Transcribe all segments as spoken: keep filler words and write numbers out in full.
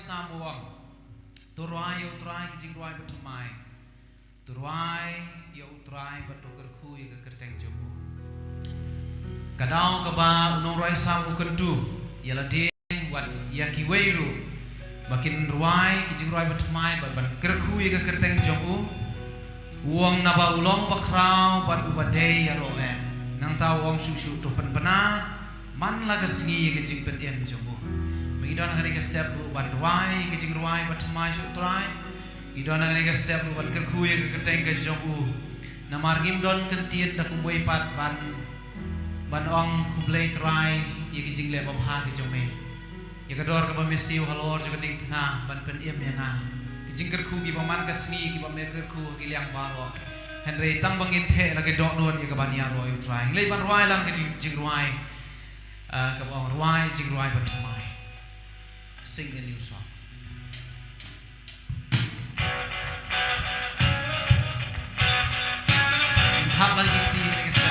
Salm u ong, to rwai ïa U Trai ki jingrwai bathymmai. To rwai ïa U Trai bad to kyrkhu ïa ka kyrteng jong u. Ka daw kaba u nongrwai Salm u kyntu ïa lade wat ïa kiwei ruh ba kin rwai ki jingrwai bathymmai bad ban kyrkhu ïa ka kyrteng jong u. U ong naba u long bakhraw bad uba dei ïaroh eh. Nangta u ong shuh shuh to pynbna man la ka sngi ïa ka jingpynim jong u. Ngi don ha kane ka step ruh ban rwai ïa ka jingrwai bathymmai sha U Trai. Ngi don ha kane ka step ruh ban kyrkhu ïa ka kyrteng ka jong u. Namar ngim don kyntien da kumwei pat ban ban ong khublei Trai ïa ki jingleh babha ki jong me. Ïa ka dor kaba me siew halor jong ka diengphna ban pynim ïa nga. Ki jingkyrkhu kiba man ka sngi kiba me kyrkhu ha ki liang baroh. Hynrei tang ba ngin theh la ka dohnud ïa ka ban ïaroh ïa U Trai. Ngi leit ban rwai lang ka jing, jingrwai, ah, kaba ong rwai jingrwai bathymmai. Sing a new song. Thap lang ki kti ïa ka sa.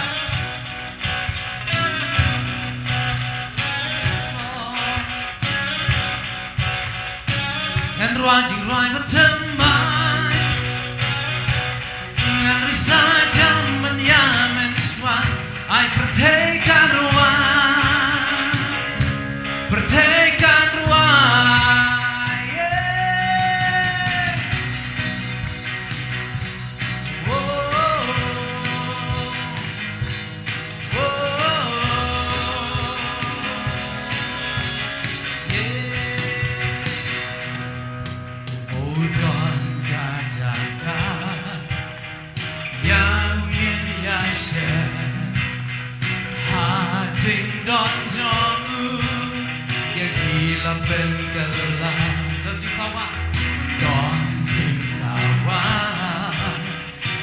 Ngan rwai jingrwai bathymmai. Ngan risa jam ban ïa mynshuwa. Ai pyrthei kan rwai. Pyrthei kan rwai. Yeah. Oh, oh, oh, yeah. Oh, don ka jaka ïa u ngin ïa shem ha jingdon jong u ïa ki la pynkylla. Don jingsawa, don jingsawa.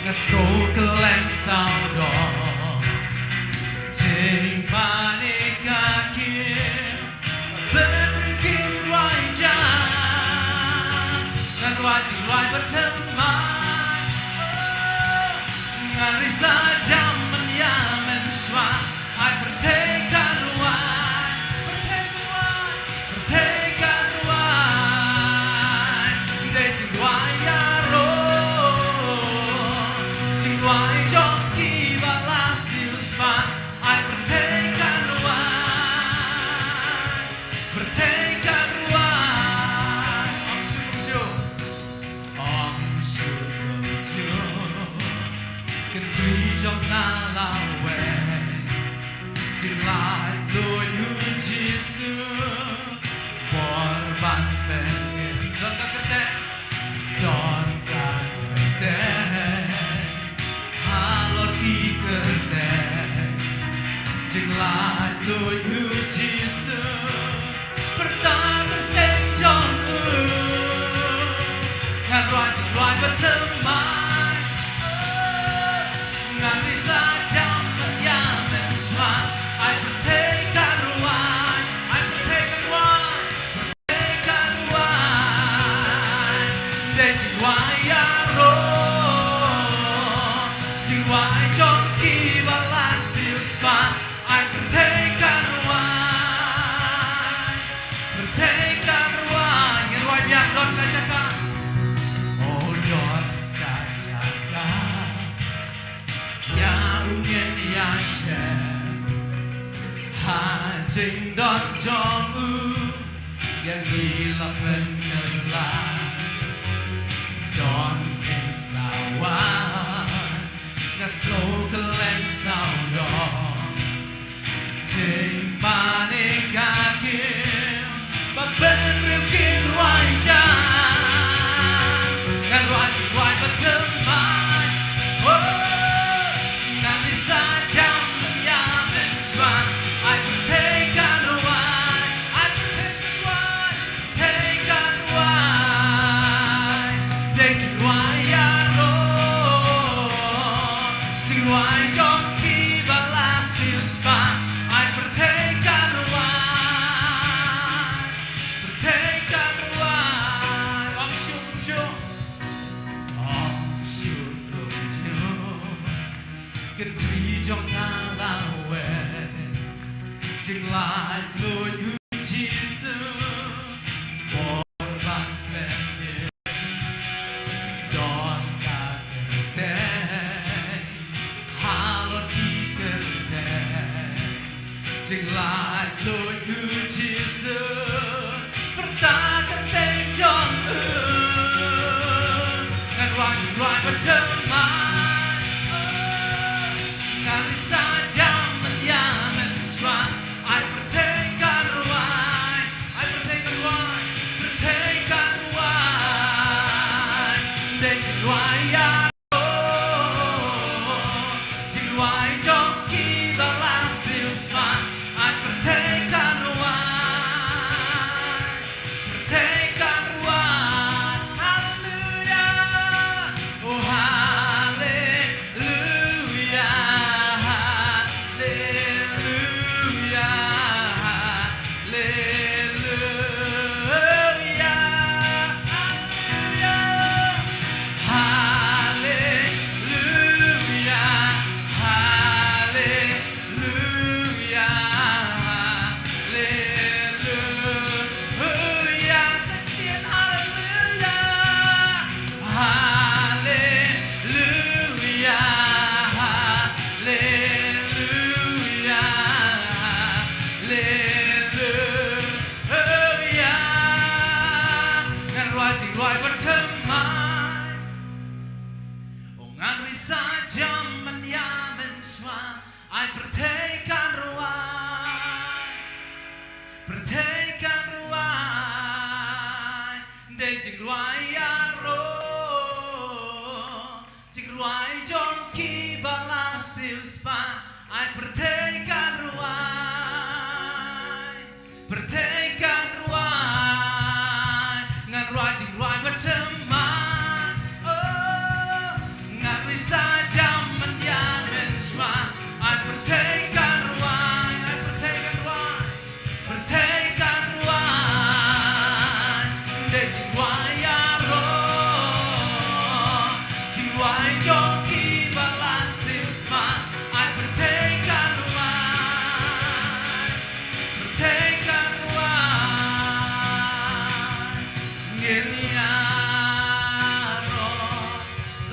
Nga sngewkhlaiñ sawdong jingpanic ka kin bynriew kin rwai jam. Ngan rwai jingrwai bathymmai. Ngan risa jam ban ïa mynshuwa. Ai pyrthei kan rwai. Pyrthei kan rwai. Pyrthei kan rwai. Dei jingrwai ïaroh. Jingrwai jong kiba la siewspah. Ai pyrthei kan rwai. Pyrthei kan rwai. Ym shuh kumjuh. Ym shuh kumjuh. Kynthei jong nga la weng. Jinglaitluid u Jisu. Bor ban pynïaid. Don ka kyrteng. Don ka kyrteng. Halor ki kyrteng. Jinglaitluid u Jisu. Pyrta kyrteng jong u. Ngan rwai jingrwai bathymmai. Ngan risa jam ban ïa mynshuwa. Ai pyrthei kan rwai. Ai pyrthei kan rwai. Pyrthei kan rwai. Dei jingrwai ïaroh. Jingrwai jong kiba la siewspah. Ai pyrthei kan rwai. Pyrthei kan rwai. Ngin rwai biang don ka jaka. Oh don ka jaka. Ïa u ngin ïa shem. Ha jingdon jong u. Ïa ngi la pynkylla. Don jingsawa. Nga sngewkhlaiñ sawdong. Jingpanic ka kin ba bynriew kin rwai jam. Ngan rwai jingrwai bathymmai. Oh, ngan risa jam ban ïa mynshuwa. Ai pyrthei kan rwai. Ai pyrthei kan rwai. Pyrthei kan rwai. Dei jingrwai ïaroh. Jingrwai jong kiba la siewspah. Ai pyrthei kan rwai. Pyrthei kan rwai. Ym shuh kumjuh. Ym shuh kumjuh. Kynthei jong nga la weng. Jinglaitluid u Jisu. Bor Laitluid u Jisu, pyrta kyrteng jong u. Ngan rwai jingrwai bad thymmai, oh. Ngan risa jam mynshuwa, ai pyrthei kan rwai, ai pyrthei kan rwai, pyrthei kan rwai. Dei jingrwai ïa Jingrwai jong kiba la siewspah, ai pyrthei kan rwai, pyrthei kan rwai. Haleluia, oh haleluia, haleluia, haleluia, haleluia. Haleluia, haleluia, haleluia. Sa shisien, haleluia, haleluia, haleluia, haleluia. Ngan rwai jingrwai bad thymmai. Oh, ngan risa jam mynshuwa, ai pyrthei kan rwai, pyrthei kan rwai. Dei jingrwai ïaroh, jingrwai jong kiba la siewspah, ai pyrthei kan rwai, pyrthei kan rwai. Ngan rwai jingrwai bad thymmai, oh. Ngan risa jam mynshuwa, ai pyrthei kan rwai, ai pyrthei kan rwai, pyrthei kan rwai. Dei jingrwai ïaroh, jingrwai jong kiba la siewspah, ai pyrthei kan rwai, pyrthei kan rwai. Ngin ïaroh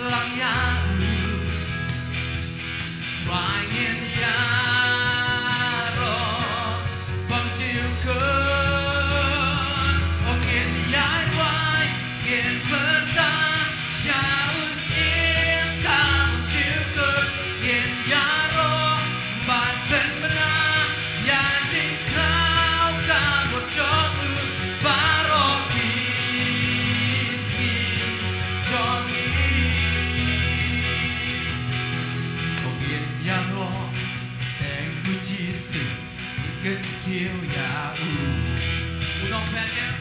lang ïa u. Trai ngin ïaroh bymjukut. Oh, ngin ïaroh, ngin pyrta sha u Syiem ka bymjukut. Ngin ïaroh bad pynbna ïa jingkhraw ka bor jong u baroh ki sngi jong ngi. Ko ngin ïaroh teng u Jisu, ngin kyntiew ïa u. U nongpynïaid,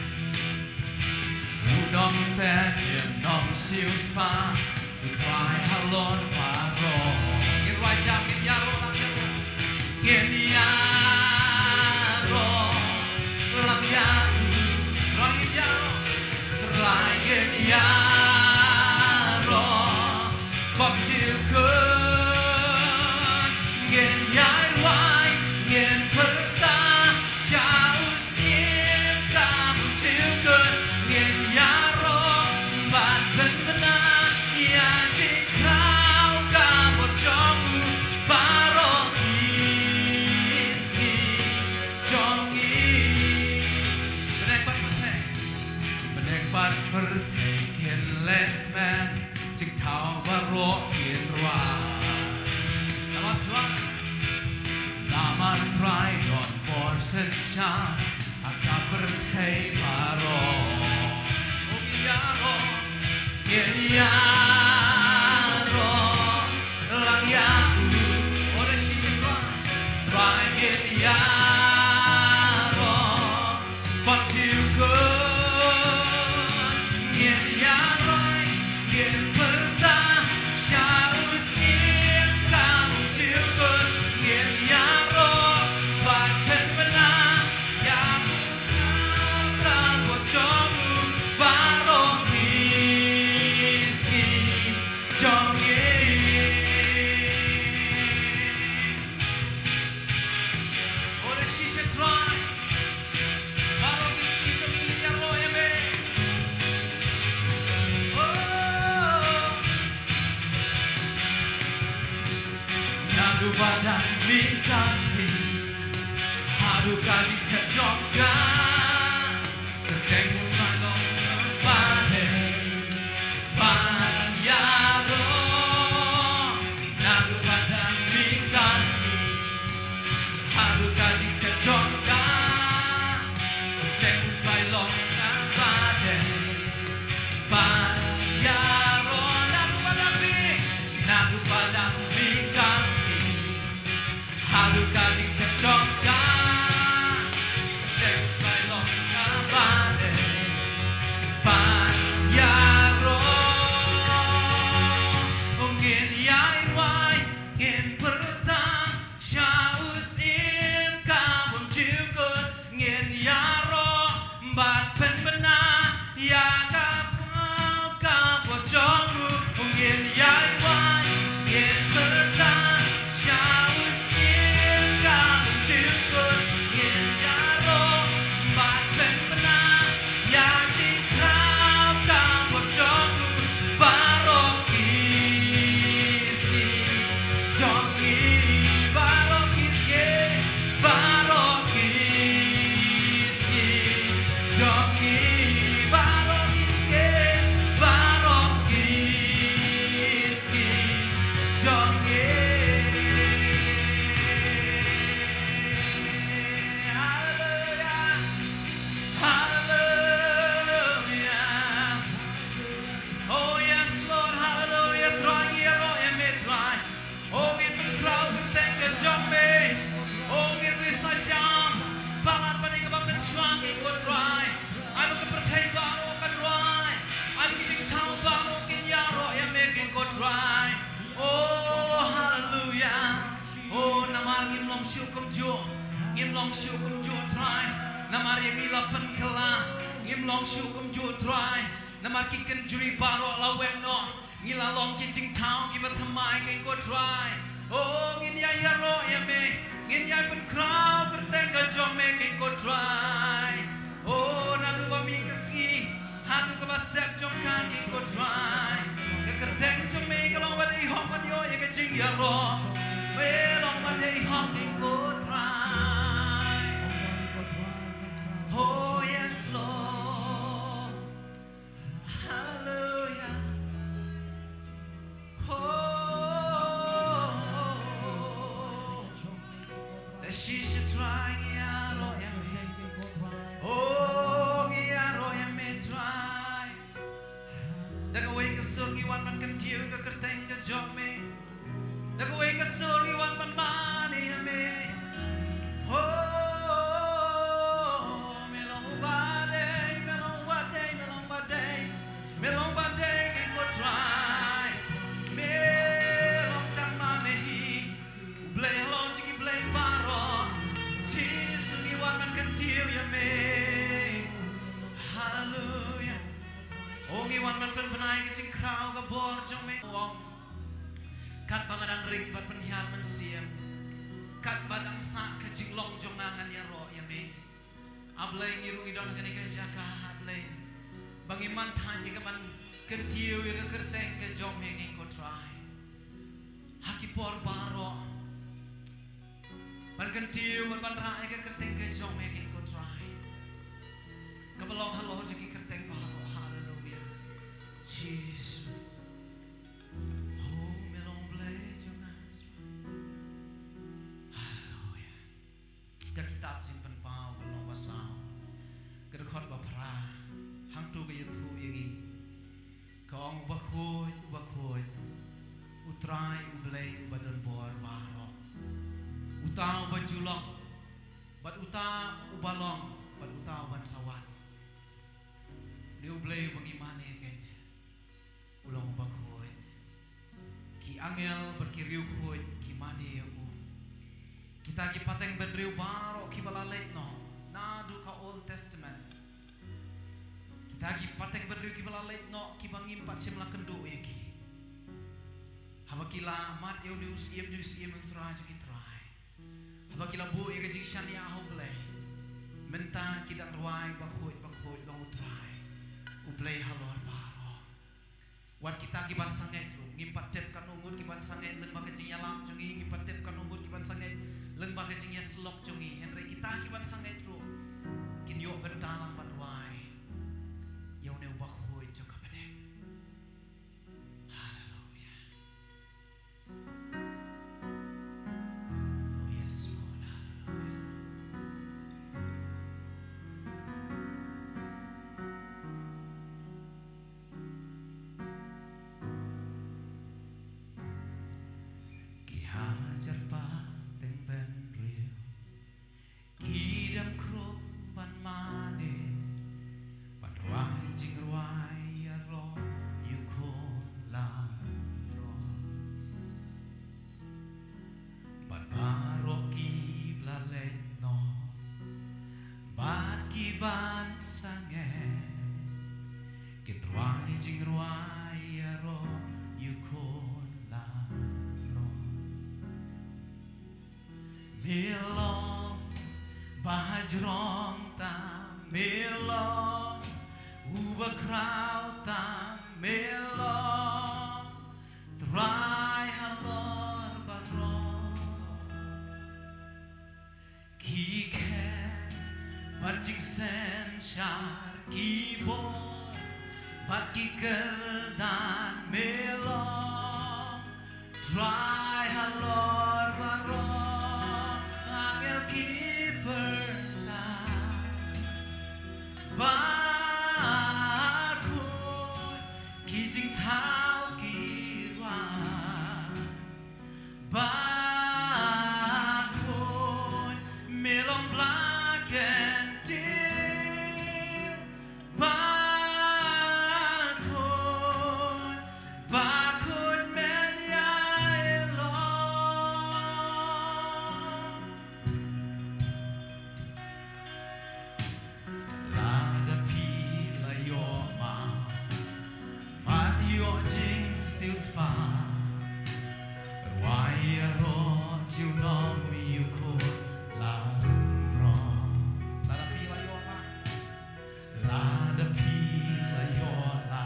u nongpynïaid, nongsiewspah, u Trai halor baroh. Ngin rwai jam, ngin ïaroh lang ïa u. Ngin ïaroh lang ïa u. Rwai ngin ïaroh. Rwai ngin ïaroh bymjukut. Ngin ïaroh, ngin pyrta sha u Syiem ka bymjukut. Ngin ïaroh bad pynbna ïa jingkhraw ka bor jong u baroh ki sngi jong ngi. Bneng bad pyrthei, bneng bad pyrthei kin leh kmen, jingthaw baroh kin rwai. Namar Trai, namar Trai don bor synshar ha ka pyrthei baroh. O ngin ïaroh, ngin ïaroh lang ïa u. O da shisha Trai, Trai ngin ïaroh bymjukut. Ngin ïaroh, ngin pyrta sha u Syiem ka bymjukut. Ngin ïaroh bad pynbna ïa u, ka bor jong u baroh ki sngi jong ngi. O da shi Haduh ka jingsep jong ka, kyrteng U Trai long kaba dei ban ïaroh. Naduh ba dang mih ka sngi, haduh ka jingsep jong ka, kyrteng U Trai long kaba dei ban ïaroh. Naduh ba dang mih, naduh ba dang mih ka sngi, haduh ka jingsep jong ka, kyrteng U Trai long kaba dei ban ïaroh. Ngin ïai rwai, ngin pyrta sha u Syiem ka bymjukut, ngin ïaroh bad pynbna ïa ka paw ka bor jong u. Ngin ïai rwai, ngin pyrta sha u Syiem ka bymjukut, ngin ïaroh bad pynbna ïa jingkhraw ka bor jong u. Baroh ki sngi jong ngi, baroh ki sngi, baroh ki sngi jong ngi, baroh ki sngi, baroh ki sngi jong ngi. Haleluia. Haleluia. Oh yes, Lord, haleluia. Trai, ngi ïaroh ïa me, Trai. Oh, ngi pynkhraw kyrteng ka jong me. Oh, ngi ri sa jam palat bad ïa kaba mynshuwa, ko Trai. Ai ba ka pyrthei baroh kan rwai, ai ba ki jingthaw baroh kin ïaroh ïa me, ko Trai. Oh, haleluia. Oh, namar ngim long shuh kumjuh, ngim long shuh kumjuh, Trai. Namar ïa ngi la pynkylla, ngim long shuh kumjuh, Trai. Namar ki kynjri baroh la weng noh, ngi la long ki jingthaw kiba thymmai, ko Trai. Oh, ngin ïai ïaroh ïa me, ngin ïai pynkhraw kyrteng ka jong me, ko Trai. Oh, naduh ba mih ka sngi haduh kaba sep jong ka, ko Trai, ka kyrteng jong me ka long ba dei hok ban ïoh ïa ka jingïaroh. Me long ba dei hok, ko Trai. Oh yes, Lord. Haleluia. Oh, da shisha, Trai, ngi ïaroh ïa me. Oh, ngi ïaroh ïa me, Trai. Da kawei ka sur ngi wan ban kyntiew ka kyrteng ka jong me. Da kawei ka sur ngi wan ban mane ïa me. Oh, me long uba dei, me long uba dei, me long uba dei, me long uba dei, ko Trai. Me long tang ma me hi, U Blei halor jong ki blei baroh. Jisu, ngi wan ban kyntiew ïa me. Haleluia. Oh, ngi wan ban pynbna ïa ka jingkhraw ka bor jong me. Ong, katba nga dang ring bad pynhiar mynsiem, katba dang sah ka jinglong jong nga, ngan ïaroh ïa me. A Blei, ngi ruh ngi don ha kane ka jaka, A Blei, ba ngim man thait ïa ka ban kyntiew ïa ka kyrteng ka jong me, ko Trai, ha ki por baroh. Ban kyntiew bad ban rah ïa ka kyrteng ka jong me, ko Trai, kaba long halor jong ki kyrteng baroh. Haleluia. Jisu. Oh, me long Blei jong nga. Haleluia. Ka kitab Jingpynpaw ka lynnong ba saw, ka dkhot ba phra, hangto ka ïathuh ïa ngi. Ka ong, uba khuid, uba khuid, U Trai U Blei uba don bor baroh, uta uba ju long, bad uta uba long, bad uta uban sa wan. Une U Blei uba ngi mane ïa kane, u long uba khuid. Ki angel bad ki riewkhuid ki mane ïa u. Kita ki pateng bynriew baroh kiba la leit noh naduh ka Old Testament, kita ki pateng bynriew kiba la leit noh, kiba ngim pat shym la kynduh ïa ki, haba ki la mad ïa une u Syiem jong ki syiem, U Trai jong ki trai, haba ki la buh ïa ka jingshaniah ha U Blei, mynta ki dang rwai, bakhuid, bakhuid long U Trai, U Blei halor baroh. Wat kita kiban sangeh ruh, ngim pat tip katno ngut kiban sangeh lyngba ka jingïalam jong ngi, ngim pat tip katno ngut kiban sangeh lyngba ka jingïasyllok jong ngi. Hynrei kita Ki ban sangeh ruh kin ïoh bynta lang ban duwai ïa une u bakhuid jong ka bneng. Haleluia. Oh yes, Lord. Haleluia. Ki hajar pateng bynriew ki dem khrup ban mane, ban rwai jingrwai ïaroh ïa u Khun Langbrot. Bad baroh ki ba la leit noh, bad ki ban sangeh, kin rwai jingrwai ïaroh ïa u Khun Langbrot. Me long ba hajrong tam, me long uba khraw tam, me long Trai halor baroh. Ki khet bad jingsynshar, ki bor bad ki kyrdan, me long Trai halor baroh. Angel ki pyrta, bakhuid ki jingthaw ki rwai. Bakhuid, me long Bla Kyntiew. Bakhuid, bakhuid men ïa i long. Lada phi la ïoh ma, mad ïoh jingsiewspah, rwai ïaroh junom ïa u Khun Langbrot. Lada phi la ïoh ma, lada phi la ïoh la,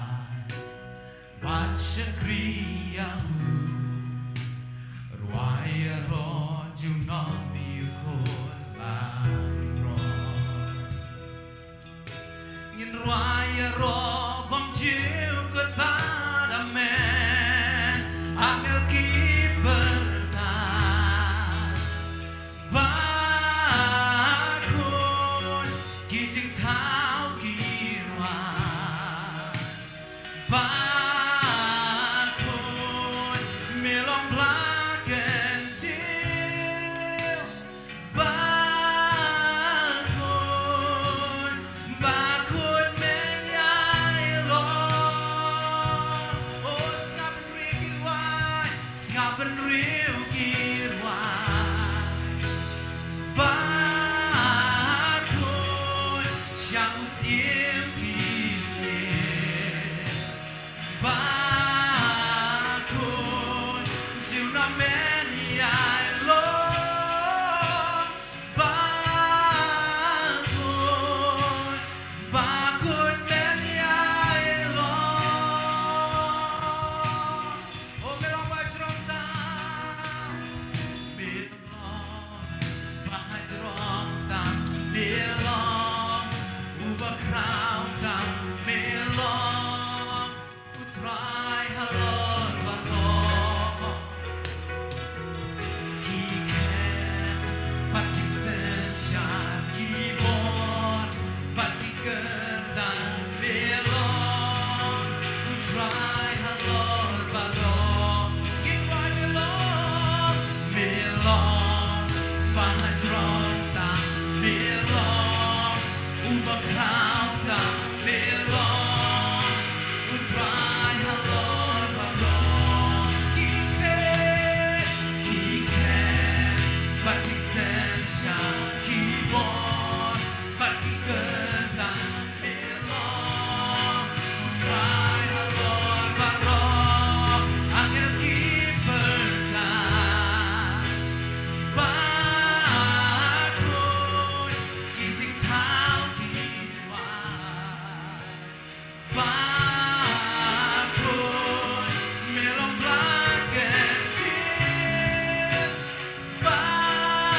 bad shakri ïa u, rwai ïaroh junom ïa u Khun Langbrot. Ngin rwai ïaroh bymjukut bad amen, angel ki pyrta. Bakhuid ki jingthaw ki rwai. Bakhuid, me long Bla Kyntiew. Bakhuid, bakhuid men ïa i long. Oh, sngap bynriew ki rwai, sngap bynriew ki rwai. Bakhuid, shang u Syiem ki syiem. Bakhuid, junom men ïa i long. Bakhuid, bakhuid men ïa i long. Oh, me long ba hajrong tam, me long ba hajrong tam, me long uba khraw tam, me long U Trai halor baroh. Ki khet bad jingsynshar, ki bor bad ki kyrdan, me long U Trai halor baroh. Ki Trai me long, me long ba hajrong tam, me long uba khraw tam, me long U Trai halor baroh. Ki khet, ki khet bad jingsynshar, ki bor bad ki kyrdan, me long U Trai halor baroh. Angel ki pyrta, bakhuid ki jingthaw ki rwai. Bakhuid, me long Bla Kyntiew. Bakhuid,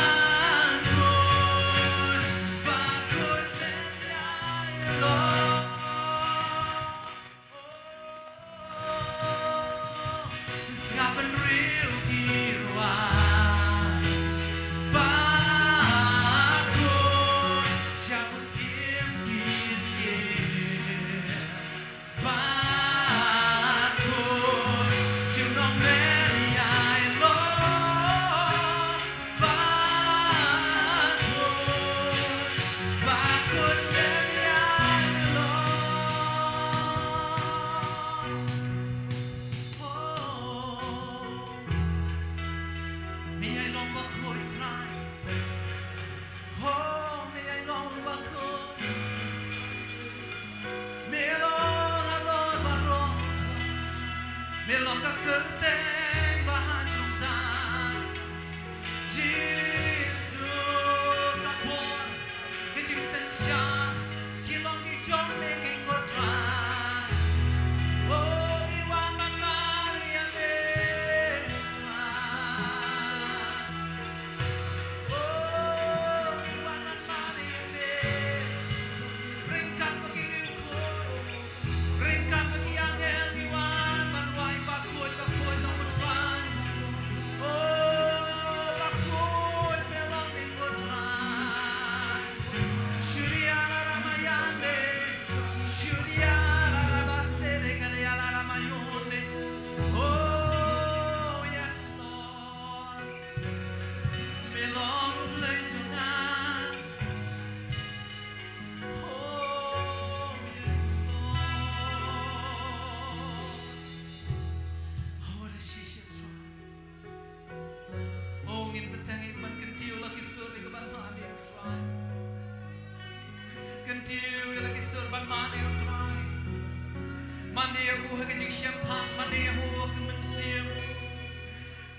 Ka kyrteng ba ha jong ta, Jisu ka bor, ka jingsynshar, ki long ki jong me keiñ ko Trai. O, ngi wan ban mar ïa me Trai. O, ngi wan ban mar ïa me. Ryngkat bad ki riewkhuid, ryngkat bad ki angel ngi wan ban wai bakhuid, bakhuid long u Trai. O, bakhuid me long keiñ ko Trai. Shuria la ramayande, shuria la rabasede, kadia la ramayonde. Oh, yes, Lord. Me long u Blei jong nga. Oh, yes, Lord. Oh, da shisha Trai. Oh, ngin bteng ïa ka ban kyntiew la ki sur ïa ka ban mane ïa u Trai. Kyntiew ïa la ki sur ban mane ïa u Trai. Mane ïa u ha ka jingshemphang, mane ïa u ha ka mynsiem.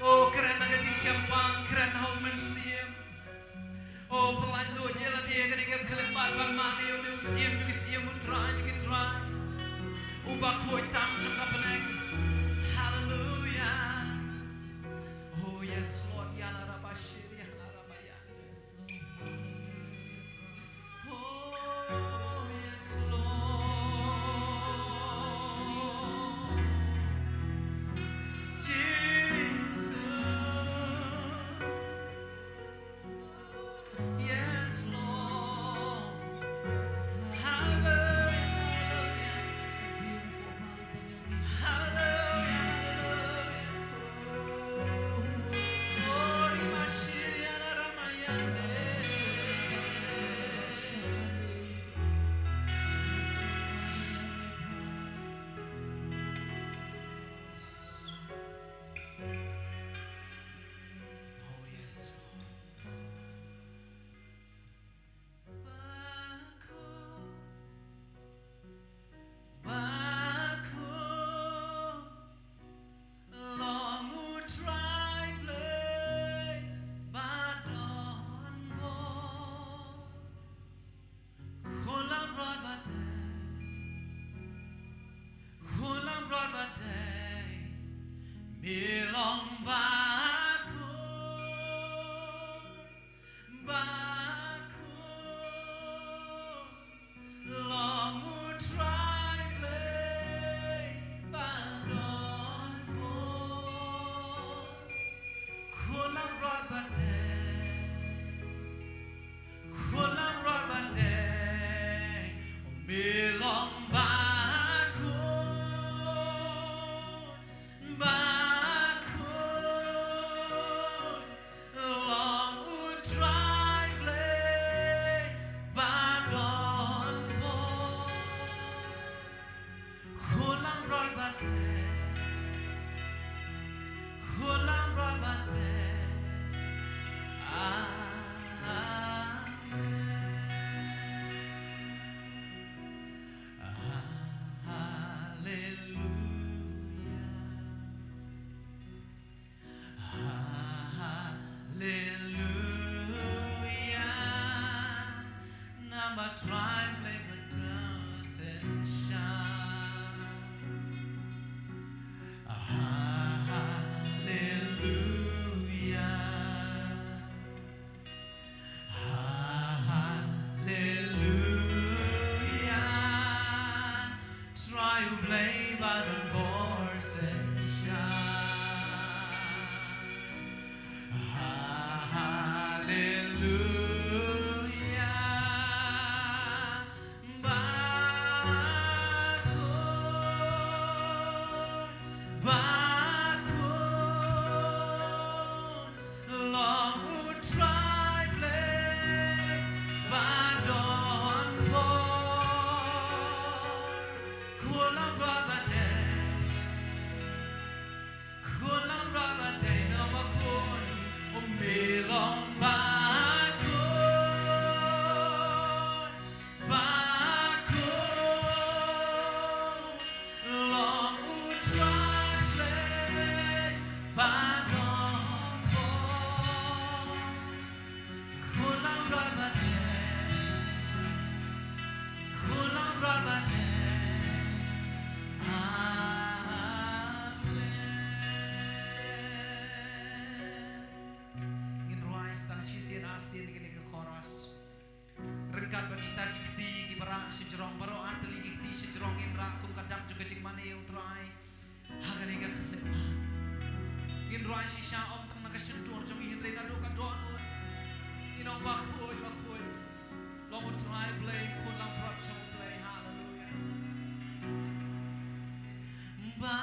Oh, kren ha ka jingshemphang, kren ha u mynsiem. Oh, pynlait lut ïa lade ha ka dei ka khyllipmat ban mane ïa une u Syiem jong ki syiem, u Trai jong ki trai, u bakhuid tam jong ka bneng. Hallelujah. Oh, yes, Lord. Ya la rabashiri, ya la rabaya. Oh, yes, Lord. Jesus. Yes, Lord. Hallelujah, hallelujah. Hallelujah, hallelujah. Oh, Rimashiri Anaramayande. Oh, yes, Lord. Bakhuid, bakhuid, long u Trai Blei ba don bor. Khun langbrot ba dei, khun langbrot ba dei, me long bakhuid. Bakhuid long u Trai Blei ba don bor. Khun langbrot ba dei, khun langbrot ba dei, me long bakhuid. Bakhuid long u Trai Blei ba don bor. Khun langbrot ba dei, khun langbrot ba dei. Amen. Hallelujah. Hallelujah. Namar Trai Blei mynta u synshar. Hallelujah. Hallelujah. Trai u Blei ba don bor synshar. Hallelujah. Trai shisha ym tang na ka shyntur jong ngi hynrei naduh ka dohnud. Ngi ong ba khuid, ba khuid. Long U Trai Blei, khun langbrot jong U Blei. Haleluya. Ba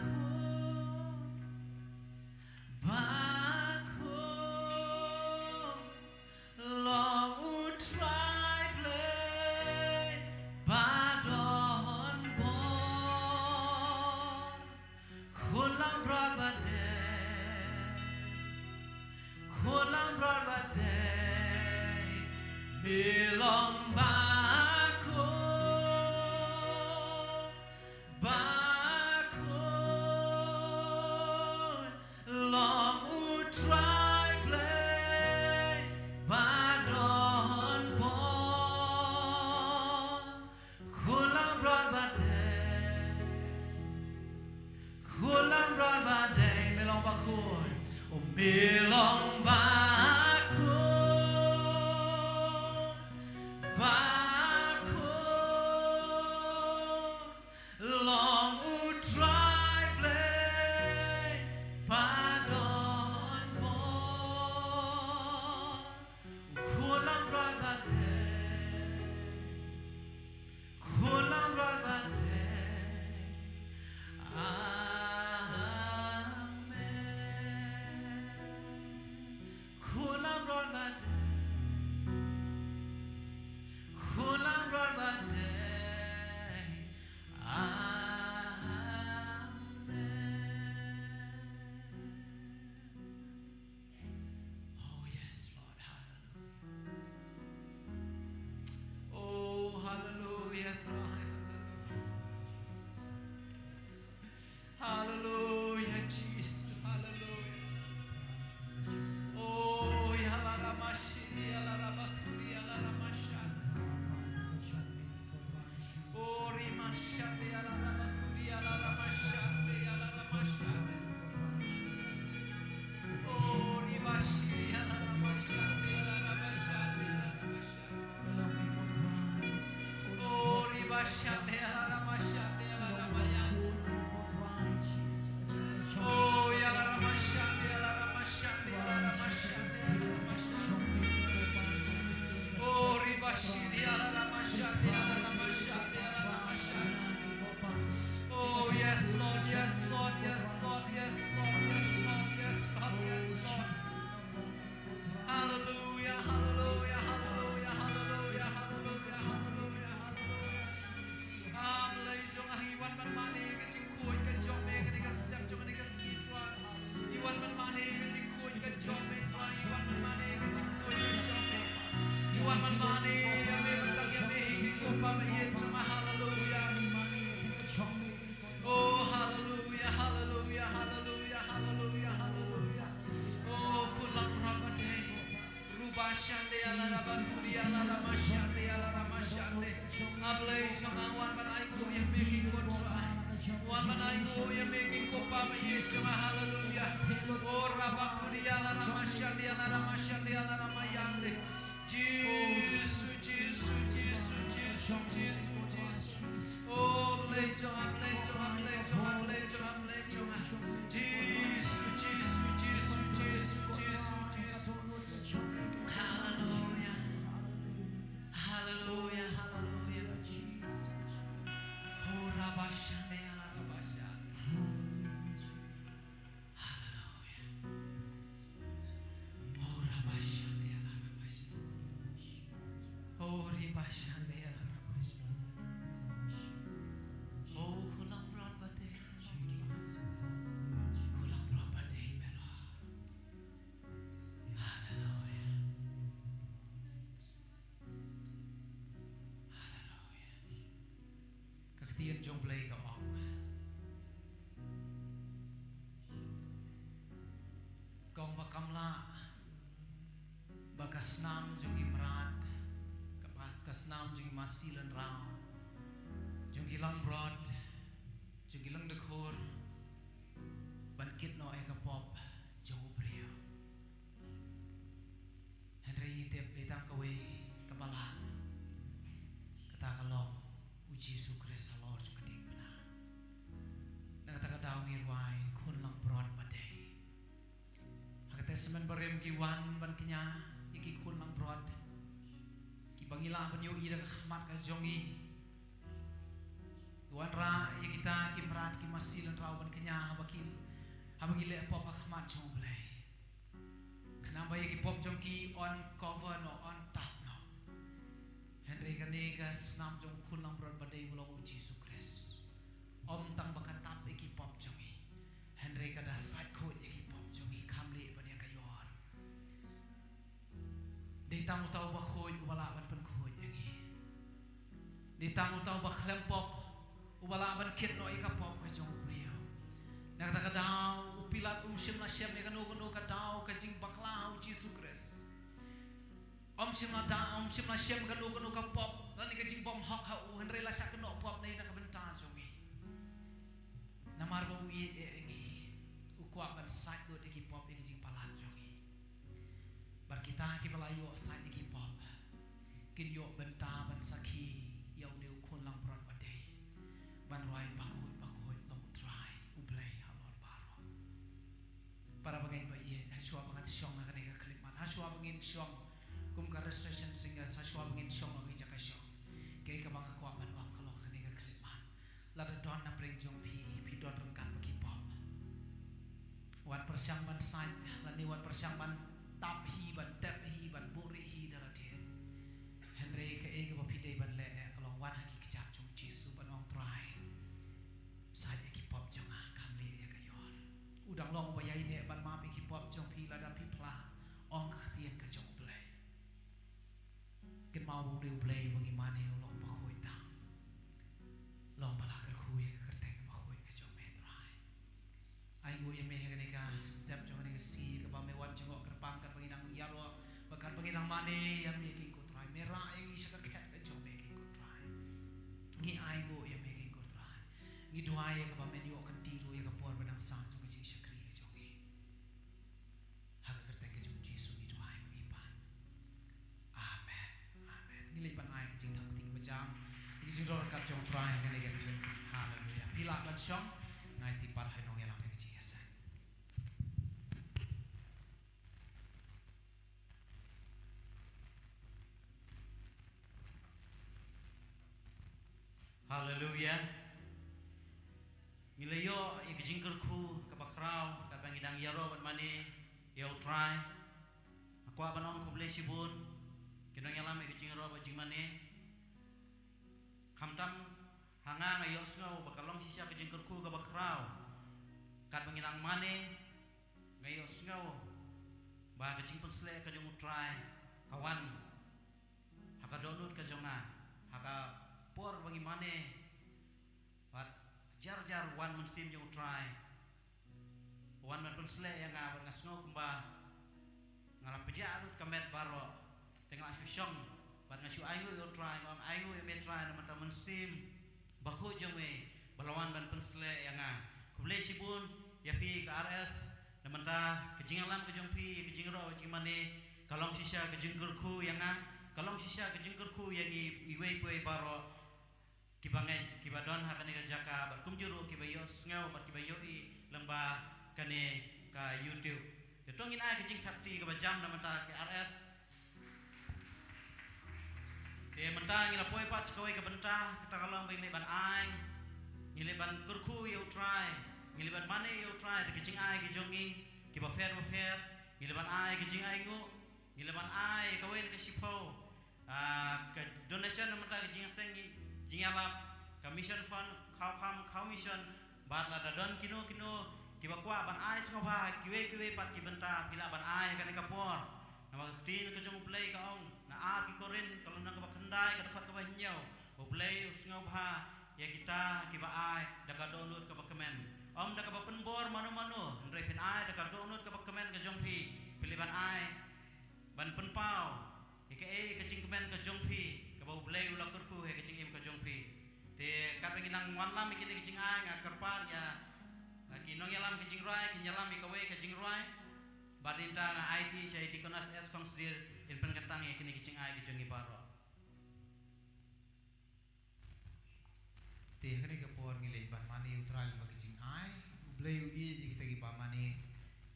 khuid, ba khuid. Long U Trai Blei ba don bor. Khun langbrot ba dei, khun langbrot ba dei, me long ba khuid, ba khuid. Long U Trai Blei ba don bor. Khun langbrot ba dei, khun langbrot ba dei, me long ba khuid. O me long ba khuid, ba khuid. Long U Trai Blei ba don bor. Khun langbrot ba dei, khun langbrot ba dei. Amen. Khun langbrot ba dei, khun langbrot ba dei. Amen. Oh, yes, Lord. Hallelujah. Oh, hallelujah, Trai. Hallelujah. Hallelujah, Jesus. Hallelujah. Oh, ya la ramashi, ya la rabakuri, ya la ramashan. Oh, rimashande, ya la rabakuri, ya la ramashande, ya la ramashande. Oh, ribashiri, ya la ramashande, ya la ramashande, ya la ramashande. Oh, ribashande, ya la ramashande, ya la ramayande. Oh, ya la ramashande, ya la ramashande, ya la ramashande, ya la ramashande. Oh, ribashiri, ya la ramashande, ya la ramashande, ya la ramashande. Oh, yes, Lord, yes, Lord, yes, Lord, yes, Lord, yes, Lord, yes, Lord, yes, Lord. Hallelujah, hallelujah, hallelujah, hallelujah, hallelujah, hallelujah, hallelujah. Ah, Blei jong nga, ngi wan ban mane ka jingkhuid ka jong me, kane ka step jong kane ka sngi Trai. Ngi wan ban mane ka jingkhuid ka jong me Trai, ngi wan ban mane ka jingkhuid ka jong me. Ngi wan ban mane ïa me, ban tang ïa me hi ko Pa ba ïeit jong nga. Hallelujah. Oh, hallelujah, hallelujah, hallelujah, hallelujah, hallelujah. Oh, khun langbrot ba dei. Rubashande, ya la rabakuri, ya la ramashande, ya la ramashande. A Blei jong nga, wan ban ai nguh ïa me king ko Trai. Wan ban ai nguh ïa me king ko Pa ba ïeit jong nga. Hallelujah. Oh, rabakuri, ya la ramashande, ya la ramashande, ya la ramayande. Jisu, Jisu, Jisu, Jisu, Jisu, Jisu. Oh, Blei jong nga, Blei jong nga, Blei jong nga, Blei jong nga, Blei jong nga. Jisu, Jisu, Jisu, Jisu, Jisu, Jisu. Hallelujah. Hallelujah, hallelujah. Oh, rabashande, ya la rabashande. Hallelujah. Oh, rabashande, ya la rabashande. Oh, ribashande, ya la rabashande. Oh, khun langbrot ba dei. Khun langbrot ba dei, me long. Hallelujah. Hallelujah. Ka ktien jong Blei ka ong, ka ong ba kam lah ba ka snam jong ki mrad, ka ba, ka snam jong ki masi lynraw, jong ki langbrot, jong ki lyngdkhur, ban kit noh ïa ka pop jong u briew. Hynrei ngi tip dei tang kawei kaba lah. Kata ka long u Jisu Khrist halor jong ka diengphna. Na kata ka daw ngi rwai khun langbrot. Ka symbai barim ki wan ban kñia ïa ki khun langbrot kiba ngi lah ban ïohi da ka khmat ka jong ngi. Ki wanrah ïa kita ki mrad ki masi lynrau ban kñia haba ki, haba ngi leh pop ha khmat jong U Blei. Khnang ba ïa ki pop jong ki yn cover noh, yn tap noh. Hynrei kane ka snam jong u khun langbrot ba dei u long U Jisu Khrist. Ym tang ba ka tap ïa ki pop jong ngi, hynrei ka da sait khuid ïa ki pop jong ngi, kham leh ban ïa ka ïor. Dei tang uta uba khuid uba lah ban pynkhuid ïa ngi. Dei tang uta uba khlem pop uba lah ban kit noh ïa ka pop ka jong u briew. Na kata ka daw u Pilat um shym la shem ïa kano kano ka daw ka jingbakla ha U Jisu Khrist. Ym shym la da, ym shym la shem kano kano ka pop lane ka jingbymhok ha u, hynrei la shah kynnoh pop na ka bynta jong ngi. Namar ba u ïeit ïa ngi, u kwah ban sait lut ïa ki pop ïa ki jingpalat jong ngi. Bad kita kiba la ïoh sait ïa ki pop kin ïoh bynta ban sakhi ïa une u khun langbrot ba dei, ban rwai bakhuid bakhuid long U Trai U Blei halor baroh. Para bangeit ba ïeit, hashwa ba ngan shong ha kane ka khyllipmat, hashwa ba ngin shong kum ka registration singers, hashwa ba ngin shong ha ki jaka shong, kaei kaba nga kwah ban ong ka long ha kane ka khyllipmat. Lada don na pdeng jong phi, phi don ryngkat bad ki pop, wat pyrshang ban sait lane wat pyrshang ban tap hi, ban tep hi, ban buhrieh hi da lade. Hynrei kaei kaba phi dei ban leh ka long wan ha ki kjat jong Jisu ban ong, Trai, sait ïa ki pop jong nga, kham leh ïa ka ïor. U dang long uba ïaineh ban map ïa ki pop jong phi lada phi phla, ong ka ktien ka jong U Blei. Kynmaw ba une U Blei ba ngi mane u long uba khuid tam. Long ba la kyrkhu ïa ka kyrteng bakhuid ka jong me, Trai. Ainguh ïa me ha kane ka step jong kane ka sngi kaba me wan jngoh kyrpang katba ngi dang ïaroh bad katba ngi dang mane ïa me, King, ko Trai. Me rah ïa ngi sha ka khet ka jong me, King, ko Trai. Ngi ainguh ïa me, King, ko Trai. Ngi duwai ïa kaba men ïoh kynti ruh ïa ka por ba dang sah jong ka jingshakri ka jong ngi. Ha ka kyrteng ka jong U Jisu ngi duwai ba ngi pan. Amen. Amen. Ngi leit ban ai ka jingthap kti kaba jam, ka jingrwai ryngkat jong U Trai ha kane ka khyllipmat. Haleluya. Phi lah ban shong. Ngai ti pat ha i nongïalam ïa ka jingïaseng. Haleluya. Ngi la ïoh ïa ka jingkyrkhu kaba khraw katba ngi dang ïaroh bad mane ïa U Trai. Nga kwah ban ong khublei shibun ki nongïalam ïa ka jingïaroh bad jingmane. Khamtam ha nga, nga ïohsngew ba ka long shisha ka jingkyrkhu kaba khraw. Katba ngi dang mane nga ïohsngew ba ka jingpynsleh ka jong U Trai ka wan ha ka dohnud ka jong nga, ha ka por ba ngi mane bad jar jar wan mynsiem jong U Trai. Wan ban pynsleh ïa nga bad nga sngew kumba nga la pjah lut ka met baroh. Te nga la shu shong bad nga shu ainguh ïa U Trai, nga ong, ainguh ïa me Trai na mynta mynsiem bakhuid jong me ba la wan ban pynsleh ïa nga. Khublei shibun ïa phi ka R S na mynta ka jingïalam ka jong phi ïa ka jingïaroh jingmane. Ka long shisha ka jingkyrkhu ïa nga, ka long shisha ka jingkyrkhu ïa ngi iwei pa iwei baroh kiba ngeit, kiba don ha kane ka jaka bad kumjuh ruh kiba ïohsngew bad kiba ïohi lyngba kane ka YouTube. Ïa to ngin ai ka jingthap kti kaba jam na mynta ki R S. Te mynta ngi la poi pat sha kawei ka bynta, kata ka long ba ngi leh ban ai, ngi leh ban kyrkhu ïa U Trai, ngi leh ban mane ïa U Trai da ka jingai ka jong ngi kiba pher bapher. Ngi leh ban ai ka jingainguh, ngi leh ban ai kawei na ka shiphew, ah, ka donation na mynta ka jingïaseng, jingïalap, ka mission fund, khaw kham, khaw mission. Bad lada don kino kino kiba kwah ban ai sngewbha ha kiwei kiwei pat ki bynta, phi lah ban ai ha kane ka por. Namar ka ktien ka jong U Blei ka ong na ar ki Korinth ka lynnong kaba khyndai ka dkhot kaba hynñiew, U Blei u sngewbha ïa kita kiba ai da ka dohnud kaba kmen, ym da kaba pynbor mano mano, hynrei phin ai da ka dohnud kaba kmen ka jong phi. Phi leh ban ai ban pynpaw ïa kaei ka jingkmen ka jong phi kaba U Blei u la kyrkhu ha ka jingim ka jong phi. Te katba ngi nang wanlam ïa kine ki jingai, nga kyrpad ïa, ïa ki nongïalam ka jingrwai kin ïalam ïa kawei ka jingrwai. Bad hynta nga aiti sha i Deaconess S Kongsdir in pynkyntang ïa kine ki jingai ki jong ngi baroh. Te ha kane ka por ngi leit ban mane ïa U Trai lyngba ka jingai. U Blei u ïeit ïa kita kiba mane.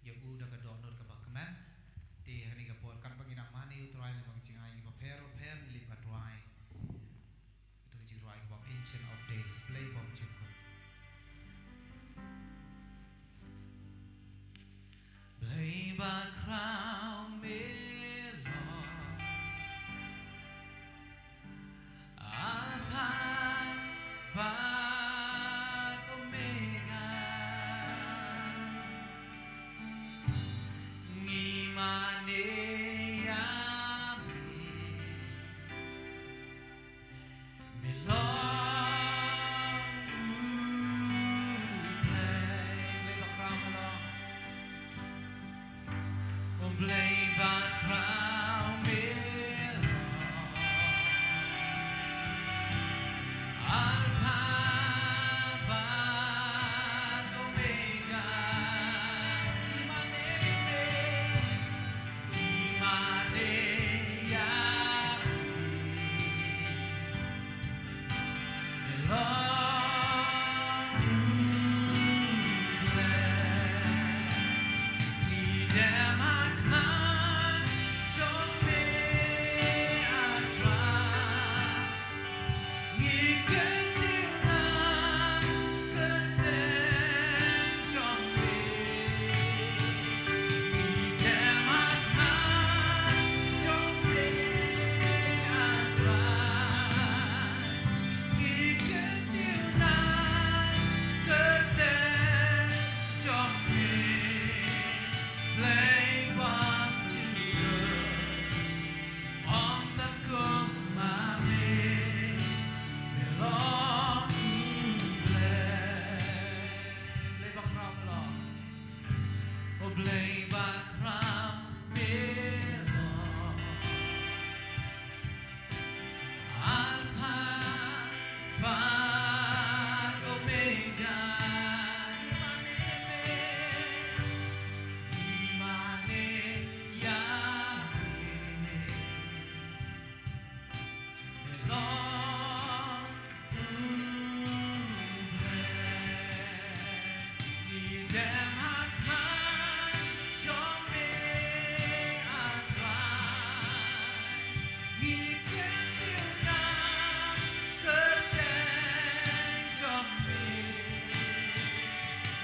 ïa u da ka dohnud kaba kmen. Te ha kane ka por katba ngi nang mane ïa u Trai lem bad ki jingai kiba pher bapher, ngi leit ban duwai ïa ka jingrwai kaba Ancient of Days. Blei bymjukut. Blei bakhraw me Lord, Alpha bad Omega. Ngi mane ïa me. Me long U Blei, Blei bakhraw me long. O Blei bakhraw me long. Alpha bad Omega. Ngi mane ïa me. Ngi mane ïa me. Me long U Blei. Ngi dem ha khmat jong me, A Trai. Ngi kyntiew na kyrteng jong me. Ngi dem ha khmat jong me, A Trai. Ngi kyntiew na kyrteng jong me. Blei bymjukut. Ym don kum ma me, me long U Blei. Blei bakhraw me long. O Blei bakhraw me long. Alpha bad Omega. Ngi mane ïa me. Ngi mane ïa me. Me long U Blei. Ngi dem ha khmat jong me, A Trai. Ngi kyntiew na kyrteng jong me.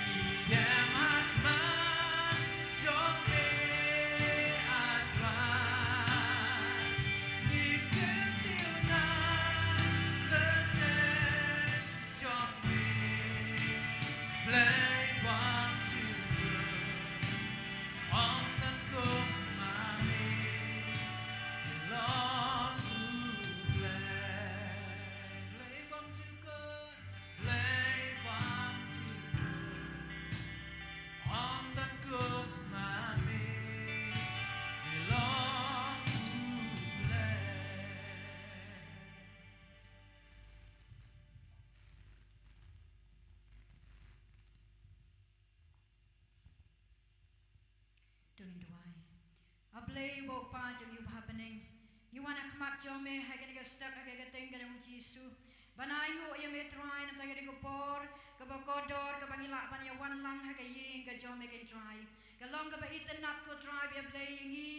Ngi dem ha khmat jong me, A Trai. Ngi kyntiew na kyrteng jong me. Blei bymjukut. Ym don kum ma me, me long U Blei. Blei bymjukut. Blei bymjukut. Ym don kum ma me, me long U Blei. To ngin duwai. A Blei uba u Kpa jong ngi uba ha bneng, ngi wan ha khmat jong me ha kane ka step, ha ka kyrteng ka jong u Jisu, ban ainguh ïa me Trai na kane ka por kaba kordor kaba ngi lah ban ïa wan lang ha ka ïing ka jong me, ko Trai. Ka long kaba itynnad, ko Trai, ba ïa Blei ïa ngi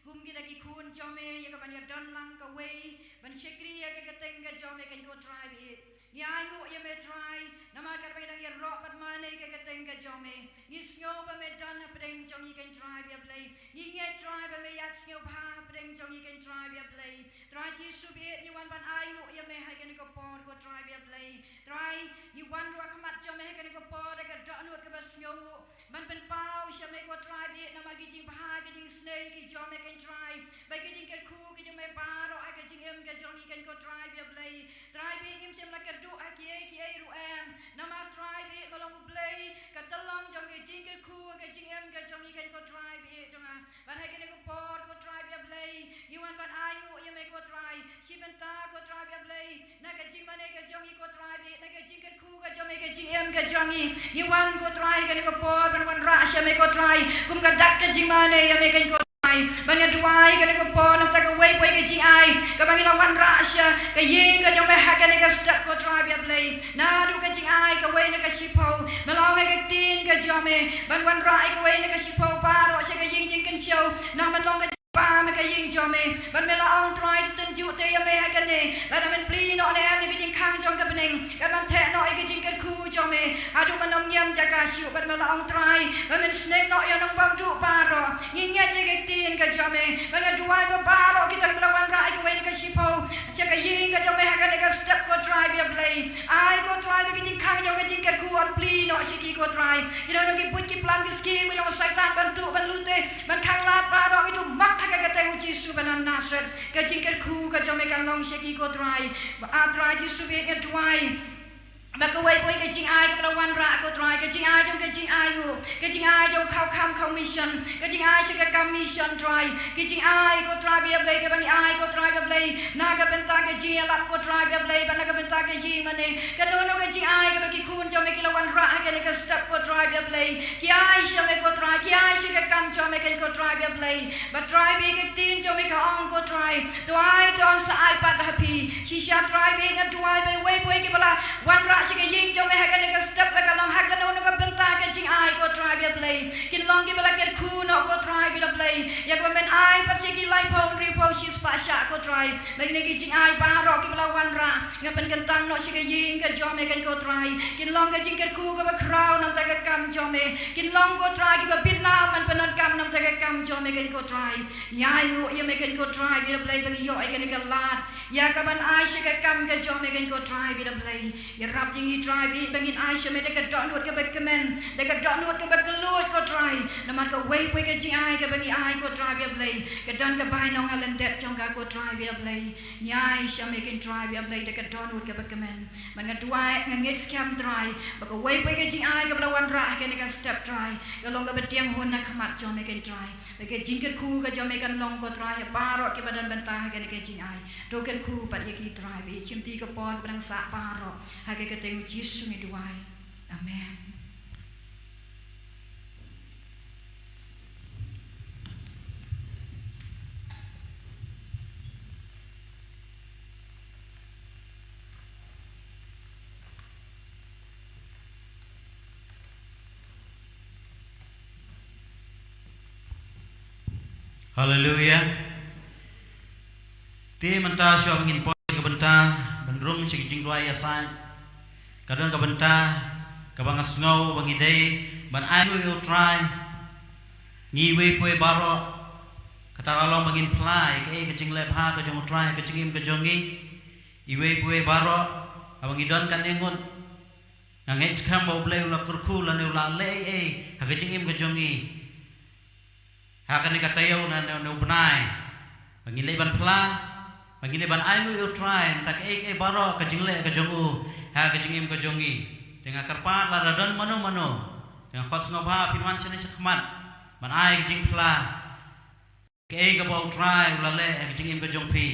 kum kita ki khun jong me, ïa kaban ïa don lang kawei ban shakri ïa ka kyrteng ka jong me, ko Trai, ba ïeit. Ngi ainguh ïa me Trai, namar katba ngi dang ïaroh bad mane ïa ka kyrteng ka jong me, ngi sngew ba me don hapdeng jong ngi, ko Trai, ba ïa Blei. Ngi ngeit Trai ba me ïaid sngewbha hapdeng jong ngi, ko Trai, ba ïa Blei. Trai Jisu ba ïeit, ngi wan ban ainguh ïa me ha kane ka por, ko Trai, ba ïa Blei. Trai, ngi wan ruh ha khmat jong me ha kane ka por da ka dohnud kaba sngewnguh ban pynpaw sha me, ko Trai, ba ïeit, namar ki jingbha ki jingisnei ki jong me, ko Trai, bad ki jingkyrkhu ki jong me baroh ha ka jingim ka jong ngi, ko Trai, ba ïa Blei. Trai ba ïeit, ngim shym la kyrduh ha kiei kiei ruh em, namar Trai ba ïeit, me long U Blei ka tyllong jong ka jingkyrkhu ka jingim ka jong ngi, ko Trai ba ïeit jong nga. Bad ha kane ka por, ko Trai ba ïa Blei, ngi wan ban ainguh ïa me, ko Trai, shi bynta, ko Trai ba ïa Blei, na ka jingmane ka jong ngi, ko Trai ba ïeit, na ka jingkyrkhu ka jong me, ka jingim ka jong ngi. Ngi wan, ko Trai, ha kane ka por ban wanrah sha me, ko Trai, kum ka dak ka jingmane ïa me, ko Trai. Ban ïa duwai ha kane ka por na bynta kawei pa kawei Ka jingai kaba ngi la wanrah sha ka ïing ka jong me ha kane ka step ko Trai ba ïa Blei. Naduh ka jingai kawei na ka shiphew, me la ong ha ka ktien ka jong me ban wanrah ïa kawei na ka shiphew baroh sha ka ïing jingkynshew, nang ban long ka jingpang ha ka ïing jong me. Bad me la ong Trai, to tynjuh te ïa me ha kane, lada men plie noh ne em ïa ka jingkhang jong ka bneng, kan ban theh noh ïa ka jingkyrkhu jong me haduh ban ym ñiam jaka shuh. Bad me la ong Trai ba men sneng noh ïa u nongbymduh baroh. Ngi ngeit ïa ka ktien ka jong me, bad nga duwai ba baroh kita kiba la wanrah ïa kawei na ka shiphew sha ka ïing ka jong me ha kane ka step ko Trai ba ïa Blei. Ai ko Trai ba ka jingkhang jong ka jingkyrkhu yn plie noh sha ki ko Trai. Kino kino ki buit ki plan ki skim ka jong u Soitan ban tuh ban lute ban khanglad, baroh ngi duh mat ha ka kyrteng u Jisu ba na Nasareth. Ka jingkyrkhu ka jong me kan long sha ki ko Trai. Ba A Trai Jisu bad nga duwai ba kawei kawei ka jingai kaba la wanrah ko Trai, ka jingai jong ka jingai nguh, ka jingai jong ka kam, kam mission, ka jingai sha ka kam mission Trai, ka jingai ko Trai ba ïa Blei kaba ngi ai ko Trai ba ïa Blei na ka bynta ka jingïalap ko Trai ba ïa Blei, bad na ka bynta ka ïing mane. Kano kano ka jingai kaba ki khun jong me ki la wanrah ha kane ka step ko Trai ba ïa Blei, ki ai sha me ko Trai, ki ai sha ka kam jong me keiñ ko Trai ba ïa Blei. Bad Trai ba ïa ka ktien jong me ka ong ko Trai, to ai to yn sa ai pat ha phi. Shisha Trai ba ïa nga duwai ba uwei pa uwei kiba la wanrah sha ka ïing jong me ha kane ka step, la ka long ha kano kano ka bynta ka jingai ko Trai ba ïa Blei, kin long kiba la kyrkhu noh ko Trai ba ïa Blei ïa kaba men ai pat sha ki laiphew, hynriewphew, shispah shah ko Trai. Bad kine ki jingai baroh kiba la wanrah nga pynkyntang noh sha ka ïing ka jong me keiñ ko Trai, kin long ka jingkyrkhu kaba khraw na ka bynta ka kam jong me, kin long ko Trai kiba bit nam ban pyndonkam na ka bynta ka kam jong me keiñ ko Trai. Ngi ai nguh ïa me keiñ ko Trai ba ïa Blei ba ngi ïoh ïa kane ka lad ïa kaban ai sha ka kam ka jong me keiñ ko Trai ba ïa Blei. Ïarap ïa ngi Trai ba ngin ai sha me da ka dohnud kaba kmen, da ka dohnud kaba kylluid ko Trai. Namar kawei pa uwei ka jingai kaba ngi ai ko Trai ba ïa Blei ka don ka bainong ha lyndet jong ka ko Trai ba ïa Blei. Ngi ai sha me keiñ Trai ba ïa Blei da ka dohnud kaba kmen. Bad nga duwai, nga ngeit skhem Trai ba kawei pa uwei ka jingai kaba la wanrah ha kane ka step Trai ka long kaba dieng hun na khmat jong me keiñ Trai. Ba ka jingkyrkhu ka jong me kan long ko Trai ïa baroh kiba don bynta ha kane ka jingai. To kyrkhu pat ïa ki Trai ba ïa shim ti ka por kaba dang sah baroh ha ka kyrteng u Jisu ngi duwai. Amen. Haleluia. Te mynta shuwa ba ngin poi sha ka bynta ban rung sha ka jingduwai ïasaid, ka don ka bynta kaba nga sngew ba ngi dei ban ai nguh ïa u Trai. Ngi iwei pa iwei baroh, kata ka long ba ngin phla ïa kaei ka jingleh bha ka jong u Trai ha ka jingim ka jong ngi. Iwei pa iwei baroh haba ngi don katne ngut, nga ngeit skhem ba U Blei u la kyrkhu lane u la leh ei ei ha ka jingim ka jong ngi ha kane ka taïew ne, ne, ne u bnai. Ba ngi leh ban phla, ba ngi leh ban ai nguh ïa u Trai na kaei kaei baroh ka jingleh ka jong u ha ka jingim ka jong ngi. Te nga kyrpad lada don mano mano, te nga khot sngewbha phin wan shane shakhmat ban ai ka jingphla. Kaei kaba u Trai u la leh ha ka jingim ka jong phi,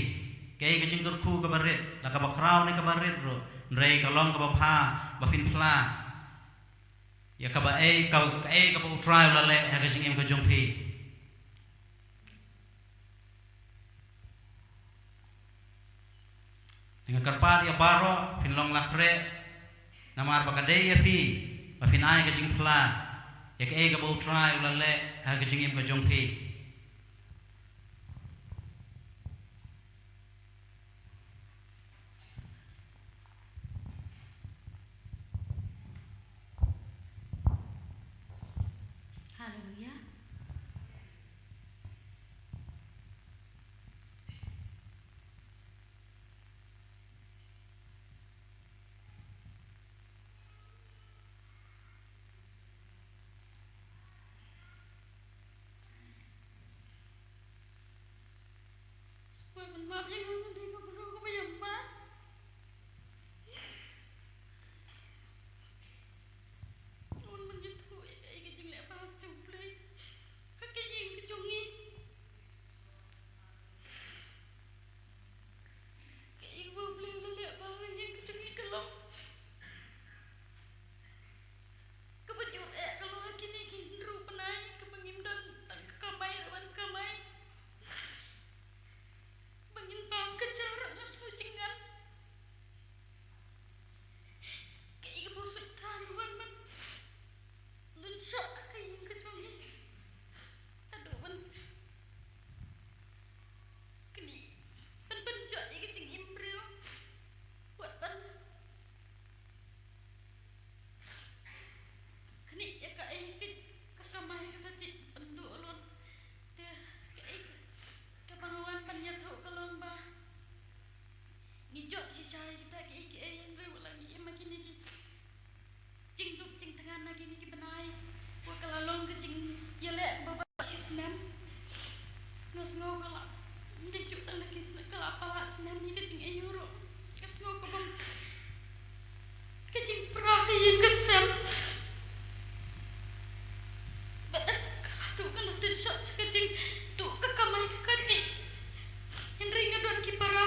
kaei ka jingkyrkhu kaba rit, la kaba khraw ne kaba rit ruh, hynrei ka long kaba bha ba phin phla ïa kaba ei, ka, kaei kaba u Trai u la leh ha ka jingim ka jong phi. Te nga kyrpad ïa baroh phin long la khreh, namar ba ka dei ïa phi ba phin ai ka jingphla ïa kaei kaba u Trai u la leh ha ka jingim ka jong phi. Haleluia. Sngewbha ban map ïa nga, nga dei ka briew kaba ïa map. Ngan ban ïathuh ïa kaei ka jingleh bha jong U Blei.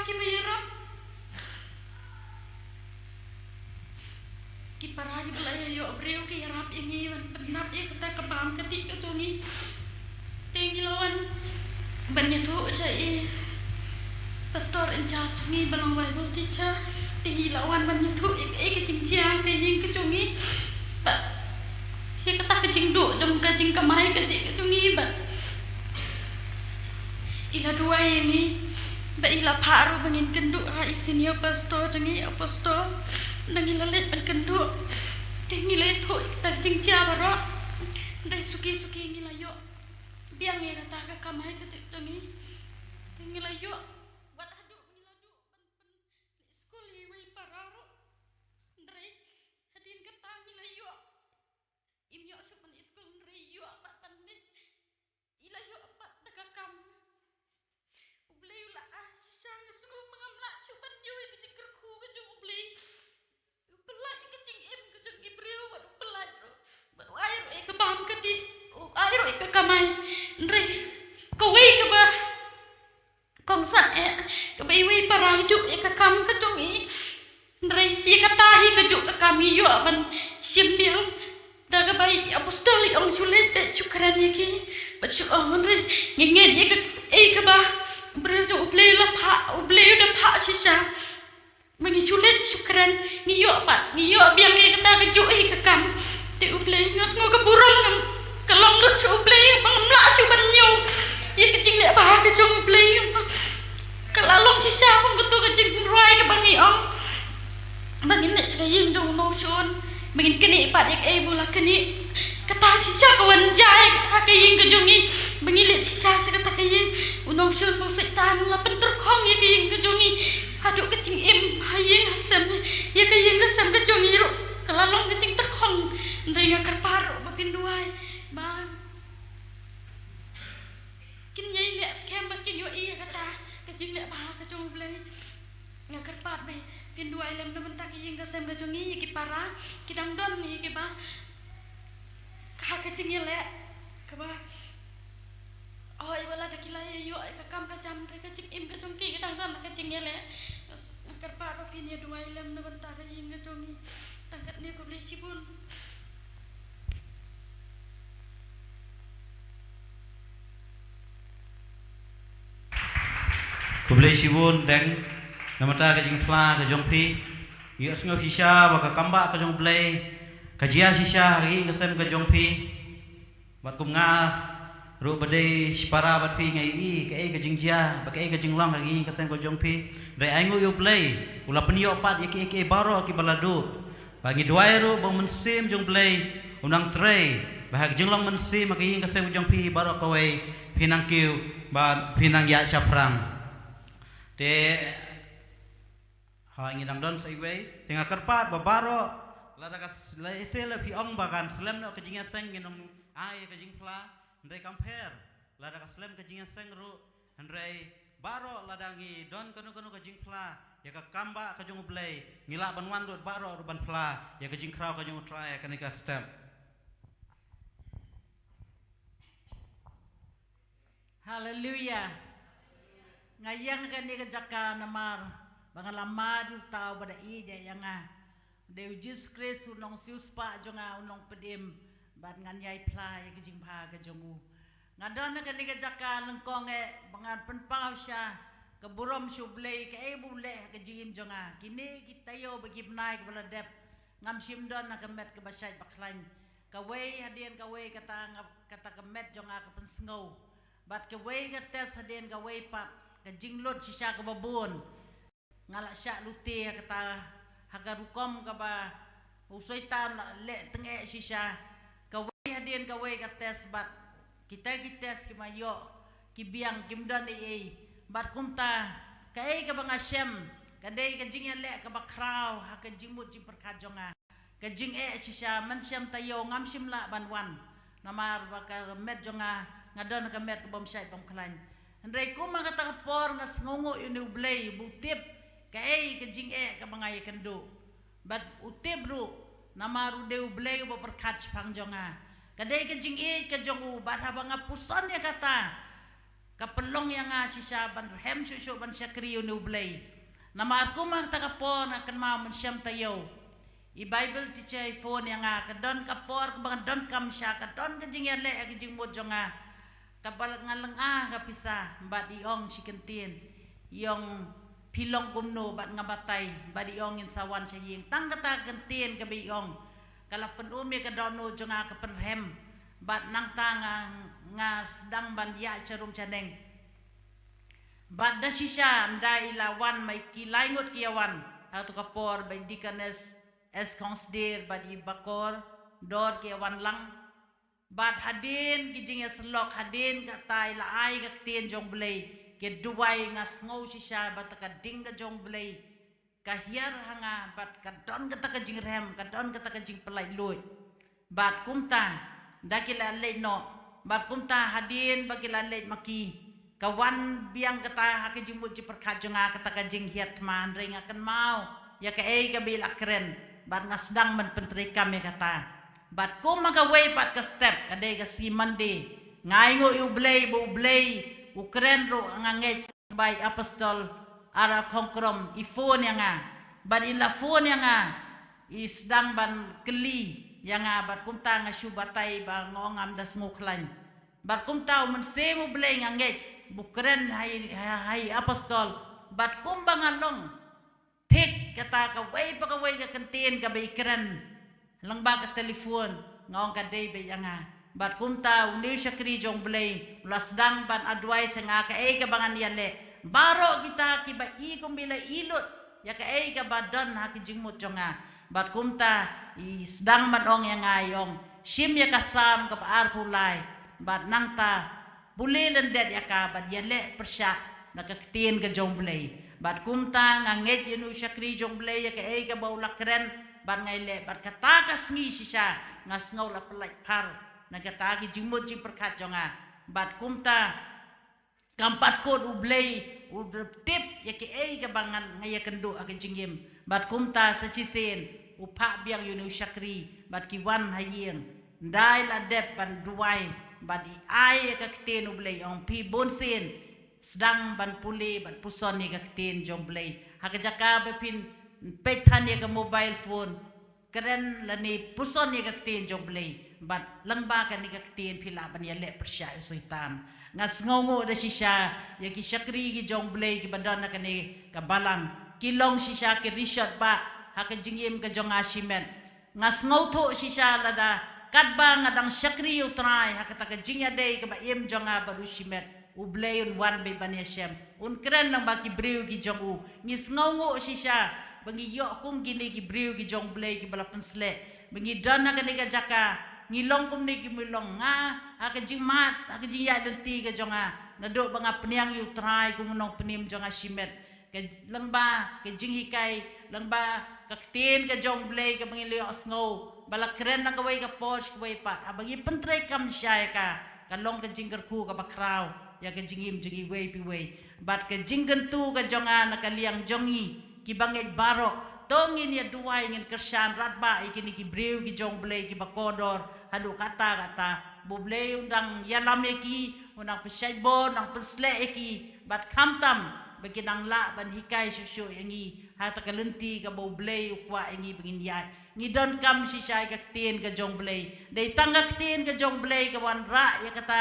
Ki ba ïarap. Ki para ki ba la ïa ïoh briew ki ïarap ïa ngi ban pyndap ïa kata ka bam ka dih ka jong ngi. Te ngi la wan ban ïathuh sha i pastor in charge jong ngi ba long Bible teacher. Te ngi la wan ban ïathuh ïa ka, ïa ka jingjia ka ïing ka jong ngi. Bad ïa kata ka jingduh jong ka jingkamai ka jih ka jong ngi bad i la duwai ïa ngi. Bad i la phah ruh ba ngin kynduh ha i senior pastor jong ngi, apostle. Nang ngi la leit ban kynduh. Te ngi la ïathuh ïa kata ka jingjia baroh. Dei suki suki ngi la ïoh biang ïa kata ka kamai ka jih jong ngi. Te ngi la ïoh wat haduh ngi la duh ban pyn skul ïa iwei i para ruh. Hynrei hadien kata ngi la ïoh. Im ïoh shuh ban skul hynrei ïoh pat ban leit. I la ïoh pat da ka kam. U Blei u la ai shisha, nga sngew ba ngam lah shuh ban ñiew ïa ka jingkyrkhu ka jong U Blei. U pyllait ïa ka jingim ka jong ki briew bad u pyllait ruh. Bad u ai ruh ïa ka bam ka dih, u ai ruh ïa ka kamai. Hynrei kawei kaba kongsan eh, kaba iwei i para ka juh ïa ka kam ka jong i. Hynrei ïa kata hi ka juh ka kam ngi ïoh ban shim biang. Da kaba i apostol i ong shu leit beit shu kren ïa ki. Bad shu ong hynrei ngi ngeit ïa ka, ïa kaba briew jong U Blei la phah, U Blei u da phah shisha. Ba ngi shu leit shu kren, ngi ïoh pat, ngi ïoh biang ïa kata ka juh hi ka kam. Te U Blei nga sngew ka burom ngam, ka long lut sha U Blei, ba ngam lah shuh ban ñiew ïa ka jingleh bha ka jong U Blei. Ka la long shisha kum kato ka jingrwai kaba ngi ong. Ba ngin leit sha ka ïing jong u nongshun, ba ngin knieh pat ïa kaei ba u la knieh. Kata shisha ka wan jia ha ka ïing ka jong ngi. Ba ngi leit shisha sha kata ka ïing, u nongshun ba u Soitan u la pyntyrkhong ïa ka ïing ka jong ngi. Haduh ka jingim ha ïing ha sem, ïa ka ïing ka sem ka jong ngi ruh ka la long ka jingtyrkhong. Hynrei nga kyrpad ruh ba phin duwai ba kin ïai leh skhem bad kin ïohi ïa kata ka jingleh bha ka jong U Blei. Nga kyrpad ba phin duwai lem na bynta ka ïing ka sem ka jong ngi, ïa ki para ki dang don ïa kiba ka, ka jingïaleh kaba, oh, ïa ba lada ki la ïa ïoh ïa ka kam ka jam, hynrei ka jingim ka jong ki ka dang don ka jingïaleh. Nga kyrpad ba phin ïa duwai lem na bynta ka ïing ka jong ngi. Tang katne, khublei shibun. Khublei shibun Deng, na bynta ka jingphla ka jong phi. Ïohsngew shisha ba ka kam ba ka jong U Blei ka jia shisha ha ka ïing ka sem ka jong phi. Bad kum nga ruh ba dei shipara bad phi nga ïohi kaei ka jingjia bad kaei ka jinglong ha ka ïing ka sem ka jong phi. Hynrei ainguh ïa U Blei, u la pynïoh pat ïa kiei kiei baroh kiba la duh. Bad ngi duwai ruh ba U Mynsiem jong U Blei un nang trei, ba ha ka jinglong mynsiem ha ka ïing ka sem ka jong phi baroh kawei phin nang kiew bad phin nang ïaid shaphrang. Te ha ngi dang don sa iwei, te nga kyrpad ba baroh lada ka s-, lada ïa shisha phi ong ba kan slem noh ka jingïaseng ngin ym ai ka jingphla, hynrei kam pher, lada ka slem ka jingïaseng ruh, hynrei baroh lada ngi don kano kano ka jingphla ïa ka kam ba ka jong U Blei, ngi lah ban wan lut baroh ruh ban phla ïa ka jingkhraw ka jong U Trai ha kane ka step. Haleluya. Nga ïeng ha kane ka jaka namar ba nga la mad ïa uta uba da ïeit ïa nga. Dei U Jisu Khrist u nongsiewspah jong nga, u nongpynim, bad ngan ïai phla ïa ka jingbha ka jong u. Nga don ha kane ka jaka nyngkong eh ba ngan pynpaw sha ka burom sha U Blei kaei ba u leh ha ka jingim jong nga. Kine ki taïew bad ki bnai kiba la dep ngam shym don ha ka met kaba shait ba khlaiñ. Kawei hadien kawei kata nga, kata ka met jong nga ka pynsngew. Bad kawei ka test hadien kawei pat, ka jinglut shisha kaba bun. Nga la shah lute ha kata, ha ka rukom kaba u Soitan la leh tyngeh shisha. Kawei hadien kawei ka test bad kita ki test ki ma ïoh, ki biang, kim don ei ei. Bad kumta, kaei kaba nga shem, ka dei ka jingïaleh kaba khraw ha ka jingmut jingpyrkhat jong nga. Ka jingeh shisha, man shem taïew ngam shym lah ban wan. Namar ba ka met jong nga, nga don ka met ka bym shait bym khlaiñ. Hynrei kum ha kata ka por nga sngewnguh ïa une U Blei ba u tip kaei ka jingeh kaba nga ïakynduh. Bad u tip ruh, namar u dei U Blei uba pyrkhat shaphang jong nga. Ka dei ka jingïeit ka jong u, bad haba nga puson ïa kata, Ka pynlong ïa nga shisha ban rhem shuh shuh ban shakri ïa une u Blei. Namar kum ha kata ka por nga kynmaw mynshem taïew, i Bible teacher i phone ïa nga, ka don ka por kaba nga donkam shisha, ka don ka jingïaleh ha ka jingmut jong nga. Kaba nga lynga ka pisa bad i ong shi kyntien, i ong, phi long kumno? Bad nga batai, bad i ong, ngin sa wan sha ïing. Tang kata ka kyntien kaba i ong, ka la pynum ïa ka dohnud jong nga, ka pynrhem. Bad nangta nga, nga sdang ban ïaid sha rum sha neng. Bad da shisha ynda i la wan, ma i ki lai ngut ki ïa wan ha kato ka por, ba i Deaconess S Khongsdir bad i Bah Kordor ki ïa wan lang. Bad hadien ki jingïasyllok, hadien kata i la ai ka ktien jong u Blei, ki duwai, nga sngew shisha ba kata ka ding ka jong u Blei ka hiar ha nga, bad ka don kata ka jingrhem, ka don kata ka jingpynlait luid. Bad kumta, da ki la leit noh, bad kumta hadien ba ki la leit ma ki, ka wan biang kata ha ka jingmut jingpyrkhat jong nga kata ka jinghiar thma, hynrei nga kynmaw ïa kaei kaba i la kren, bad nga sdang ban pyntreikam ïa kata. Bad kum ha kawei pat ka step, ka dei ka sngi Monday, nga ainguh ïa u Blei ba u Blei u kren ruh, nga ngeit ba i Apostol Ara Khongkrom i phone ïa nga. Bad i la phone ïa nga, i sdang ban kylli ïa nga, bad kumta nga shu batai ba nga ong ngam da sngewkhlaiñ. Bad kumta u Mynsiem u Blei, nga ngeit ba u kren ha i, ha, ha i Apostol. Bad kumba nga long thik kata kawei pa kawei ka kyntien kaba i kren lyngba ka telephone, nga ong ka dei beit ïa nga. Bad kumta une u shakri jong u Blei u la sdang ban advice ïa nga kaei kaba ngan ïaleh. Baroh kita kiba i kumba i la i lut ïa kaei kaba don ha ka jingmut jong nga. Bad kumta i sdang ban ong ïa nga, i ong, shim ïa ka Salm kaba arphew lai, bad nangta pule lyndet ïa ka, bad ïaleh pyrshah na ka ktien ka jong u Blei. Bad kumta nga ngeit ïa une u shakri jong u Blei ïa kaei kaba u la kren, bad nga ïaleh, bad kata ka sngi shisha nga sngew la pynlait phar na kata ka jingmut jingpyrkhat jong nga. Bad kumta kam pat kut u Blei u tip ïa kaei kaba ngan, nga ïakynduh ha ka jingim. Bad kumta sa shisien u phah biang ïa une u shakri, bad ki wan ha ïing. Ynda i la dep ban duwai, bad i ai ïa ka ktien u Blei, ong, phi bunsien sdang ban pule bad puson ïa ka ktien jong u Blei. Ha ka jaka ba phin peit than ïa ka mobile phone, kren lane puson ïa ka ktien jong u Blei, bad lyngba kane ka ktien phi lah ban ïaleh pyrshah ïa u Soitan. Nga sngewnguh da shisha ïa ki shakri ki jong u Blei kiba don ha kane ka balang, ki long shisha ki rishot bah ha ka jingim ka jong nga shimet. Nga sngewthuh shisha lada katba nga dang shakri ïa u Trai ha kata ka jingïadei kaba im jong nga bad u shimet, u Blei un wan beit ban ïashem, un kren lang bad ki briew ki jong u. Ngi sngewnguh shisha ba ngi ïoh kum kine ki briew ki jong u Blei kiba la pynsleh, ba ngi don ha kane ka jaka, ngi long kumne ki, ngi long, nga ha ka jingmad, ha ka jingïaid lynti ka jong nga, naduh ba nga pynïang ïa u Trai kum u nongpynim jong nga shimet, ka, lyngba ka jinghikai, lyngba ka ktien ka jong u Blei kaba ngi la ïohsngew, ba la kren na kawei ka por sha kawei pat, haba ngi pyntreikam shisha ïa ka, ka long ka jingkyrkhu kaba khraw ïa ka jingim jong iwei pa iwei. Bad ka jingkyntu ka jong nga na ka liang jong ngi kiba ngeit baroh, to ngin ïa duwai, ngin kyrshan radbah ïa kine ki briew ki jong u Blei kiba kordor haduh katta katta, ba u Blei un dang ïalam ïa ki, un dang pynshait bor, un dang pynsleh ïa ki, bad khamtam ba kin nang lah ban hikai shuh shuh ïa ngi ha kata ka lynti kaba u Blei u kwah ïa ngi ba ngin ïaid. Ngi donkam shisha ïa ka ktien ka jong u Blei. Dei tang ka ktien ka jong u Blei ka wanrah ïa kata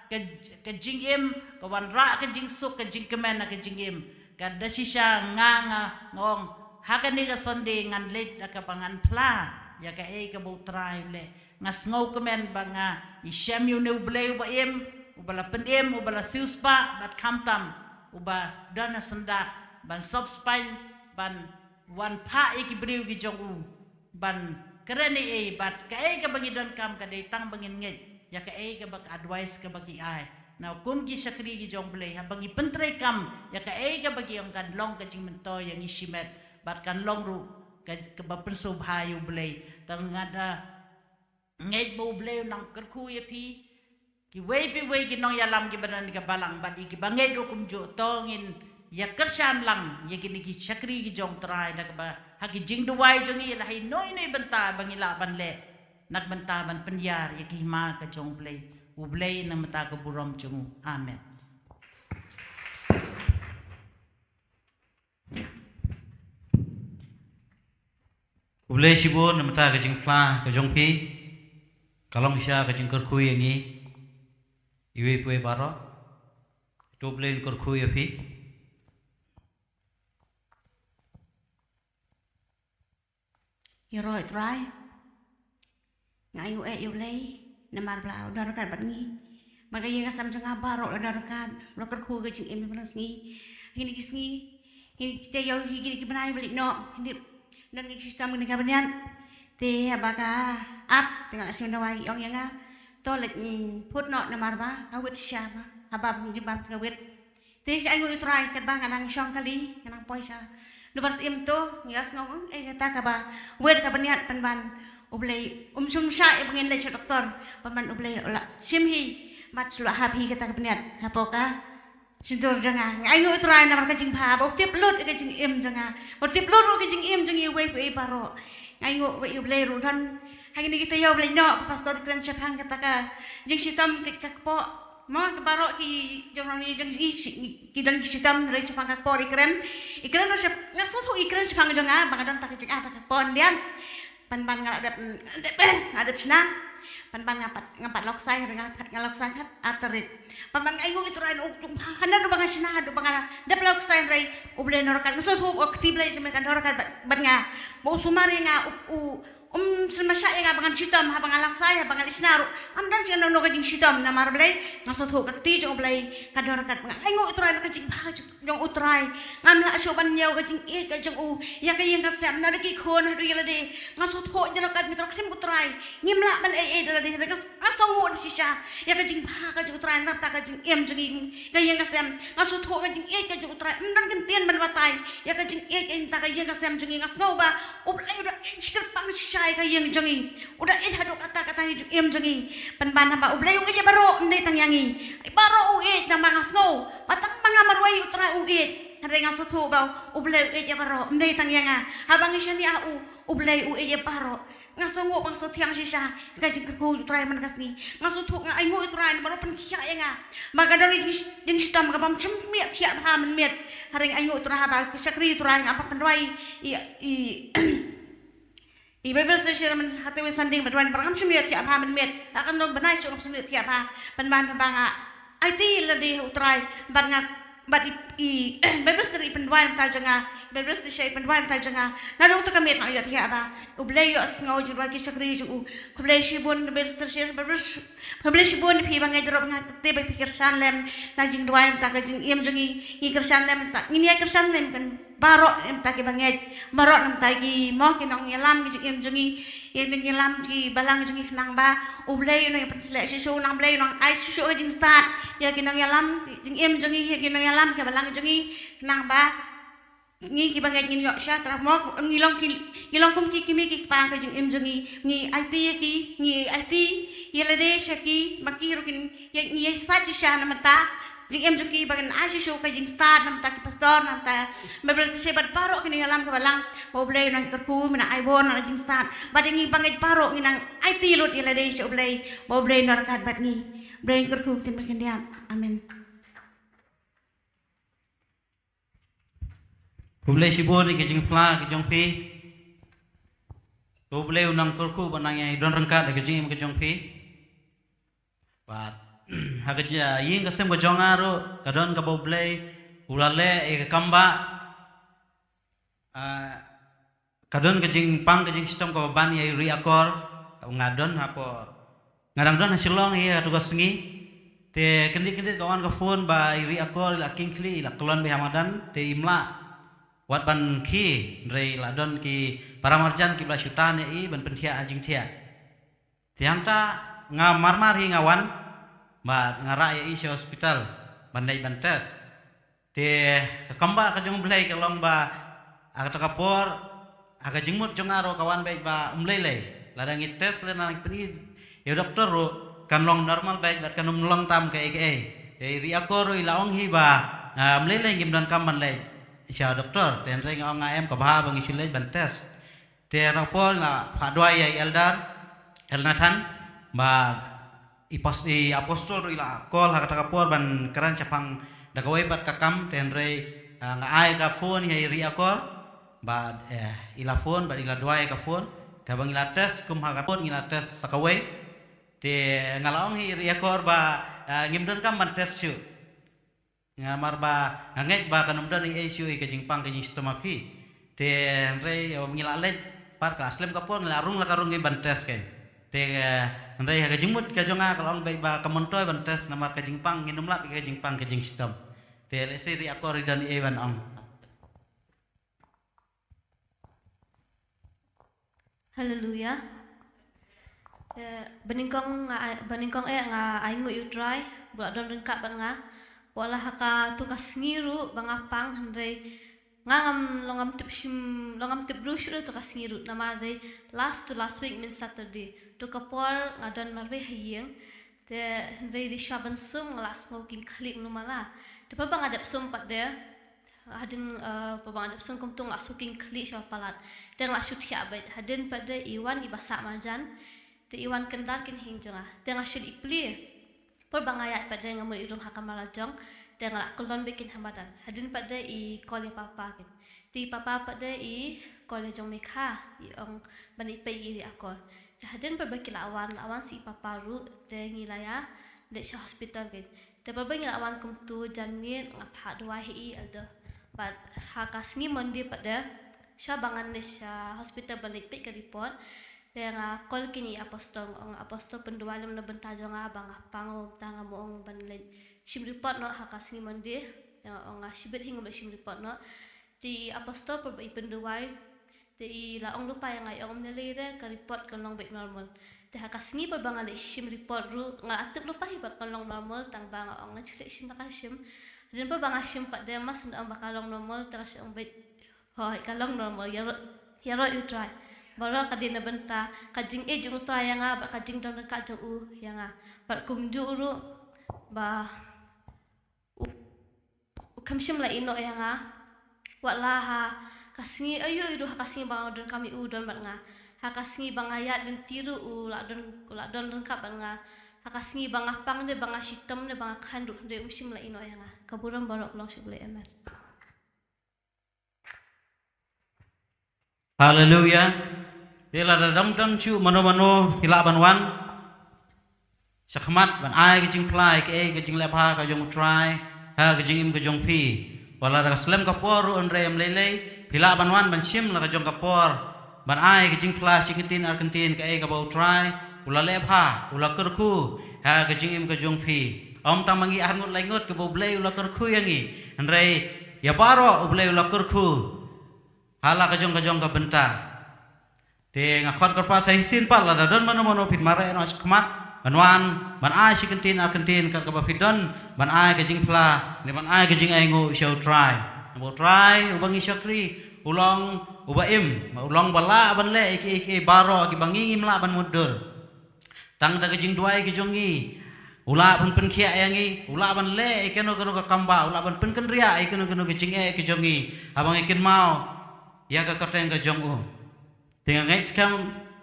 ka, ka jingim, ka wanrah ka jingsuk, ka jingkmen ha ka jingim. Ka da shisha nga, nga, nga ong, ha kane ka Sunday ngan leit da kaba ngan phla ïa kaei kaba u Trai u leh. Nga sngewkmen ba nga ïashem ïa une u Blei uba im, uba la pynim, uba la siewspah, bad khamtam uba don ha syndah ban sop spaiñ, ban wan phah ïa ki briew ki jong u, ban kren ei ei, bad kaei kaba ngi donkam ka dei tang ba ngin ngeit ïa kaei kaba ka advice kaba ki ai. Na kum ki shakri ki jong u Blei, haba ngi pyntreikam ïa kaei kaba ki ong, kan long ka jingmyntoi ïa ngi shimet, bad kan long ruh ka, kaba pynsngewbha ïa u Blei. Tang nga da ngeit ba u Blei un nang kyrkhu ïa phi, kiwei pa iwei ki nongïalam kiba don ha ka balang, bad ïa kiba ngeit ruh kumjuh, to ngin ïa kyrshan lang ïa kine ki shakri ki jong u Trai da kaba ha ki jingduwai jong ngi, la ha ino ino i bynta ba ngi lah ban leh na ka bynta ban pynïar ïa ka hima ka jong u Blei. U Blei na ka bynta ka burom jong u. Amen. Te shibun namar ka jingphla ka jong phi ka long shisha ka jingkyrkhu ïa ngi iwei pa iwei baroh. To Blei un kyrkhu ïa phi. Ïaroh Trai. Nga ainguh ïa U Blei namar ba la don ryngkat bad ngi. Namar ka ïing ka sem jong nga baroh la don ryngkat, la kyrkhu ka jingim ïa ngi. Hynrei ki sngi, hynrei ki taïew, hynrei ki bnai ba la ïoh, hynrei don ki shitom kine ki bniat. Te haba ka ap te nga la shim dawai, ong ïa nga to leit phut noh namar ba ka wit shisha ba haba jingim ba ka wit. Te sha ainguh ïa U Trai katba nga nang shong kali, nga nang poi sha Dubar Syiem to, nga sngew ong eh kata kaba wit ka bniat pynban U Blei um shym shah ïa ba ngin leit sha doktor, pynban U Blei u la shim hi bad shu la hap hi kata ka bniat hapoh ka shyntur jong nga. Nga ainguh ïa U Trai namar ka jingbha ba u tip lut ïa ka jingim jong nga, u tip lut ruh ka jingim jong ngi iwei pa iwei baroh. Nga ainguh ba U Blei ruh don ha kine ki taïew ba la ïoh, Pastor i kren shaphang kata ka jingshitom ka, ka kpoh. Mo, ki baroh ki jong ngi, jong ngi shi-, ki don ki shitom hynrei shaphang ka kpoh i kren. I kren ruh shap-, nga sngewthuh i kren shaphang jong nga ba nga don ta ka jingah ta ka kpoh, hynrei pynban nga la dep, dep, nga la dep shna. Pynban nga pat, nga pat la ksai, nga pat, nga la ksai kat arterit. Pynban nga ainguh ïa U Trai, u, u, hynda ruh ba nga shna, haduh ba nga dep la ksai hynrei U Blei u don ryngkat. Nga sngewthuh ba ka kti Blei jong me ka don ryngkat bad, bad nga. Ba u sumar ïa nga, u, u, um shym la shah ïa nga ba ngan shitom, haba nga la ksai, haba nga la shna ruh. Ngam don jingno no ka jingshitom namar Blei, nga sngewthuh ka kti jong U Blei ka don ryngkat bad nga. Nga ainguh ïa U Trai na ka jingbha jong U Trai. Ngam lah shuh ban ñiew ka jingïeit ka jong u ïa ka ïing ka sem, naduh ki khun haduh ïa lade. Nga sngewthuh jingryngkat, me tyrkhlim U Trai. Ngim lah ban ïeit ïeit da lade, nga, nga sngewnguh da shisha ïa ka jingbha ka jong U Trai na ka bynta ka jingim jong ngi, ka ïing ka sem. Nga sngewthuh ka jingïeit ka jong U Trai, ym don ktien ban batai ïa ka jingïeit ka jong U Trai, ka ïing ka sem jong ngi. Nga sngew ba U Blei u da ïeit shikatpang shisha ïa ka ïing jong ngi. U da ïeit haduh katta katta ka jingim jong ngi. Pynban haba U Blei u ïeit ïa baroh, ym dei tang ïa ngi. Baroh u ïeit, namar nga sngew ba tang ba nga marwei U Trai u ïeit. Hynrei nga sngewthuh ba U Blei u ïeit ïa baroh, ym dei tang ïa nga. Haba ngi shaniah ha u, U Blei u ïeit ïa baroh. Nga sngewnguh ba nga sngewthiang shisha ïa ka jingkyrkhu U Trai man ka sngi. Nga sngewthuh, nga ainguh ïa U Trai namar u pynkhiah ïa nga ba ka don ka jing, jingshitom kaba ngam shym ïoh thiah bha mynmiet. Hynrei nga ainguh ïa U Trai haba ki shakri U Trai, nga pynduwai i, i, i Bible station man ha te wei Sunday ba duwai namar ngam shym ïoh thiah bha mynmiet. Ha kano bnai shuh ngam shym ïoh thiah bha. Pynban ba nga aiti lade ha U Trai bad nga, bad i, i Bible study i pynduwai na ka bynta jong nga, Bible study i pynduwai na ka bynta jong nga. Naduh uta ka miet ngam ïoh thiah bha. U Blei u ïohsngew jingduwai ki shakri jong u. Khublei shibun Bible study, Bible, khublei shibun ïa phi bangeit baroh, nga tip ba phi kyrshan lem na jingduwai na ka bynta ka jingim jong ngi. Ngi kyrshan lem na ka bynta, ngin ïa kyrshan lem kan baroh na ka bynta ki bangeit, baroh na ka bynta ki, mo, ki nongïalam ki jingim jong ngi, ïa ki nongïalam ki balang jong ngi, khnang ba U Blei un nang pynsleh shisha, U Blei un nang ai shisha ka jingstad ïa ki nongïalam jingim jong ngi, ïa ki nongïalam ki balang jong ngi, khnang ba ngi ki bangeit ngin ïoh sha tyrwa, mo, ngi long ki, ngi long kum ki kmie ki kpa ka jingim jong ngi. Ngi aiti ïa ki, ngi aiti ïa lade sha ki, ba ki ruh kin ïa, ngi ïa sait shisha na ka bynta jingim jong ki, ba kin ai shisha ka jingstad na ka bynta ki pastor, na ka bynta Bible study bad baroh ki nongïalam ki balang. Ba U Blei un nang kyrkhu, un nang ai bor, un nang ai jingstad. Bad ïa ngi bangeit baroh ngin nang aiti lut ïa lade sha U Blei, ba U Blei un nang ryngkat bad ngi. U Blei un kyrkhu, ktien ba khyndiat. Amen. Khublei shibun ïa ka jingphla ka jong phi. To U Blei un nang kyrkhu bad nang ïai don ryngkat ïa ka jingim ka jong phi. Bad ha ka jia, ïing ka sem ka jong nga ruh ka don kaba U Blei u la leh ïa ka kam ba, ah, ka don ka jingpang ka jingshitom kaba ban ïa i Ri Akor, nga don hapoh, nga dang don ha Shillong ïa kato ka sngi. Te kyndit kyndit ka wan ka phone ba i Ri Akor i la kynkhlieh, i la kyllon beit ha madan, te im lah wat ban khie, hynrei la don ki para marjan kiba la shu tan ïa i ban pynthiah ha jingthiah. Te hangta nga marmar hi nga wan, bad nga rah ïa i sha hospital ban leit ban test. Te ka kam ba ka jong U Blei ka long ba ha kata ka por, ha ka jingmut jong nga ruh ka wan beit ba ym lei lei. Lada ngi test lane ngi pyni ïa u doktor ruh kan long normal beit bad kan ym long tam kaei kaei. Te i Ri Akor ruh i la ong hi ba, ah, ym lei lei, ngim donkam ban leit sha doktor. Te hynrei nga ong nga em, ka bha ba ngi shu leit ban test. Te na ka por nga phah duwai ïa i Elder Elnathan ba i pas-, i apostol ruh i la call ha kata ka por ban kren shaphang da kawei pat ka kam, te hynrei, ah, nga ai ka phone ïa i Ri Akor. Bad, eh, i la phone, bad i la duwai ka phone. Te ba ngi la test, kum ha ka phone, ngi la test sa kawei. Te nga la ong hi ri akor ba, eh, ngim donkam ban test shuh. Nga mar ba, nga ngeit ba kan ym don ei ei shuh ïa ka jingpang ka jingshitom ha phi. Te hynrei, eh, ngi la leit, pat ka la slem ka por, ngi la rung la ka rung ngi ban test kein. Te, eh, hynrei ha ka jingmut ka jong nga ka la ong beit ba ka myntoi ban test namar ka jingpang, ngin ym lap ïa ka jingpang ka jingshitom. Te lehse ri akor i don ei ei ban ong. Haleluya. Eh, banyngkong nga ai-, banyngkong eh nga ainguh ïa u Trai, ba u la don ryngkat bad nga. Wat la ha kato ka sngi ruh ba nga pang hynrei nga ngam long ngam tip shim, long ngam tip ruh shuh da to ka sngi ruh. Namar dei last to last week, means Saturday. To ka por nga don marwei ha ïing. Te hynrei dei shuwa ban sum nga la sngew kynkhlieh kumno ma la. Te pat ba nga dep sum pat de. Hadien, eh, pat ba nga dep sum kumto nga la sngew kynkhlieh shuwa palat. Te nga la shu thiah beit. Hadien pat de i wan i ba sah marjan. Te i wan kyndar kin hing jong nga. Te nga shu leit plie. Pat ba nga ïaid pat de nga mut i rung ha kamra la jong. Te nga la kyllon beit kin ha madan. Hadien pat de i call ïa papa kin. Te i papa pat de i call ïa jong Mekha. I ong ban ïa peit ïa i ri akor. Te hadien pat ba ki la wan, la wan sa i papa ruh, te ngi la ïa leit sha hospital kin. Te pat ba ngi la wan kumto janmiet nga phah dawai ha i, elder. Bad ha ka sngi Monday pat de, shuwa ba ngan leit sha hospital ban leit peit ka report. Te nga call kin ïa i apostol, nga ong, apostol, pynduwai lem na bynta jong nga ba nga pang, bad nga mo ong ban leit shim report noh ha ka sngi Monday. Te nga ong nga shibit hi ngam leit shim report noh. Te i apostol pat ba i pynduwai. Te i la ong lypa ïa nga, i ong, ym lei lei re, ka report kan long beit normal. Te ha ka sngi pat ba nga leit shim report ruh, nga la tip lypa hi ba kan long normal, tang ba nga ong ngan shu leit shim, ba ka shim. Hadien pat ba nga shim pat de, ma shu ong ba ka long normal, te nga shu ong beit, hooid, ka long normal, ïaroh, ïaroh ïa u Trai. Baroh ka dei na bynta ka jingïeit jong u Trai ïa nga, bad ka jingdon ryngkat jong u ïa nga. Bad kumjuh ruh, ba u, u kham shym la ïehnoh ïa nga. Wat la ha ka sngi aïu aïu ruh, ha ka sngi ba nga donkam ïa u, u don bad nga. Ha ka sngi ba nga ïaid lynti ruh u la don, u la don ryngkat bad nga. Ha ka sngi ba nga pang ne ba nga shitom ne ba nga khlaiñ ruh, hynrei um shym la ïehnoh ïa nga. Ka burom baroh ka long sha U Blei. Amen. Haleluya. Te lada ym don shuh mano mano phi lah ban wan sha khmat ban ai ka jingphla ïa kaei ka jingleh bha ka jong u Trai ha ka jingim ka jong phi. Wat lada ka slem ka por ruh, hynrei ym lei lei, phi lah ban wan ban shim la ka jong ka por ban ai ka jingphla shi kyntien ar kyntien kaei kaba u Trai u la leh bha, u la kyrkhu ha ka jingim ka jong phi. Ym tang ma ngi arngut laingut kaba U Blei u la kyrkhu ïa ngi, hynrei ïa baroh U Blei u la kyrkhu ha la ka jong ka jong ka bynta. Te nga khot kyrpad sa shisien pat, lada don mano mano phi mareh noh sha khmat ban wan ban ai shi kyntien ar kyntien kat kaba phi don ban ai ka jingphla ne ban ai ka jingainguh sha u Trai. Namar u Trai uba ngi shakri u long uba im, u long ba lah ban leh ïa kiei kiei baroh kiba ngi ngim lah ban mutdur. Tang da ka jingduwai ka jong ngi u lah ban pynkhiah ïa ngi, u lah ban leh ïa kano kano ka kam ba, u lah ban pynkynriah ïa kano kano ka jingeh ka jong ngi haba ngi kynmaw ïa ka kyrteng ka jong u. Te nga ngeit skhem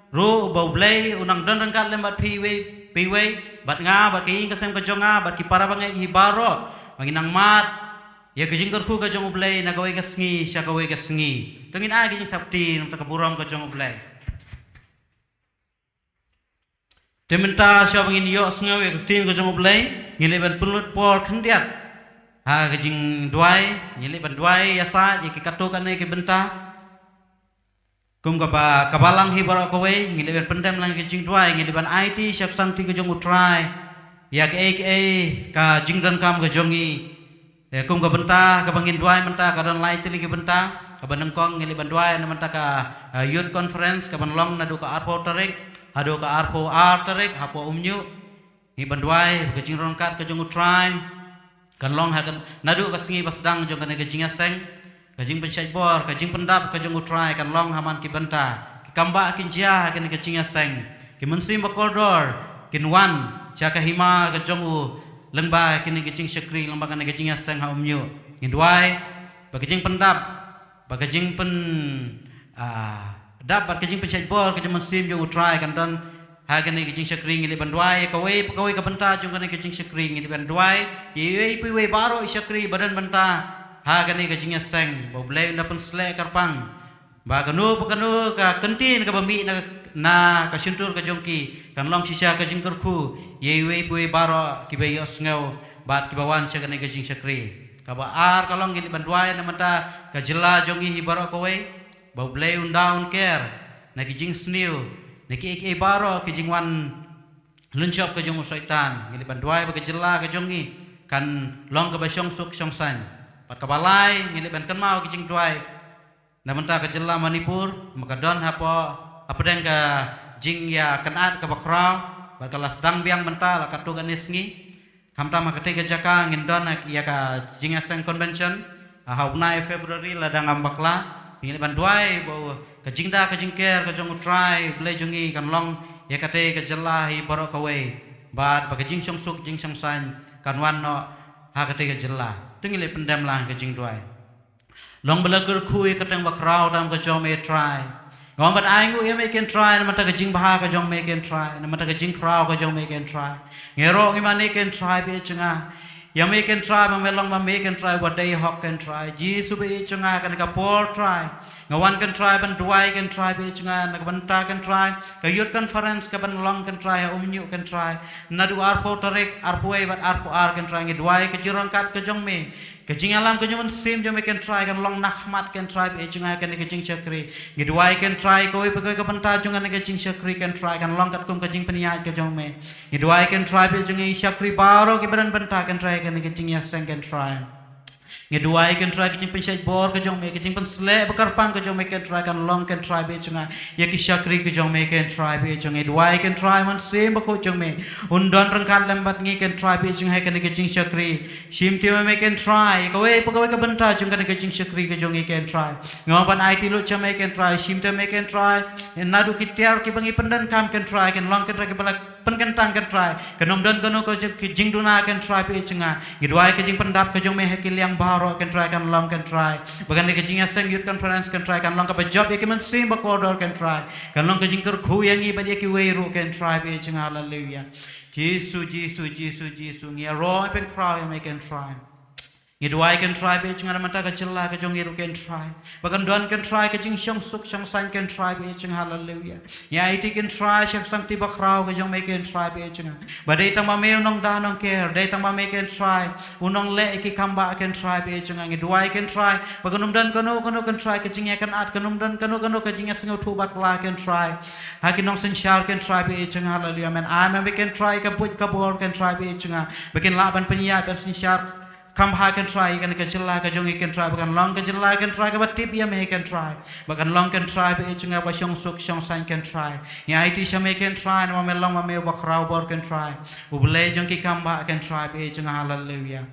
ruh ba U Blei u nang don ryngkat lem bad phi iwei pa iwei, bad nga, bad ka ïing ka sem ka jong nga, bad ki para bangeit hi baroh ba ngin nang mad ïa ka jingkyrkhu ka jong U Blei na kawei ka sngi sha kawei ka sngi. To ngin ai ka jingthap kti na ka bynta ka burom ka jong U Blei. Te mynta shuwa ba ngin ïohsngew ïa ka ktien ka jong U Blei, ngin leit ban pynlut por khyndiat ha ka jingduwai, ngin leit ban duwai ïasaid ïa ki katto katne ki bynta. Kum kaba, ka balang hi baroh kawei, ngin leit ban pyndem lang ïa ka jingduwai, ngin leit ban aiti sha ka santi ka jong u Trai ïa kaei kaei ka jingdonkam ka jong ngi. Te kum ka bynta kaba ngin duwai mynta ka don lai tylli ki bynta. Kaba nyngkong ngin leit ban duwai na bynta ka, eh, Youth Conference kaban long naduh ka arphew tarik haduh ka arphew ar tarik hapoh Umñiuh. Ngi ban duwai ba ka jingryngkat ka jong u Trai kan long ha ka, naduh ka sngi ba sdang jong kane ka jingïaseng. Ka jingpynshait bor, ka jingpyndap ka jong u Trai kan long ha man ki bynta. Ki kam ba kin jia ha kane ka jingïaseng. Ki mynsiem ba kordor kin wan sha ka hima ka jong u lyngba kane ka jingshakri, lyngba kane ka jingïaseng ha Umñiuh. Ngin duwai ba ka jingpyndap, ba ka jingpyn, ah, dap bad ka jingpynshait bor ka jong u Mynsiem jong u Trai kan don ha kane ka jingshakri. Ngi leit ban duwai ïa kawei pa kawei ka bynta jong kane ka jingshakri. Ngi leit ban duwai ïa iwei pa iwei baroh i shakri ba don bynta ha kane ka jingïaseng, ba U Blei un da pynsleh kyrpang Ba kano ba kano ka kyntien kaba mih na, na ka shyntur ka jong ki kan long shisha ka jingkyrkhu ïa iwei pa iwei baroh kiba ïohsngew bad kiba wan sha kane ka jingshakri. Kaba ar ka long ngin ïa ban duwai na bynta ka jylla jong ngi hi baroh kawei, ba U Blei un da un ker na ki jingsniew, na kiei kiei baroh ki jingwan lynshop ka jong u Soitan. Ngin ïa ban duwai ba ka jylla ka jong ngi kan long kaba shongsuk shongsaiñ. Bad kaba lai, ngin ïa ban kynmaw ki jingduwai na bynta ka jylla Manipur, ba ka don hapoh hapdeng ka jingïakynad kaba khraw, bad ka la sdang biang mynta la katto katne sngi. Khamtam ha katei ka jaka ngin don ha ïa ka jingïaseng convention ha u bnai February, lada ngam bakla. Ngin ïa ban duwai ba ka jingda ka jingker ka jong U Trai U Blei jong ngi kan long ïa katei ka jylla hi baroh kawei, bad ba ka jingshongsuk jingshongsaiñ kan wan noh ha katei ka jylla. To ngin ïa pyndem lang ka jingduwai. Long ba la kyrkhu ïa ka kyrteng bakhraw tam ka jong me Trai. Nga wan ban ainguh ïa me Kynrad Trai na bynta ka jingbha ka jong me Kynrad Trai, na bynta ka jingkhraw ka jong me Kynrad Trai. Ngi ïaroh ngi mane Kynrad Trai baieit jong nga. Ïa me Kynrad Trai, ba me long ma me Kynrad Trai, uba dei hok Kynrad Trai. Jisu baieit jong nga, kane ka por Trai, nga wan Kynrad Trai ban duwai Kynrad Trai baieit jong nga na ka bynta Kynrad Trai ka youth conference kaban long Kynrad Trai ha Umñiuh Kynrad Trai, naduh arphew tarik, arphew wei bad arphew ar Kynrad Trai. Ngi duwai ka jingryngkat ka jong me, ka jingïalam ka jong u Mynsiem jong me Kynrad Trai kan long na khmat Kynrad Trai baieit jong nga ha kane ka jingshakri. Ngi duwai Kynrad Trai kawei pa kawei ka bynta jong kane ka jingshakri Kynrad Trai kan long katkum ka jingpynïaid ka jong me. Ngi duwai Kynrad Trai baieit jong nga ïa ki shakri baroh kiba don bynta Kynrad Trai ha kane ka jingïaseng Kynrad Trai. Ngi duwai Kynrad Trai ka jingpynshait bor ka jong me, ka jingpynsleh ba kyrpang ka jong me Kynrad Trai kan long Kynrad Trai baieit jong nga ïa ki shakri ka jong me Kynrad Trai baieit jong nga. Ngi duwai Kynrad Trai Mynsiem Bakhuid jong me un don ryngkat lem bad ngi Kynrad Trai baieit jong nga ha kane ka jingshakri. Shim ti ma me Kynrad Trai kawei pa kawei ka bynta jong kane ka jingshakri ka jong ngi Kynrad Trai. Nga wan ban aiti lut sha me Kynrad Trai, shim ti ma me Kynrad Trai. Naduh ki tiar kiba ngi pyndonkam Kynrad Trai, kin long Kynrad Trai kiba la pynkyntang Kynrad Trai. Kan ym don kano ka jing, ka jingduna Kynrad Trai baieit jong nga. Ngi duwai ka jingpyndap ka jong me ha ki liang baroh Kynrad Trai kan long Kynrad Trai. Ba kane ka jingïaseng youth conference Kynrad Trai kan long kaba jop ïa ki mynsiem bakordor Kynrad Trai. Kan long ka jingkyrkhu ïa ngi bad ïa kiwei ruh Kynrad Trai baieit jong nga. Haleluia. Jisu, Jisu, Jisu, Jisu. Ngi ïaroh pynkhraw ïa me Kynrad Trai. Ngi duwai Kynrad Trai baieit jong nga na bynta ka jylla ka jong ngi ruh Kynrad Trai. Ba kan don Kynrad Trai ka jingshongsuk shongsaiñ Kynrad Trai baieit jong nga. Haleluia. Ngi aiti Kynrad Trai sha ka sangti bakhraw ka jong me Kynrad Trai baieit jong nga. Ba dei tang ma me u nongda nongker, dei tang ma me Kynrad Trai u nongleh ïa ki kam bah Kynrad Trai baieit jong nga. Ngi duwai Kynrad Trai ba kan ym don kano kano Kynrad Trai ka jingïakynad, kan ym don kano kano ka jingïasngewthuh bakla Kynrad Trai ha ki nongsynshar Kynrad Trai baieit jong nga. Haleluia. Men ai ma me Kynrad Trai ka buit ka bor Kynrad Trai baieit jong nga, ba kin lah ban pynïaid ban synshar kham bha Kynrad Trai ïa kane ka jylla ka jong ngi Kynrad Trai, ba kan long ka jylla Kynrad Trai kaba tip ïa me Kynrad Trai, ba kan long Kynrad Trai baieit jong nga ba shongsuk shongsaiñ Kynrad Trai. Ngi aiti sha me Kynrad Trai namar me long ma me uba khraw bor Kynrad Trai, U Blei jong ki kam bah Kynrad Trai baieit jong nga. Haleluia.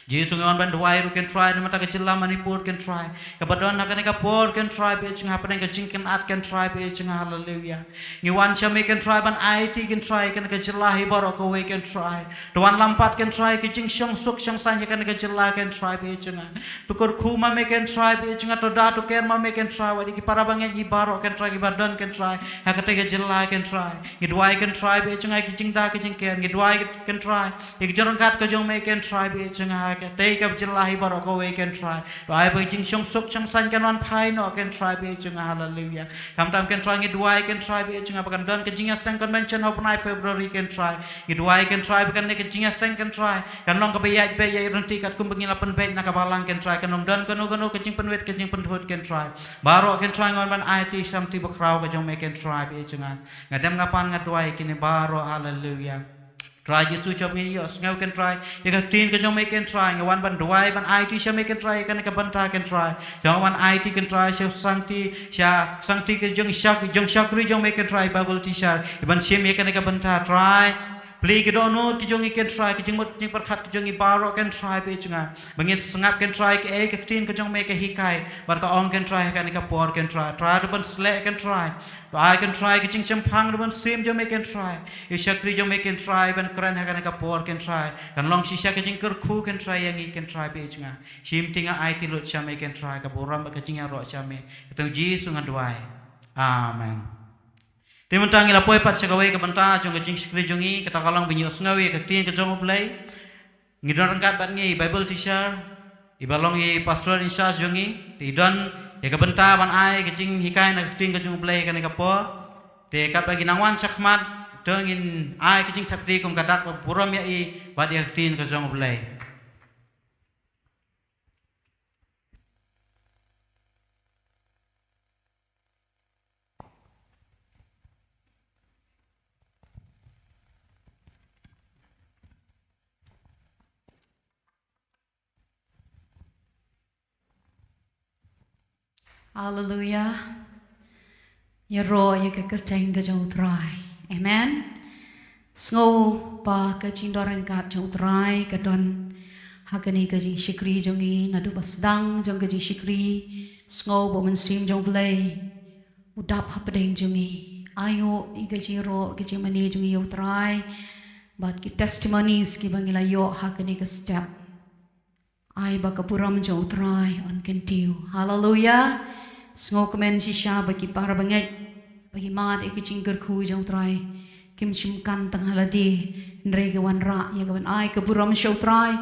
Jisu, ngi wan ban duwai ruh Kynrad Trai na bynta ka jylla Manipur Kynrad Trai, kaba don ha kane ka por Kynrad Trai baieit jong nga hapdeng ka jingkynad Kynrad Trai baieit jong nga. Haleluia. Ngi wan sha me Kynrad Trai ban aiti Kynrad Trai ïa kane ka jylla hi baroh kawei Kynrad Trai. To wan lam pat Kynrad Trai ka jingshongsuk shongsaiñ ïa kane ka jylla Kynrad Trai baieit jong nga. To kyrkhu ma me Kynrad Trai baieit jong nga, to da to ker ma me Kynrad Trai, wat ïa ki para bangeit ngi baroh Kynrad Trai kiba don Kynrad Trai ha katei ka jylla Kynrad Trai. Ngi duwai Kynrad Trai baieit jong nga ïa ki jingda ki jingker, ngi duwai Kynrad Trai ïa ki jingryngkat ka jong me Kynrad Trai baieit jong nga ha katei ka jylla hi baroh kawei Kynrad Trai. To ai ba ka jingshongsuk shongsaiñ kan wan phai noh Kynrad Trai baieit jong nga. Haleluia. Khamtam Kynrad Trai ngi duwai Kynrad Trai baieit jong nga ba kan don ka jingïaseng convention ha u bnai February Kynrad Trai. Ngi duwai Kynrad Trai ba kane ka jingïaseng Kynrad Trai kan long kaba ïaid beit ïaid ryntih katkum ba ngi la pynbeit na ka balang Kynrad Trai, kan ym don kano kano ka jingpynwit ka jingpynthut Kynrad Trai. Baroh Kynrad Trai ngi wan ban aiti sha ka sangti bakhraw ka jong me Kynrad Trai baieit jong nga. Nga dem nga pan nga duwai ïa kine baroh. Haleluia. Trai Jisu, shwa ba ngin ïohsngew Kynrad Trai ïa ka ktien ka jong me Kynrad Trai, nga wan ban duwai ban aiti sha me Kynrad Trai ïa kane ka bynta Kynrad Trai. Shwa nga wan aiti Kynrad Trai sha ka sangti, sha ka sangti ka jong shak, jong shakri jong me Kynrad Trai, Bible teacher, ïa ban shim ïa kane ka bynta Trai. Plie ki dohnud ki jong ngi Kynrad Trai, ki jingmut ki jingpyrkhat ki jong ngi baroh Kynrad Trai baieit jong nga, ba ngin sngap Kynrad Trai kaei ka ktien ka jong me ka hikai bad ka ong Kynrad Trai ha kane ka por Kynrad Trai. Trai to pynsleh Kynrad Trai, to ai Kynrad Trai ka jingshemphang na u Mynsiem jong me Kynrad Trai, ïa ki shakri jong me Kynrad Trai ban kren ha kane ka por Kynrad Trai kan long shisha ka jingkyrkhu Kynrad Trai ïa ngi Kynrad Trai baieit jong nga. Shim ti nga aiti lut sha me Kynrad Trai, ka burom bad ka jingïaroh sha me. Kyrteng Jisu ngan duwai. Amen. Te mynta ngi la poi pat sha kawei ka bynta jong ka jingshakri jong ngi, kata ka long ban ïohsngew ïa ka ktien ka jong U Blei. Ngi don ryngkat bad ngi Bible teacher, iba long i pastor in charge jong ngi. Te i don Ïa ka bynta ban ai ka jinghikai na ka ktien ka jong U Blei kane ka por. Te katba ngi nang wan shakhmat, to ngin ai ka jingthap kti kum ka dak ba burom ïa i bad ïa ka ktien ka jong U Blei. Haleluia. Ïaroh ïa ka kyrteng ka jong U Trai. Amen. Sngew ba ka jingdon ryngkat jong U Trai ka don ha kane ka jingshakri jong ngi, naduh ba sdang jong ka jingshakri. Sngew ba U Mynsiem jong U Blei u dap hapdeng jong ngi. Aïu ïa ka jingïaroh, ka jingmane jong ngi ïa U Trai bad ki testimonies kiba ngi la ïoh ha kane ka step. Ai ba ka burom jong U Trai un kyntiew. Haleluia. Sngewkmen shisha ba ki para bangeit, ba ki mad ïa ki jingkyrkhu jong U Trai, kim shym kan tang ha lade, hynrei ki wanrah ïa ka ban ai ka burom sha U Trai.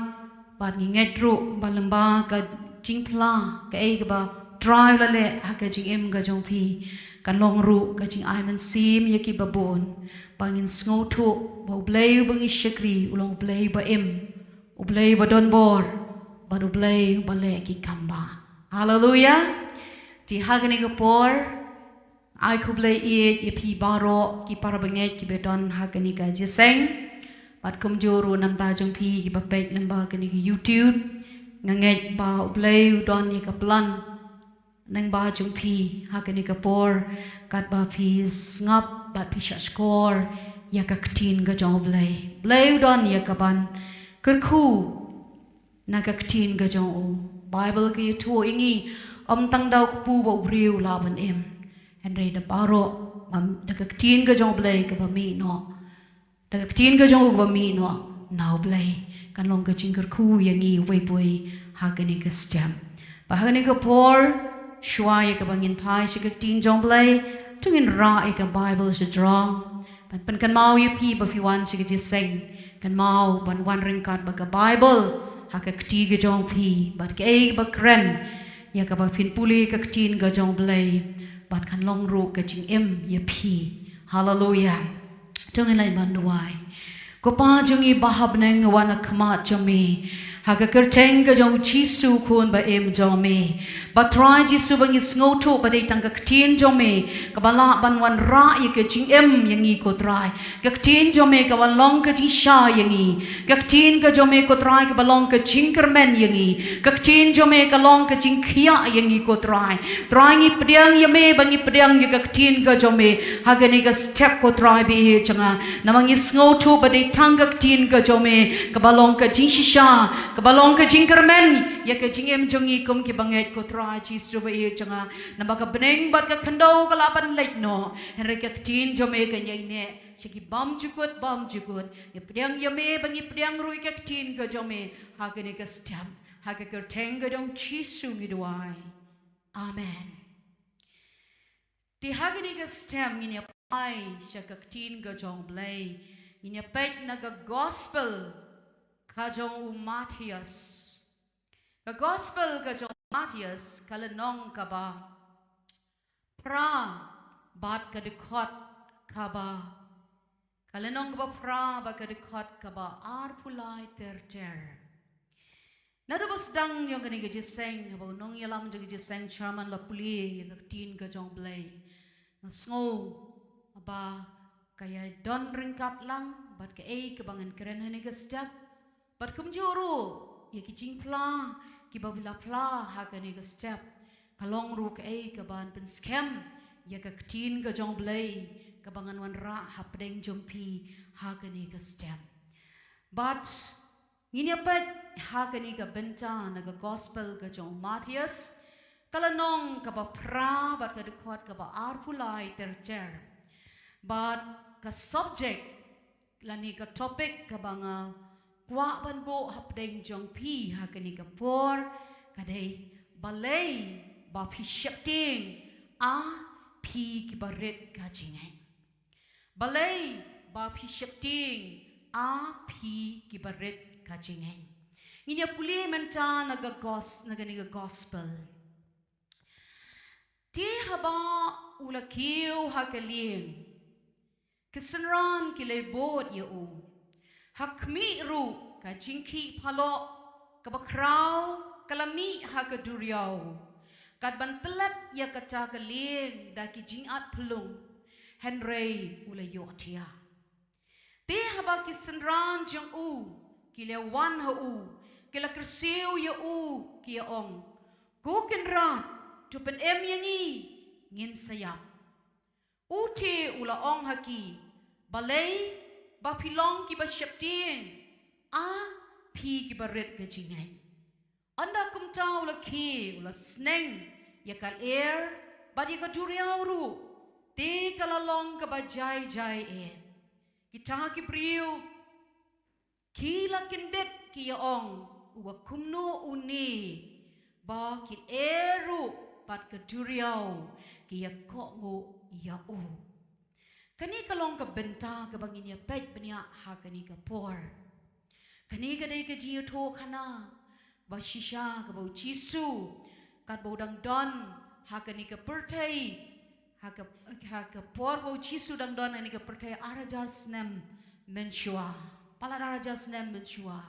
Bad ngi ngeit ruh ba lyngba ka jingphla, kaei kaba U Trai u la leh ha ka jingim ka jong phi, kan long ruh ka jingai mynsiem ïa kiba bun. Ba ngin sngewthuh ba U Blei uba ngi shakri u long U Blei ba im, U Blei ba don bor, bad U Blei ba leh ki kam bah. Haleluia. Te ha kane ka por, ai khublei ïeit ïa phi baroh ki para bangeit kiba don ha kane ka jingïaseng. Bad kumjuh ruh na bynta jong phi kiba peit lyngba kane ka YouTube. Nga ngeit ba U Blei u don ïa ka plan lyngba jong phi ha kane ka por, katba phi sngap bad phi shahshkor ïa ka ktien ka jong U Blei. U Blei u don ïa ka ban kyrkhu na ka ktien ka jong u. Baibl ka ïathuh ïa ngi, ym tang da u kpu bad u briew u lah ban im, hynrei da baroh, da ka ktien ka jong U Blei kaba mih noh. Da ka ktien ka jong u kaba mih noh na U Blei, kan long ka jingkyrkhu ïa ngi uwei pa uwei ha kane ka step. Bad ha kane ka por, shuwa ïa kaba ngin phai sha ka ktien jong U Blei, to ngin rah ïa ka Baibl shajrong. Ban pynkynmaw ïa phi ba phi wan sha ka jingïaseng, kynmaw ban wan ryngkat bad ka Baibl ha ka kti ka jong phi, bad kaei kaba kren ïa kaba phin pule ka ktien ka jong U Blei, bad kan long ruh ka jingim ïa phi. Haleluia. To ngin leit ban duwai. Ko Pa jong ngi ba ha bneng, ngi wan ha khmat jong me ha ka kyrteng ka jong U Jisu, Khun ba im jong me. Bad Trai Jisu, ba ngi sngewthuh ba dei tang ka ktien jong me kaba lah ban wanrah ïa ka jingim ïa ngi ko Trai. Ka ktien jong me kaba long ka jingshai ïa ngi. Ka ktien ka jong me ko Trai kaba long ka jingkyrmen ïa ngi. Ka ktien jong me ka long ka jingkhiah ïa ngi ko Trai. Trai, ngi pdiang ïa me ba ngi pdiang ïa ka ktien ka jong me ha kane ka step ko Trai ba ïeit jong nga. Namar ngi sngewthuh ba dei tang ka ktien ka jong me kaba long ka jingshisha, kaba long ka jingkyrmen ïa ka jingim jong ngi kum ki bangeit ko Trai Jisu ba ïeit jong nga. Namar ka bneng bad ka khyndew ka lah ban leit noh, hynrei ka ktien jong me kan ïaineh sha ki bymjukut bymjukut. Ngi pdiang ïa me ba ngi pdiang ruh ïa ka ktien ka jong me ha kane ka step. Ha ka kyrteng ka jong U Jisu ngi duwai. Amen. Te ha kane ka step ngin ïa phai sha ka ktien ka jong U Blei. Ngin ïa peit na ka gospel ka jong u Mathaios. Ka gospel ka jong u Mathaios, ka lynnong kaba phra bad ka dkhot kaba, ka lynnong kaba phra bad ka dkhot kaba arphew lai ter ter. Naduh ba sdang jong kane ka jingïaseng, haba u nongïalam jong ka jingïaseng Chairman la pule ïa ka ktien ka jong U Blei, nga sngew ba ka ïadon ryngkat lang bad kaei kaba ngan kren ha kane ka step. Bad kumjuh ruh ïa ki jingphla kiba u la phla ha kane ka step, ka long ruh kaei kaban pynskhem ïa ka ktien ka jong U Blei kaba ngan wanrah hapdeng jong phi ha kane ka step. Bad ngin ïa peit ha kane ka bynta na ka gospel ka jong u Mathaios, ka lynnong kaba phra bad ka dkhot kaba arphew lai ter ter. Bad ka subject lane ka topic kaba nga kwah ban buh hapdeng jong phi ha kane ka por ka dei: Balei ba phi sheptieng, a phi kiba rit ka jingngeit? Balei ba phi sheptieng, a phi kiba rit ka jingngeit? Ngin ïa pule mynta na ka gos-, na kane ka gospel. Haba u la kiew ha ka lieng, ki synran ki la bud ïa u. Ha khmih ruh ka jingkhih phaloh kaba khraw ka la mih ha ka duriaw, kat ban tyllep ïa kata ka lieng da ki jingat phyllung, hynrei u la ïohthiah. Te haba ki synran jong u ki la wan ha u, ki la kyrsiew ïa u, ki ïa ong, Ko Kynrad, to pynim ïa ngi, ngin sa ïap. U te u la ong ha ki, Balei ba phi long kiba sheptieng, a phi kiba rit ka jingngeit? Ynda kumta u la khie, u la sneng ïa ka lyer bad ïa ka duriaw ruh, te ka la long kaba jai jai eh. Kita ki briew ki la kyndit, ki ïa ong, Uba kumno une ba ki lyer ruh bad ka duriaw ki ïa kohnguh ïa u? Kane ka long ka bynta kaba ngin ïa peit bniah ha kane ka por. Kane ka dei ka jingïathuhkhana ba shisha kaba u Jisu, katba u dang don ha kane ka pyrthei, ha ka, ha ka por ba u Jisu dang don ha kane ka pyrthei ar hajar snem mynshuwa. Palat ar hajar snem mynshuwa.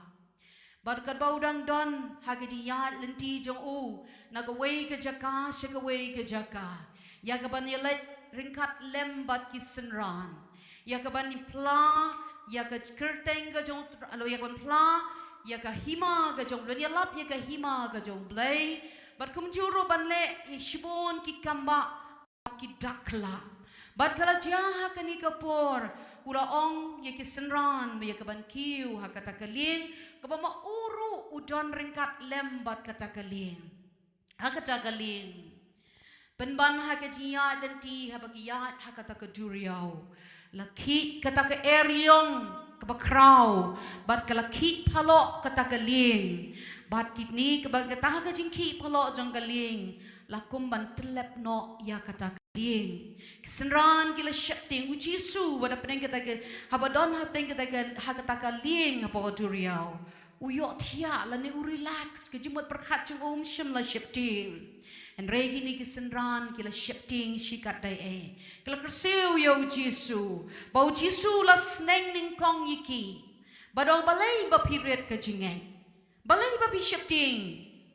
Bad katba u dang don ha ka jingïaid lynti jong u na kawei ka jaka sha kawei ka jaka, ïa kaban ïaleit ryngkat lem bad ki synran, ïa kaban phla ïa ka kyrteng ka jong, alo, ïa kaban phla ïa ka hima ka jong, ban ïalap ïa ka hima ka jong Blei. Bad kumjuh ruh ban leh ïa shibun ki kambah, ki dak khlak. Bad ka la jia ha kane ka por, u la ong ïa ki synran ba ïa kaban kiew ha kata ka lieng, kaba ma u ruh u don ryngkat lem bad kata ka lieng. Ha kata ka lieng, pynban ha ka jingïaid lynti, haba ki ïaid ha kata ka duriaw, la khih kata ka eriong kaba khraw, bad ka la khih phaloh kata ka lieng. Bad kine kaba, kata ka jingkhih phaloh jong ka lieng la kum ban tyllep noh ïa kata ka lieng. Ki synran ki la sheptieng. U Jisu, haba da pdeng kata ka, haba don ha pdeng kata ka, ha kata ka lieng hapoh ka duriaw, u ïohthiah lane u relax, ka jingmut pyrkhat jong u um shym la sheptieng. Hynrei kine ki synran ki la sheptieng shikatdei eh. Ki la kyrsiew ïa u Jisu, ba u Jisu u la sneng nyngkong ïa ki, bad ong, Balei ba phi rit ka jingngeit? Balei ba phi sheptieng?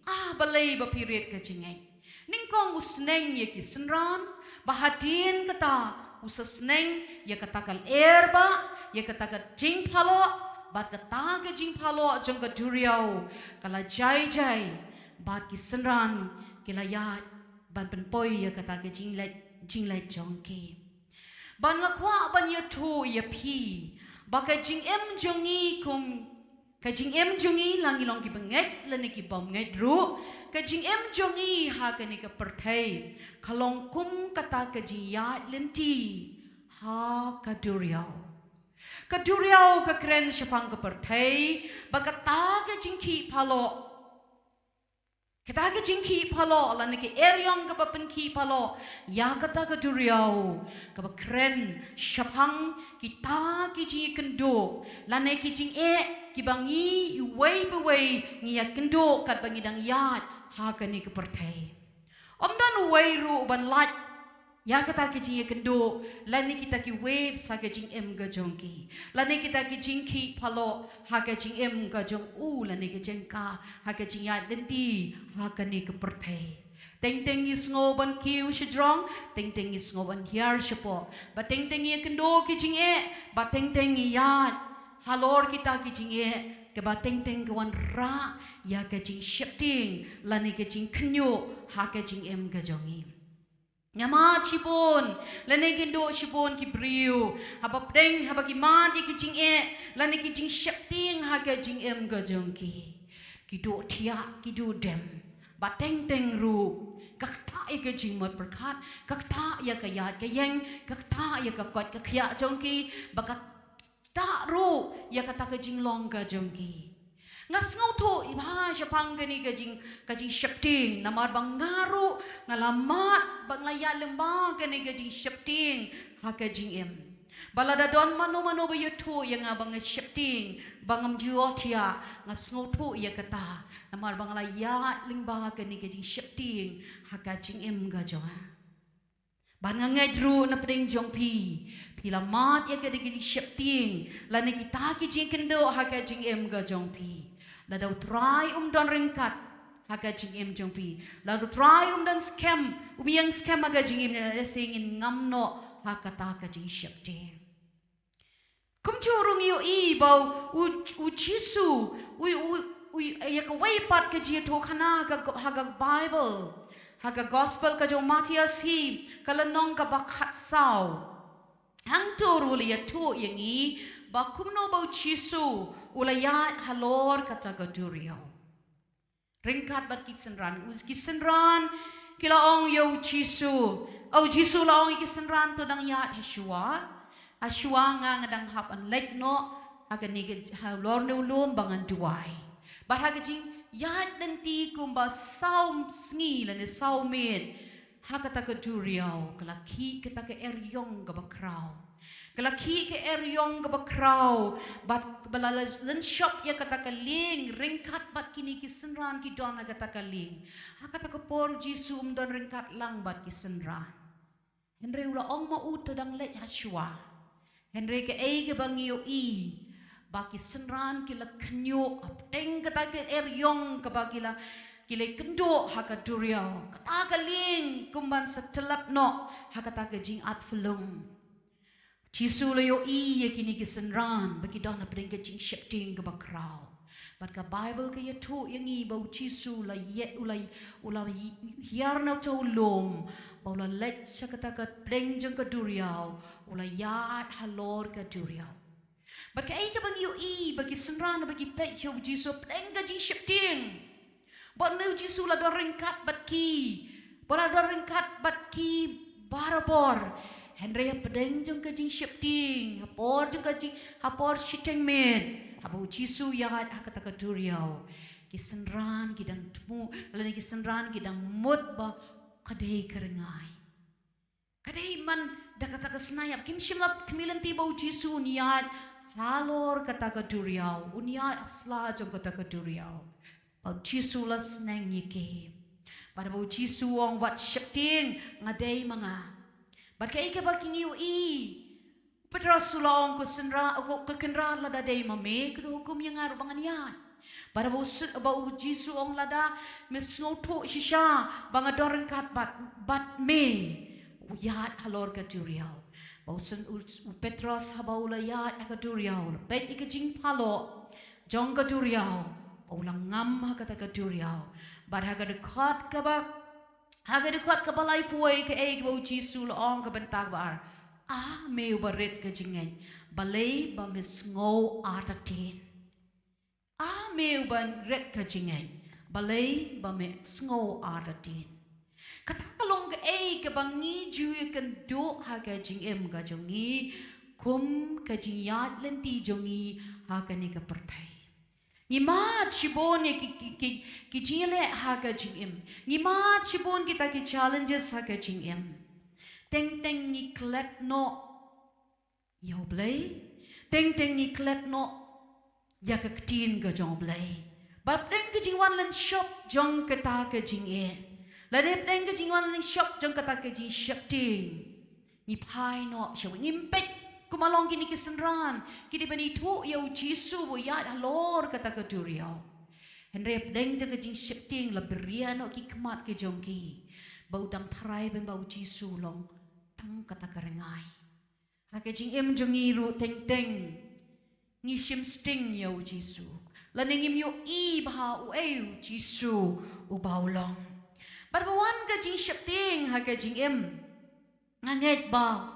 Ah, balei ba phi rit ka jingngeit? Nyngkong u sneng ïa ki synran, ba hadien kata u sa sneng ïa kata ka lyer bah, ïa kata ka jingphaloh, bad kata ka jingphaloh jong ka duriaw ka la jai jai, bad ki synran ki la ïaid ban pynpoi ïa kata ka jingleit, jingleit jong ki. Bad nga kwah ban ïathuh ïa phi ba ka jingim jong ngi kum, ka jingim jong ngi, la ngi long kiba ngeit lane ki bym ngeit ruh, ka jingim jong ngi ha kane ka pyrthei ka long kum kata ka jingïaid lynti ha ka duriaw. Ka duriaw ka kren shaphang ka pyrthei, ba kata ka jingkhih phaloh, kata ka jingkhih phaloh lane ka eriong kaba pynkhih phaloh ïa kata ka duriaw, kaba kren shaphang kita ki jingïakynduh lane ki jingeh kiba ngi iwei pa iwei ngi ïakynduh katba ngi dang ïaid ha kane ka pyrthei. Ym don uwei ruh uban lait ïa kata ki jingïakynduh lane kita kiwei bsa ka jingim ka jong ki, lane kita ki jingkhih phaloh ha ka jingim ka jong u lane ka jong ka, ha ka jingïaid lynti ha kane ka pyrthei. Teng teng ngi sngew ban kiew shajrong, teng teng ngi sngew ban hiar shapoh, ba teng teng ngi ïakynduh ki jingeh, ba teng teng ngi ïaid halor kita ki jingeh, kaba teng teng ka wanrah ïa ka jingsheptieng lane ka jingkhynñiuh ha ka jingim ka jong ngi. Nga mad shibun, lane kynduh shibun ki briew, haba pdeng, haba ki mad ïa ki jingeh lane ki jingsheptieng ha ka jingim ka jong ki, ki duh thiah, ki duh dem. Ba teng teng ruh ka ktah ïa ka jingmut pyrkhat, ka ktah ïa ka ïaid ka ïeng, ka ktah ïa ka koit ka khiah jong ki, ba ka ktah ruh ïa kata ka jinglong ka jong ki. Nga sngewthuh bha shaphang kane ka jing, ka jingsheptieng, namar ba nga ruh nga la mad, ba nga la ïaid lyngba kane ka jingsheptieng ha ka jingim. Ba lada don mano mano ba ïathuh ïa nga ba nga sheptieng, ba ngam ju ïohthiah, nga sngewthuh ïa kata, namar ba nga la ïaid lyngba kane ka jingsheptieng ha ka jingim ka jong nga. Ban nga ngeit ruh na pdeng jong phi, phi la mad ïa ka dei ka jingsheptieng lane kita ki jingkynduh ha ka jingim ka jong phi. Lada u Trai um don ryngkat ha ka jingim jong phi, lada u Trai um don skhem, um ïeng skhem ha ka jingim, lada se ngin ngam noh ha kata ka jingsheptieng. Kumjuh ruh ngi ïohi ba u, u Jisu, u, u, u, ïa kawei pat ka jingïathuhkhana ha ka, ha ka Bible, ha ka Gospel ka jong u Mathaios hi, ka lynnong kaba khatsaw. Hangto ruh la ïathuh ïa ngi ba kumno ba u Jisu u la ïaid halor kata ka duriaw. Ryngkat bad ki synran. U, ki synran ki la ong ïa u Jisu. O Jisu, la ong ïa ki synran, to dang ïaid hashwa. Hashwa nga, nga dang hap ban leit noh ha kane ka, halor ne u lum ba ngan duwai. Bad ha ka jingïaid lynti kumba saw sngi lane saw miet, ha kata ka duriaw ka la khih kata ka eriong kaba khraw. Ka la khih ka eriong kaba khraw, bad kaba la, la lynshop ïa kata ka lieng, ryngkat bad kine ki synran ki don ha kata ka lieng. Ha kata ka por u Jisu um don ryngkat lang bad ki synran. Hynrei u la ong ma u, to dang leit hashwa. Hynrei kaei kaba ngi ïohi, ba ki synran ki la khñiuh hapdeng kata ka eriong kaba ki la, ki la kynduh ha ka duriaw. Kata ka lieng kumban sa tyllep noh ha kata ka jingat phyllung. Jisu la ïohi ïa kine ki synran ba ki don hapdeng ka jingsheptieng kaba khraw. Bad ka Bible ka ïathuh ïa ngi ba u Jisu la ïa, u la, u la hiar na uta u lum, ba u la leit sha kata ka pdeng jong ka duriaw, u la ïaid halor ka duriaw. Bad kaei kaba ngi ïohi, ba ki synran ba ki peit sha u Jisu hapdeng ka jingsheptieng. Bad une u Jisu la don ryngkat bad ki, ba la don ryngkat bad ki barabor. Hynrei hapdeng jong ka jingsheptieng, ha por jong ka jing, ha por shiteng miet, haba u Jisu u ïaid ha kata ka duriaw, ki synran ki dang thmu, lane ki synran ki dang mut ba ka dei ka ryngai. Ka dei man da kata ka sniap, kim shym la khmih lynti ba u Jisu un ïaid halor kata ka duriaw, un ïaid ha sla jong kata ka duriaw. Ba u Jisu la sneng ïa ki. Bad ba u Jisu u ong, wat sheptieng, nga dei ma nga. Bad kaei kaba ki ngi ïohi, u Petros u la ong, ko Kynrad, ko, ko Kynrad, lada dei ma me, kdew hukum ïa nga ruh ba ngan ïaid. Bad ba u, ba u Jisu u ong, lada me sngewthuh shisha ba nga don ryngkat bad, bad me, u ïaid halor ka duriaw. Ba u syn, u, u Petros haba u la ïaid ha ka duriaw, u la peit ïa ka jingpyllait jong ka duriaw, ba u la ngam ha kata ka duriaw. Bad ha ka dkhot kaba, ha ka dkhot kaba laiphew kaei kaba u Jisu u la ong, ka bynta ba ar. A me uba rit ka jingngeit, balei ba me sngew artatien? A me uba rit ka jingngeit, balei ba me sngew artatien? Kata ka long kaei kaba ngi ju ïakynduh ha ka jingim ka jong ngi, kum ka jingïaid lynti jong ngi ha kane ka pyrthei. Ngi mad shibun ïa ki, ki, ki, ki jingïaleh ha ka jingim. Ngi mad shibun kita ki challenges ha ka jingim. Teng teng ngi klet noh ïa U Blei. Teng teng ngi klet noh ïa ka ktien ka jong U Blei. Bad pdeng ka jingwan lynshop jong kata ka jingeh, lane pdeng ka jingwan lynshop jong kata ka jingsheptieng, ngi phai noh sha, ngim peit kum ka long kine ki synran, ki dei ban ithuh ïa U Jisu ba u ïaid halor kata ka duriaw. Hynrei pdeng jong ka jingsheptieng la bria noh ki khmat ki jong ki, ba u dang tharai ban ba U Jisu u long tang kata ka ryngai. Ha ka jingim jong ngi ruh teng teng ngi shim sting ïa U Jisu, lane ngim ïohi bha uei U Jisu uba u long. Bad ba wan ka jingsheptieng ha ka jingim, nga ngeit ba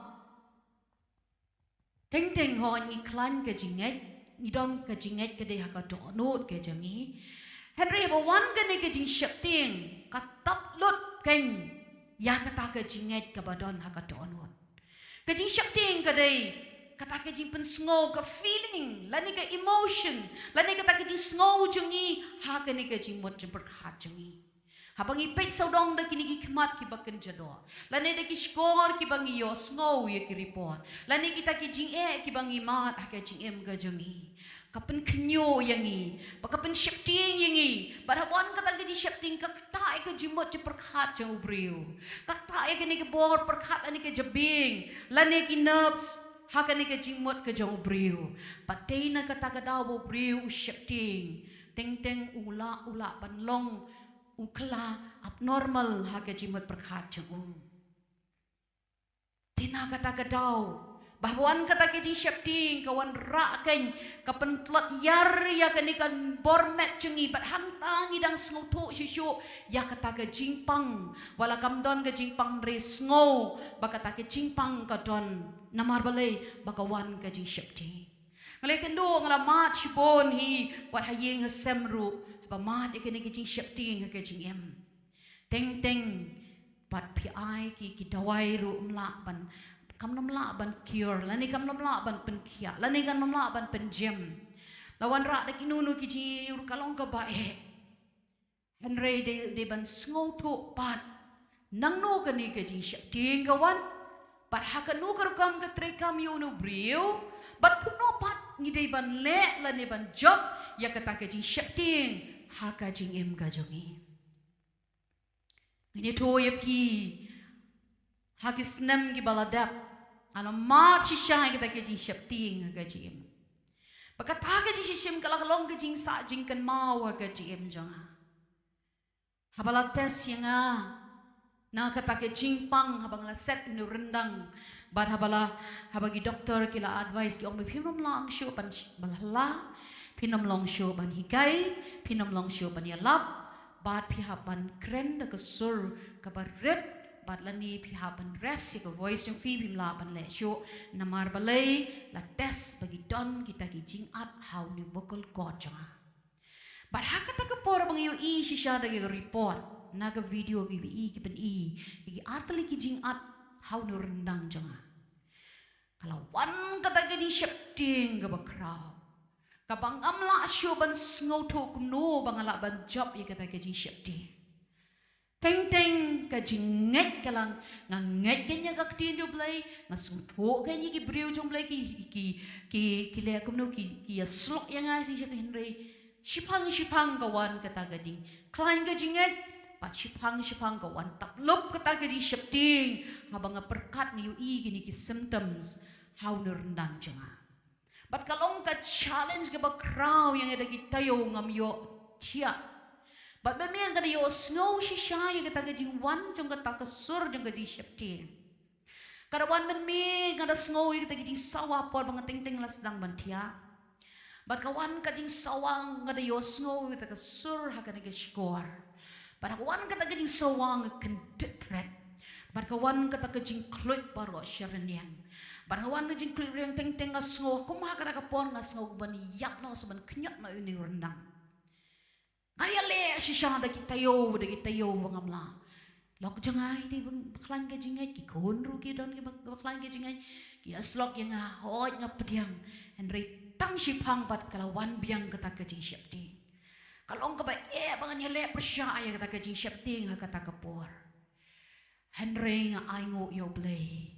teng teng hooid ngi khlaiñ ka jingngeit, ngi don ka jingngeit ka dei ha ka dohnud ka jong ngi. Hynrei ba wan kane ka jingsheptieng, ka tap lut kein ïa kata ka jingngeit kaba don ha ka dohnud. Ka jingsheptieng ka dei kata ka jingpynsngew, ka feeling, lane ka emotion, lane kata ka jingsngew jong ngi ha kane ka jingmut jingpyrkhat jong ngi. Haba ngi peit sawdong da kine ki khmat kiba kynja doh, lane da ki shkor kiba ngi ïohsngew ïa ki report, lane kita ki jingeh kiba ngi mad ha ka jingim ka jong ngi, ka pynkhynñiuh ïa ngi, ba ka pynsheptieng ïa ngi. Bad haba wan kata ka jingsheptieng, ka ktah ïa ka jingmut jingpyrkhat jong u briew, ka ktah ïa kane ka bor pyrkhat lane ka jabieng lane ki nerves ha kane ka jingmut ka jong u briew. Bad dei na kata ka daw ba u briew u sheptieng, teng teng u lah, u lah ban long u kylla abnormal ha ka jingmut pyrkhat jong u. Te na kata ka daw, ba haba wan kata ka jingsheptieng, ka wanrah kein, ka pyntlot ïar ïa kane ka bor met jong ngi, bad hangta ngi dang sngewthuh shuh shuh ïa kata ka jingpang. Wat la kam don ka jingpang, hynrei sngew ba kata ka jingpang ka don. Namar balei? Ba ka wan ka jingsheptieng. Nga la ïakynduh, nga la mad shibun hi, wat ha ïing ha sem ruh, haba mad ïa kane ka jingsheptieng ha ka jingim. Teng teng, bad phi ai ki, ki dawai ruh, ym lah ban, kam nym lah ban cure, lane kam nym lah ban pynkhiah, lane kam nym lah ban pynjem. La wanrah da kino kino ki jingïarap, ka long kaba eh. Hynrei dei, dei ban sngewthuh pat, nangno kane ka jingsheptieng ka wan, bad ha kano ka rukom ka treikam ïa uno u briew, bad kumno pat ngi dei ban leh lane ban jop ïa kata ka jingsheptieng ha ka jingim ka jong ngi. Ngin ïathuh ïa phi, ha ki snem kiba la dep, nga la mad shisha ïa kata ka jingsheptieng ha ka jingim. Bad kata ka jingsheptieng ka la long ka jingsah jingkynmaw ha ka jingim jong nga. Haba la test ïa nga na kata ka jingpang, haba nga la set ïa une u ryndang, bad haba la, haba ki doktor ki la advice, ki ong ba phim nym long shuh ban sh-, ban la, phim nym long shuh ban hikai, phim nym long shuh ban ïalap, bad phi hap ban kren da ka sur kaba rit, bad lane phi hap ban rest ïa ka voice jong phi, phim lah ban leh shuh. Namar balei? La test ba ki don kita ki jingat ha une u vocal cord jong nga. Bad ha kata ka por ba nga ïohi shisha da ka report, na ka video kiba i, ki pyni ïa ki artylli ki jingat ha une u ryndang jong nga, ka la wan kata ka jingsheptieng kaba khraw, kaba ngam lah shuh ban sngewthuh kumno ba nga lah ban jop ïa kata ka jingsheptieng. Teng teng ka jingngeit ka long, nga ngeit kein ïa ka ktien jong U Blei, nga sngewthuh kein ïa ki briew jong U Blei ki, ki, ki, ki leh kumno, ki, ki ïasyllok ïa nga, shi shep hynrei shiphang shiphang ka wan kata ka jingkhlaiñ ka jingngeit, bad shiphang shiphang ka wan tap lup kata ka jingsheptieng, haba nga pyrkhat, nga ïohi kine ki symptoms ha une u ryndang jong nga. Bad ka long ka challenge kaba khraw ïa nga da ki taïew, ngam ïoh thiah. Bad mynmiet nga da ïohsngew shisha ïa kata ka jingwan jong kata ka sur jong ka jingsheptieng. Ka da wan mynmiet, nga da sngew ïa kata ka jingsawa por ba nga teng teng la sdang ban thiah. Bad ka wan ka jingsawa, nga da ïohsngew ïa kata ka sur ha kane ka shkor. Bad ka wan kata ka jingsawa, nga kyndit thret. Bad ka wan kata ka jingkhluit baroh sha rynieng. Bad ka wan ka jingkhluit rynieng, teng teng nga sngew, kumba ha kata ka por nga sngew ban ïap noh, sa ban khñiot noh ïa une u ryndang. Nga ïaleh shisha da ki taïew, da ki taïew ba ngam lah. Lok jong nga i dei ba, ba khlaiñ ka jingngeit, ki khun ruh ki don kiba, ba khlaiñ ka jingngeit. Ki ïasyllok ïa nga, hooid nga pdiang. Hynrei tang shiphang pat ka la wan biang kata ka jingsheptieng. Ka long kaba eh ba ngan ïaleh pyrshah ïa kata ka jingsheptieng ha kata ka por. Hynrei nga ainguh ïa U Blei.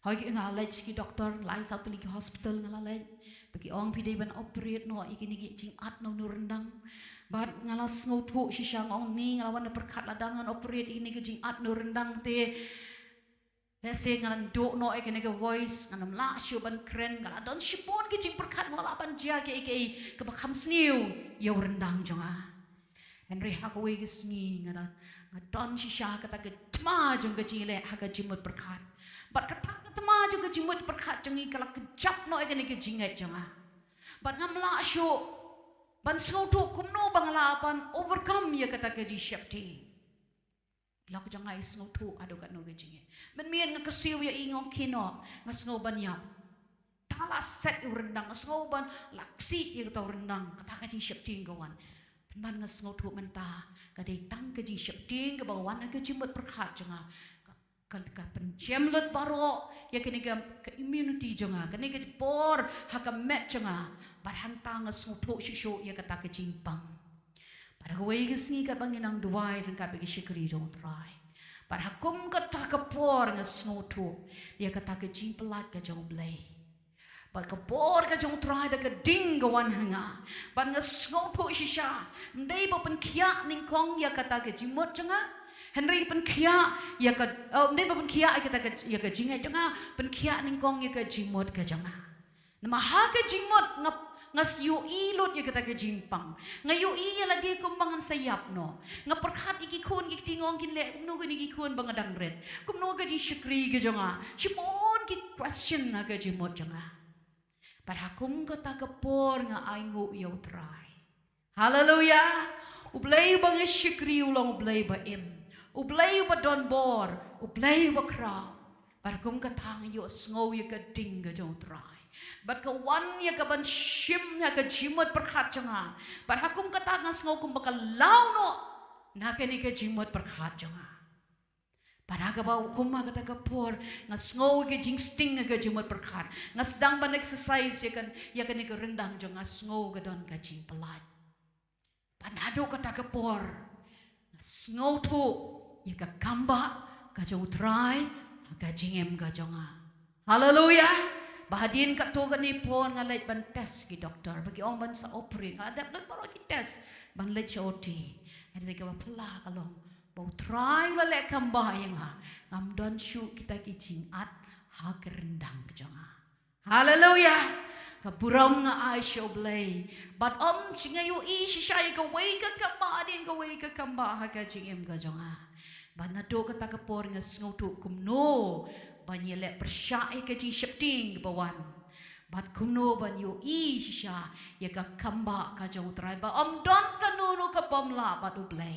Hooid, nga la leit sha ki doktor, lai saw tylli ki hospital nga la leit. Ba ki ong phi dei ban operate noh ïa kine ki jingat na une u ryndang. Bad nga la sngewthuh shisha, nga ong ne, nga la wan da pyrkhat, lada ngan operate ïa kine ki jingat na une u ryndang te, lehse ngan duh noh ïa kane ka voice, ngan ym lah shuh ban kren, nga la don shibun ki jingpyrkhat, nga lah ban jia kaei kaei kaba kham sniew ïa u ryndang jong nga. Hynrei ha kawei ka sngi nga da, nga don shisha kata ka thma jong ka jingïaleh ha ka jingmut pyrkhat. Bad kata ka thma jong ka jingmut pyrkhat jong ngi ka la kjap noh ïa kane ka jingngeit jong nga. Bad ngam lah shuh ban sngewthuh kumno ba nga lah ban overcome ïa kata ka jingsheptieng. Lok jong nga i sngewthuh haduh katno ka jingngeit. Mynmiet nga kyrsiew ïa i, nga ong kino, nga sngew ban ïap. Tang la set ïa u ryndang, nga sngew ban la ksih ïa kata u ryndang, kata ka jingsheptieng ka wan. Pynban nga sngewthuh mynta ka dei tang ka jingsheptieng kaba wan ha ka jingmut pyrkhat jong nga. Ka, ka, ka pynjem lut baroh ïa kane ka, ka immunity jong nga, kane ka bor ha ka met jong nga. Bad hangta nga sngewthuh shuh shuh ïa kata ka jingpang. Bad ha kawei ka sngi katba ngi nang duwai ryngkat bad ki shakri jong U Trai, bad ha kum kata ka por nga sngewthuh ïa kata ka jingpyllait ka jong U Blei. Bad ka bor ka jong U Trai da ka ding ka wan ha nga. Bad nga sngewthuh shisha. Ym dei ba pynkhiah nyngkong ïa kata ka jingmut jong nga. Hynrei pynkhiah ïa ka, oh, ym dei ba pynkhiah ïa kata ka, ïa ka jingngeit jong nga. Pynkhiah nyngkong ïa ka jingmut ka jong nga. Namar ha ka jingmut nga, nga ïohi lut ïa kata ka jingpang. Nga ïohi ïa lade kumba ngan sa ïap noh. Nga pyrkhat ïa ki khun ki kti, nga ong kin leh kumno kine ki khun ba nga dang rit. Kumno ka jingshakri ka jong nga. Shibun ki question ha ka jingmut jong nga. Bad ha kum kata ka por nga ainguh ïa U Trai. Haleluya. U Blei uba nga shakri u long U Blei ba im. U Blei uba don bor, U Blei uba khraw. Bad ha kum kata nga ïohsngew ïa ka ding ka jong U Trai. Bad ka wan ïa ka ban shim ïa ka jingmut pyrkhat jong nga. Bad ha kum kata nga sngew kumba ka law noh na kane ka jingmut pyrkhat jong nga. Bad ha kaba kum ha kata ka por nga sngew ïa ka jingsting ïa ka jingmut pyrkhat. Nga sdang ban exercise ïa ka, ïa kane ka ryndang jong nga, sngew ka don ka jingpyllait. Bad naduh kata ka por nga sngewthuh ïa ka kambah ka jong U Trai ha ka jingim ka jong nga. Haleluya. Ba hadien katto katne por nga leit ban test ki doktor. Ba ki ong ban sa operate. Nga dep lut baroh ki test ban leit sha O T. Hynrei kaba phylla ka long ba U Trai u la leh kambah ïa nga. Ngam don shuh kita ki jingat ha ka ryndang ka jong nga. Haleluya. Ka burom nga ai sha U Blei. Bad ym shi nga ïohi shisha ïa kawei ka kambah hadien kawei ka kambah ha ka jingim ka jong nga. Bad naduh kata ka por nga sngewthuh kumno ban ïaleh pyrshah ïa ka jingsheptieng kaba wan. Bad kumno ban ïohi shisha ïa ka kambah ka jong U Trai ba ym don kano kano ka bym lah bad U Blei.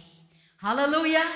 Haleluya.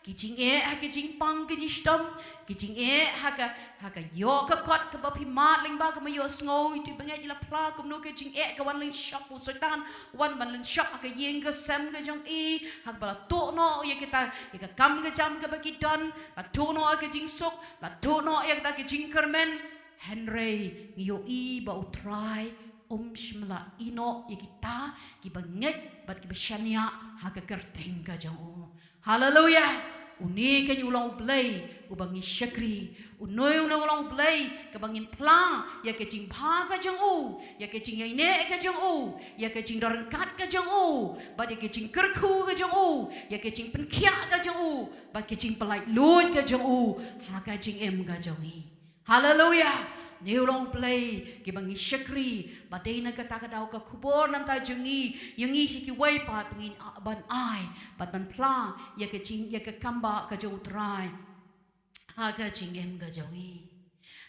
Ki jingeh ha ki jingpang ki jingshitom, ki jingeh ha ka, ha ka ïoh ka kot kaba phi mad lyngba kaba ïohsngew ïa uto u bangeit, ïa la phla kumno ka jingeh ka wan lynshop u Soitan, wan ban lynshop ha ka ïing ka sem ka jong i, ha kaba la tuh noh ïa kita, ïa ka kam ka jam kaba ki don, la tuh noh ïa ka jingsuk, la tuh noh ïa kita ki jingkyrmen. Hynrei ngi ïohi ba U Trai um shym la ïehnoh ïa kita kiba ngeit bad kiba shaniah ha ka kyrteng ka jong u. Haleluya. Une keiñ u long U Blei uba ngi shakri. Une, une u long U Blei kaba ngin phla ïa ka jingbha ka jong u, ïa ka jingïaineh ka jong u, ïa ka jingdon ryngkat ka jong u, bad ïa ka jingkyrkhu ka jong u, ïa ka jingpynkhiah ka jong u, bad ka jingpynlaitluid ka jong u ha ka jingim ka jong ngi. Haleluya. Une u long U Blei kiba ngi shakri. Bad dei na kata ka daw ka khubor na ka bynta jong ngi, ïa ngi sha kiwei pat ba ngin a-, ban ai bad ban phla ïa ka jing, ïa ka kambah ka jong U Trai ha ka jingim ka jong ngi.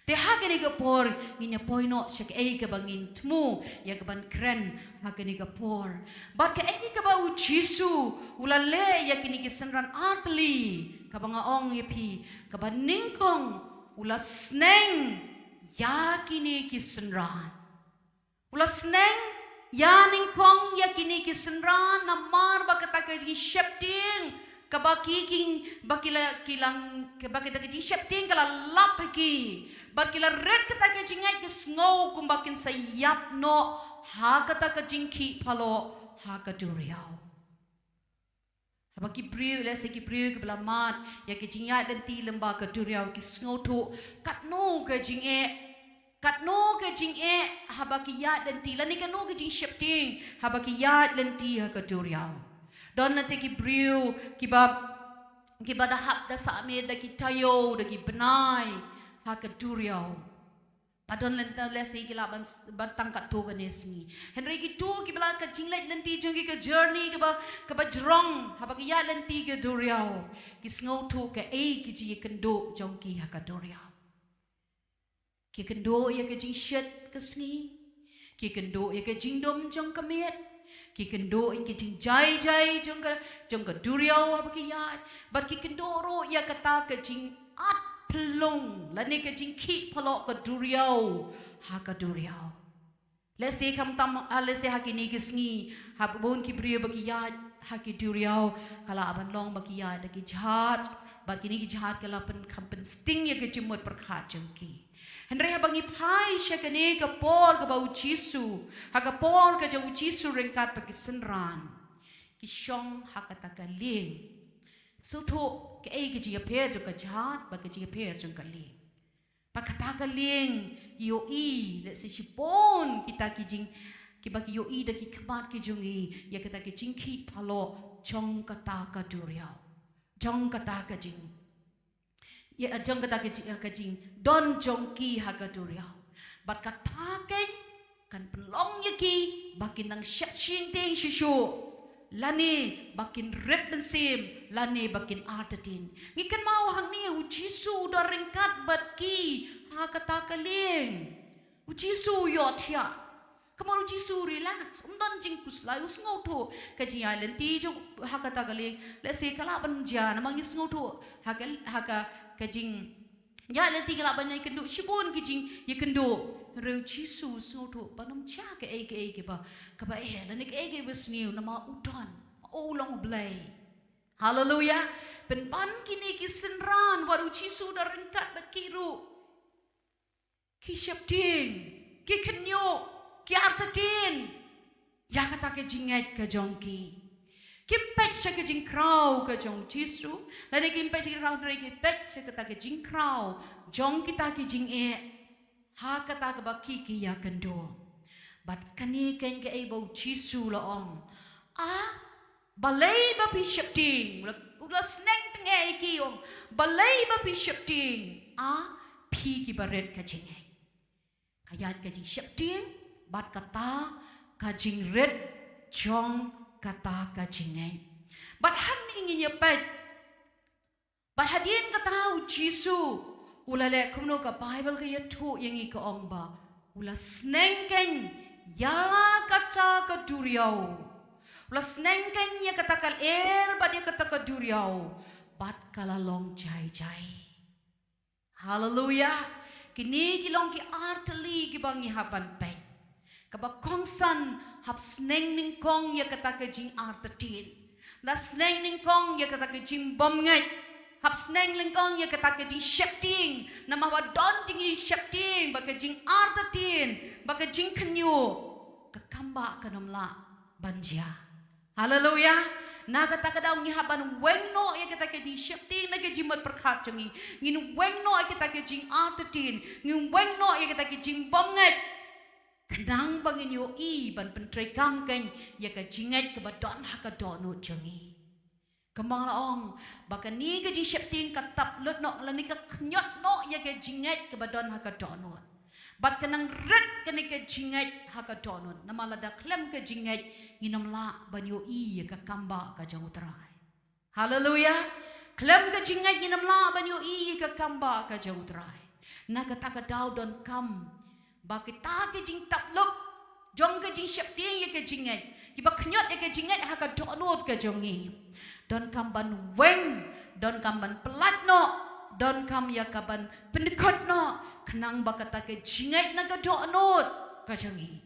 Te ha kane ka por ngin ïa poi noh sha kaei kaba ngin thmu ïa kaban kren ha kane ka por. Bad kaei kaba U Jisu u la leh ïa kine ki synran artylli, kaba nga ong ïa phi, kaba nyngkong u la sneng ïa kine ki synran. U la sneng ïa nyngkong ïa kine ki synran namar ba kata ka jingsheptieng kaba ki, ki, ba ki la, ki la, kaba kata ka jingsheptieng ka la lap ha ki. Bad ki la rit kata ka jingngeit, ki sngew kumba kin sa ïap noh ha kata ka jingkhih phalok ha ka duriaw. Haba ki briew, lehse ki briew kiba la mad ïa ka jingïaid lynti lyngba ka duriaw, ki sngewthuh katno ka jingeh, katno ka jingeh haba ki ïaid lynti, lane katno ka jingsheptieng haba ki ïaid lynti ha ka duriaw. Don lynti ki briew kiba, kiba da hap da sah miet da ki taïew da ki bnai ha ka duriaw. Ba don lynti lehse ki lah ban, ban tang katto katne sngi. Hynrei kito kiba la, ka jingleit lynti jong ki, ka journey kaba, kaba jrong, haba ki ïaid lynti ka duriaw, ki sngewthuh kaei ka jingïakynduh jong ki ha ka duriaw. Ki kynduh ïa ka jingshit ka sngi. Ki kynduh ïa ka jingdum jong ka miet. Ki kynduh ïa ka jingjai jai jong ka, jong ka duriaw haba ki ïaid. Bad ki kynduh ruh ïa kata ka jingat phyllung lane ka jingkhih phalok ka duriaw ha ka duriaw. Lehse khamtam, ah, lehse ha kine ki sngi, ha bun ki briew ba ki ïaid ha ki duriaw, ka lah ban long ba ki ïaid da ki jahaj, bad kine ki jahaj ki la pyn, kham pynsting ïa ka jingmut pyrkhat jong ki. Hynrei haba ngi phai sha kane ka por kaba U Jisu, ha ka por ka jong U Jisu ryngkat bad ki synran, ki shong ha kata ka lieng. Sngewthuh kaei ka jingïapher jong ka jahaj bad ka jingïapher jong ka lieng. Bad kata ka lieng, ïohi, let's say, shibun kita ki jing, kiba ki ïohi da ki khmat ki jong ngi, ïa kata ki jingkhih palat jong kata ka duriaw. Jong kata ka jing. Ïa, jong kata ka jing, ka jingdon jong ki ha ka duriaw. Bad kata ka kan pynlong ïa ki ba kin nang sheptieng shisha. Lane ba kin rit mynsiem, lane ba kin artatien. Ngi kynmaw hangne u Jisu u da ryngkat bad ki ha kata ka lieng. U Jisu u ïohthiah. Kumno u Jisu u relax, um don jingpynshlur, u sngewthuh ka jingïaid lynti jong u ha kata ka lieng. Let's say ka lah ban jia, namar ngi sngewthuh ha ka, ha ka, ka jing ïa lynti ka lah ban ïakynduh shibun ki jingïakynduh. Hynrei u Jisu u sngewthuh ban ym jia kaei kaei kaba, kaba eh, lane kaei kaei ba sniew, namar u don, u long u Blei. Haleluia. Pynban kine ki synran, wat u Jisu u da ryngkat bad ki ruh. Ki sheptieng, ki khynñiuh, ki artatien ïa kata ka jingngeit ka jong ki. Kim peit sha ka jingkhraw ka jong u Jisu, lane kim peit sha ka jingkhraw, lane kim peit sha kata ka jingkhraw jong kita ki jingeh ha kata kaba ki, ki ïakynduh. Bad kane keiñ kaei ba u Jisu u la ong. A, balei ba phi sheptieng? U la, u la sneng tyngeh ïa ki, u ong, balei ba phi sheptieng? A phi kiba rit ka jingngeit. Ka ïaid ka jingsheptieng bad kata ka jingrit jong kata ka jingngeit. Bad hangne ngin ïa peit. Bad hadien kata u Jisu u la leh kumno? Ka Baibl ka ïathuh ïa ngi, ka ong ba u la sneng keiñ ïa kata ka duriaw. U la sneng keiñ ïa kata ka lyer bad ïa kata ka duriaw, bad ka la long jai jai. Haleluia. Kine ki long ki artylli kiba ngi hap ban peit. Kaba kongsan, hap sneng nyngkong ïa kata ka jingartatien. La sneng nyngkong ïa kata ka jingbymngeit. Hap sneng nyngkong ïa kata ka jingsheptieng. Namar ba don jingsheptieng, ba ka jingartatien, ba ka jingkhynñiuh, ka kam ba kan ym lah ban jia. Haleluia. Na kata ka daw ngi hap ban weng noh ïa kata ka jingsheptieng na ka jingmut pyrkhat jong ngi. Ngin weng noh ïa kata ka jingartatien. Ngin weng noh ïa kata ka jingbymngeit. Khnang ba ngin ïohi ban pyntreikam keiñ ïa ka jingngeit kaba don ha ka dohnud jong ngi. Kumba nga la ong, ba kane ka jingsheptieng ka tap lut noh, lane ka khñiot noh ïa ka jingngeit kaba don ha ka dohnud. Bad ka nang rit kane ka jingngeit ha ka dohnud. Namar lada khlem ka jingngeit, ngin ym lah ban ïohi ïa ka kam ba ka jong u Trai. Haleluia. Khlem ka jingngeit ngin ym lah ban ïohi ïa ka kam ba ka jong u Trai. Na kata ka daw donkam ba kita ki jingtap lut jong ka jingsheptieng ïa ka jingngeit, kiba khñiot ïa ka jingngeit ha ka dohnud ka jong ngi, donkam ban weng, donkam ban pyllait noh, donkam ïa ka ban pyndkut noh, khnang ba kata ka jingngeit na ka dohnud ka jong ngi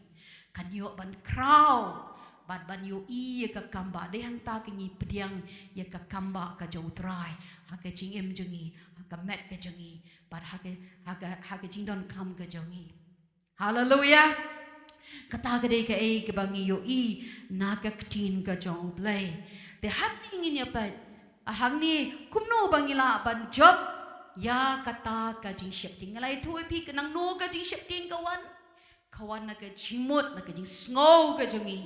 kan ïoh ban khraw bad ban ïohi ïa ka kam ba. Dei hangta ka ngi pdiang ïa ka kam ba ka jong u Trai ha ka jingim jong ngi, ha ka met ka jong ngi, bad ha ka, ha ka, ha ka jingdonkam ka jong ngi. Haleluia. Kata ka dei kaei kaba ngi ïohi na ka ktien ka jong u Blei. Te hangne ngin ïa peit, hangne kumno ba ngi lah ban jop ïa kata ka jingsheptieng. Nga la ïathuh ïa phi, ka nangno ka jingsheptieng ka wan? Ka wan na ka jingmut, na ka jingsngew ka jong ngi.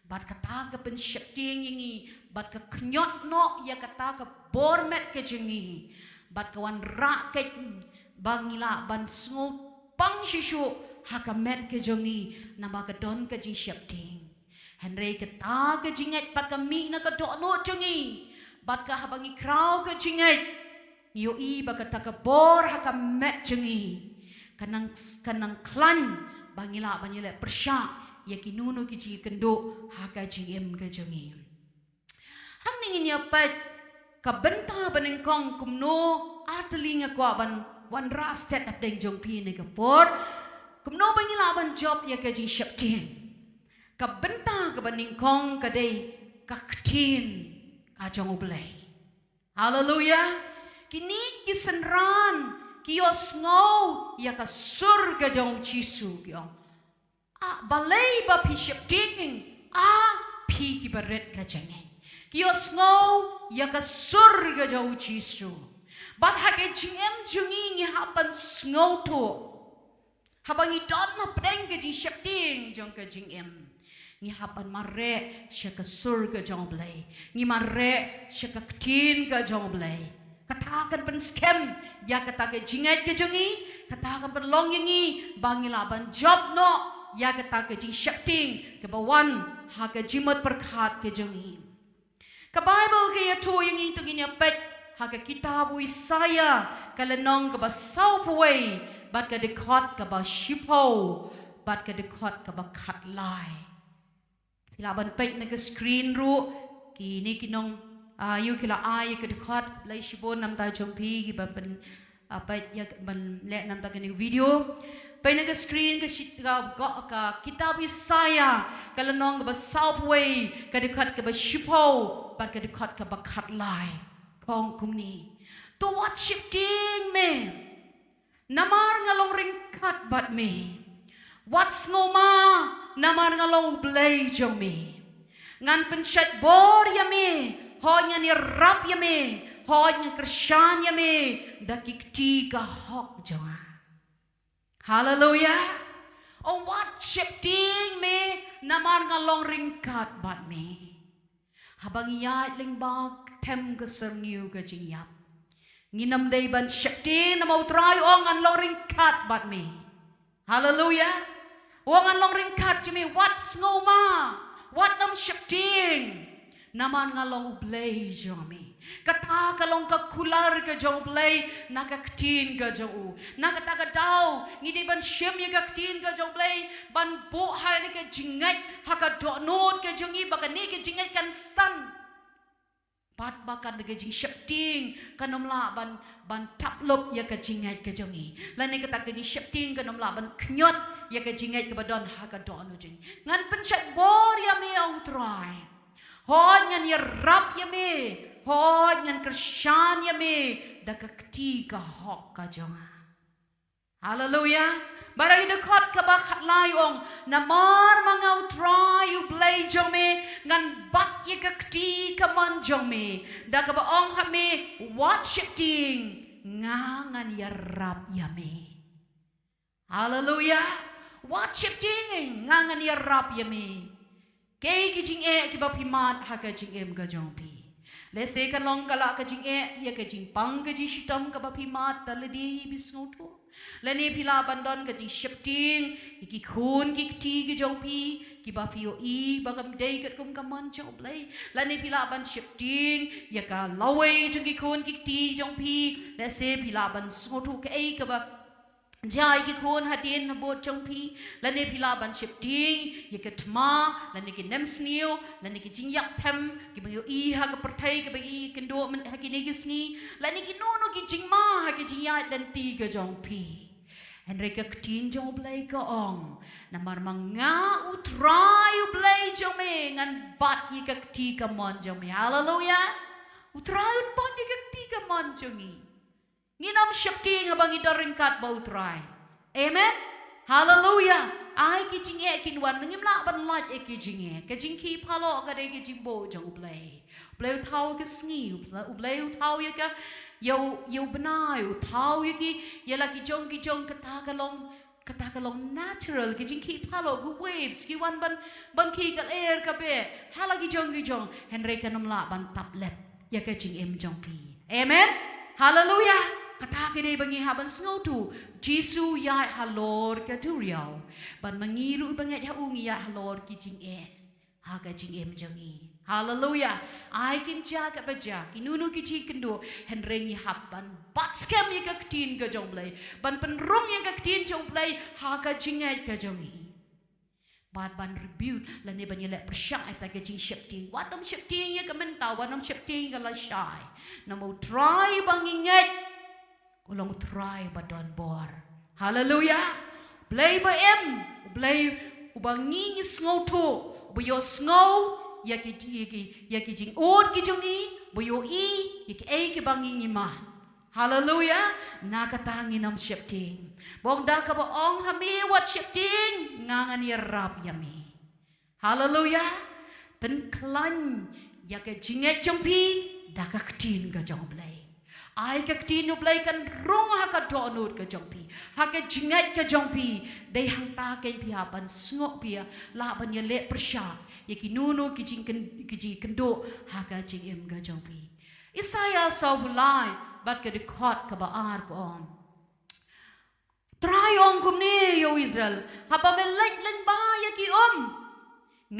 Bad kata ka pynsheptieng ïa ngi, bad ka khñiot noh ïa kata ka bor met ka jong ngi. Bad ka wanrah keiñ ba ngi lah ban sngewpang shisha ha ka met ka jong ngi, namar ka don ka jingsheptieng. Hynrei kata ka jingngeit pat ka mih na ka dohnud jong ngi, bad ka haba ngi khraw ka jingngeit, ngi ïohi ba kata ka bor ha ka met jong ngi ka nang, ka nang khlaiñ ba ngi lah ban ïaleh pyrshah ïa kino kino ki jingkynduh ha ka jingim ka jong ngi. Hangne ngin ïa peit ka bynta ba nyngkong, kumno, artylli nga kwah ban wanrah stet hapdeng jong phi ha kane ka por. Kumno ba ngi lah ban jop ïa ka jingsheptieng? Ka bynta kaba nyngkong ka dei ka ktien ka jong u Blei. Haleluia. Kine ki synran ki ïohsngew ïa ka sur ka jong u Jisu, ki ong, "A, balei ba phi sheptieng, a phi kiba rit ka jingngeit?" Ki ïohsngew ïa ka sur ka jong u Jisu. Bad ha ka jingim jong ngi ngi hap ban sngewthuh. Haba ngi don hapdeng ka jingsheptieng jong ka jingim, ngi hap ban mareh sha ka sur ka jong U Blei. Ngi mareh sha ka ktien ka jong U Blei. Kata kan pynskhem ïa kata ka jingngeit ka jong ngi, kata kan pynlong ïa ngi ba ngi lah ban jop noh ïa kata ka jingsheptieng kaba wan ha ka jingmut pyrkhat ka jong ngi. Ka Baibl ka ïathuh ïa ngi, to ngin ïa peit ha ka kitab u Isaïah, ka lynnong kaba sawphew wei, bad ka dkhot kaba shiphew, bad ka dkhot kaba khatlai. Phi lah ban peit na ka screen ruh, kine ki nong, ah, ïoh ki la ai ïa ka dkhot, khublei shibun namar jong phi kiba pyn, ah, peit ïa ka, ban leh namar kane ka video. Peit na ka screen ka shi-, ka, ka, ka kitab Isaïah, ka lynnong kaba sawphew wei, ka dkhot kaba shiphew, bad ka dkhot kaba khatlai. Ka ong kumne. To wat sheptieng me. Namar nga long ryngkat bad me. Wat sngewma, namar nga long U Blei jong me. Ngan pynshait bor ïa me, hooid ngan ïarap ïa me, hooid ngan kyrshan ïa me da ki kti ka hok jong nga. Haleluia. O wat sheptieng me, namar nga long ryngkat bad me. Haba ngi ïaid lyngba them ka syrngiew ka jingïap, ngin ym dei ban sheptieng namar U Trai u ong ngan long ryngkat bad me. Haleluia. U ong ngan long ryngkat jong me, wat sngewma, wat nym sheptieng. Namar nga long U Blei jong me. Kata ka long ka kular ka jong U Blei na ka ktien ka jong u. Na kata ka daw ngi dei ban shim ïa ka ktien ka jong U Blei, ban buh ha kane ka jingngeit ha ka dohnud ka jong ngi, ba kane ka jingngeit kan san. Bad ba kane ka jingsheptieng kan ym lah ban, ban tap lup ïa ka jingngeit ka jong ngi. Lane kata ka jingsheptieng kan ym lah ban kñiot ïa ka jingngeit kaba don ha ka dohnud jong ngi. Ngan pynshait bor ïa me, ong U Trai. Hooid ngan ïarap ïa me, hooid ngan kyrshan ïa me da ka kti ka hok ka jong nga. Haleluia. Bad ha ki dkhot kaba khatlai u ong, namar ma nga U Trai U Blei jong me, ngan bat ïa ka kti kamon jong me, da kaba ong ha me, wat sheptieng, nga ngan ïarap ïa me. Haleluia. Wat sheptieng, nga ngan ïarap ïa me. Kaei ki jingeh kiba phi mad ha ka jingim ka jong phi? Lehse kan long ka la ka jingeh ïa ka jingpang ka jingshitom kaba phi mad da lade hi, phi sngewthuh. Lane phi lah ban don ka jingsheptieng ïa ki khun ki kti ki jong phi, kiba phi ïohi ba kam dei katkum ka mon jong U Blei. Lane phi lah ban sheptieng ïa ka lawei jong ki khun ki kti jong phi. Lehse phi lah ban sngewthuh kaei kaba jia ïa ki khun hadien habud jong phi. Lane phi lah ban sheptieng ïa ka thma, lane ki nemsniew, lane ki jingïap them kiba ngi ïohi ha ka pyrthei, kiba ngi ïakynduh mynta ha kine ki sngi, lane kino kino ki jingma ha ki jingïaid lynti ka jong phi. Hynrei ka ktien jong U Blei ka ong, namar ma nga U Trai U Blei jong me, ngan bat ïa ka kti kamon jong me. Haleluia. U Trai un bat ïa ka kti kamon jong ngi. Ngin ym sheptieng haba ngi don ryngkat bad U Trai. Amen. Haleluia. Ai ki jingeh kin wan, ngim lah ban lait ïa ki jingeh. Ka jingkhih phalok ka dei ka jingbuh jong U Blei. U Blei u thaw ïa ka sngi, U Blei u thaw ïa ka, ïa u, ïa u bnai, u thaw ïa ki, ïa la ki jong ki jong, kata ka long, kata ka long natural, ki jingkhih phalok, ki waves ki wan ban, ban khih ka lyer ka beh ha la ki jong ki jong. Hynrei kan ym lah ban tap lep ïa ka jingim jong phi. Amen. Haleluia. Kata ka dei ba ngi hap ban sngewthuh. Jisu u ïaid halor ka duriaw, bad ma ngi ruh ba ngeit ha u ngi ïaid halor ki jingeh ha ka jingim jong ngi. Haleluia. Ai kin jia kaba jia, kino kino ki jingkynduh, hynrei ngi hap ban bat skhem ïa ka ktien ka jong U Blei, ban pynrung ïa ka ktien jong U Blei ha ka jingngeit ka jong ngi. Bad ban rebuke lane ban ïaleh pyrshah ïa kata ka jingsheptieng. Wat nym sheptieng ïa ka mynta, wat nym sheptieng ïa ka lashai. Namar U Trai ba ngi ngeit u long U Trai ba don bor. Haleluia. U Blei ba im, U Blei uba ngi ngi sngewthuh, uba ïohsngew ïa ki, ïa ki, ïa ki jingud ki jong ngi, uba ïohi ïa kiei kiba ngi ngi mad. Haleluia. Na kata ngin ym sheptieng. Ba ong da kaba ong ha me, wat sheptieng, nga ngan ïarap ïa me. Haleluia. Pynkhlaiñ ïa ka jingngeit jong phi da ka ktien ka jong U Blei. Ai ka ktien u Blei kan rung ha ka dohnud ka jong phi, ha ka jingngeit ka jong phi. Dei hangta kein phi hap ban sngewbha, lah ban ïaleh pyrshah ïa kino kino ki jingkyn-, ki jingkynduh ha ka jingim ka jong phi. Isaiah sawphew lai bad ka dkhot kaba ar ka ong. Trai ong kumne, ïa u Israel, haba me leit lyngba ïa ki um,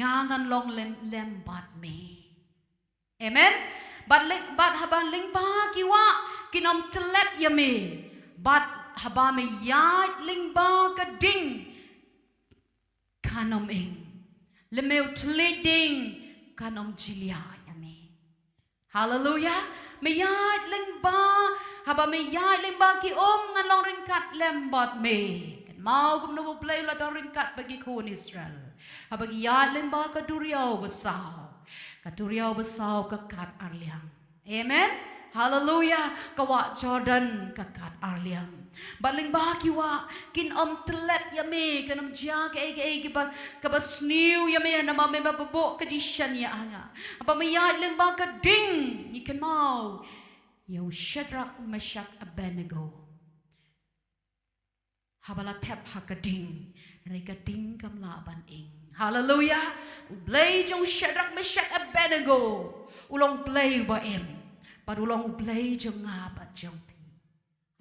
nga ngan long lem, lem bad me. Amen. Bad lyng-, bad haba lyngba ki wah, kin ym tyllep ïa me. Bad haba me ïaid lyngba ka ding, kan ym ing. Lymne u thylliej ding kan ym jylliew ïa me. Haleluya. Me ïaid lyngba, haba me ïaid lyngba ki um, ngan long ryngkat lem bad me. Kynmaw kumno ba u Blei u la don ryngkat bad ki khun Israel haba ki ïaid lyngba ka duriaw basaw. Ka duriaw basaw ka kat ar liang. Amen. Haleluya. Ka wah Jordan ka kat ar liang. Bad lyngba ki wah kin ym tyllep ïa me, kan ym jia kaei kaei kaba, kaba sniew ïa me, namar me ba buh ka jingshaniah ha nga. Haba me ïaid lyngba ka ding, ngi kynmaw ïa u Shadrach, Meshach, Abednego. Haba la thep ha ka ding, hynrei ka ding kam lah ban ing. Haleluya. U Blei jong u Shadrach, Meshach, Abednego u long Blei ba im, bad u long u Blei jong nga bad jong phi.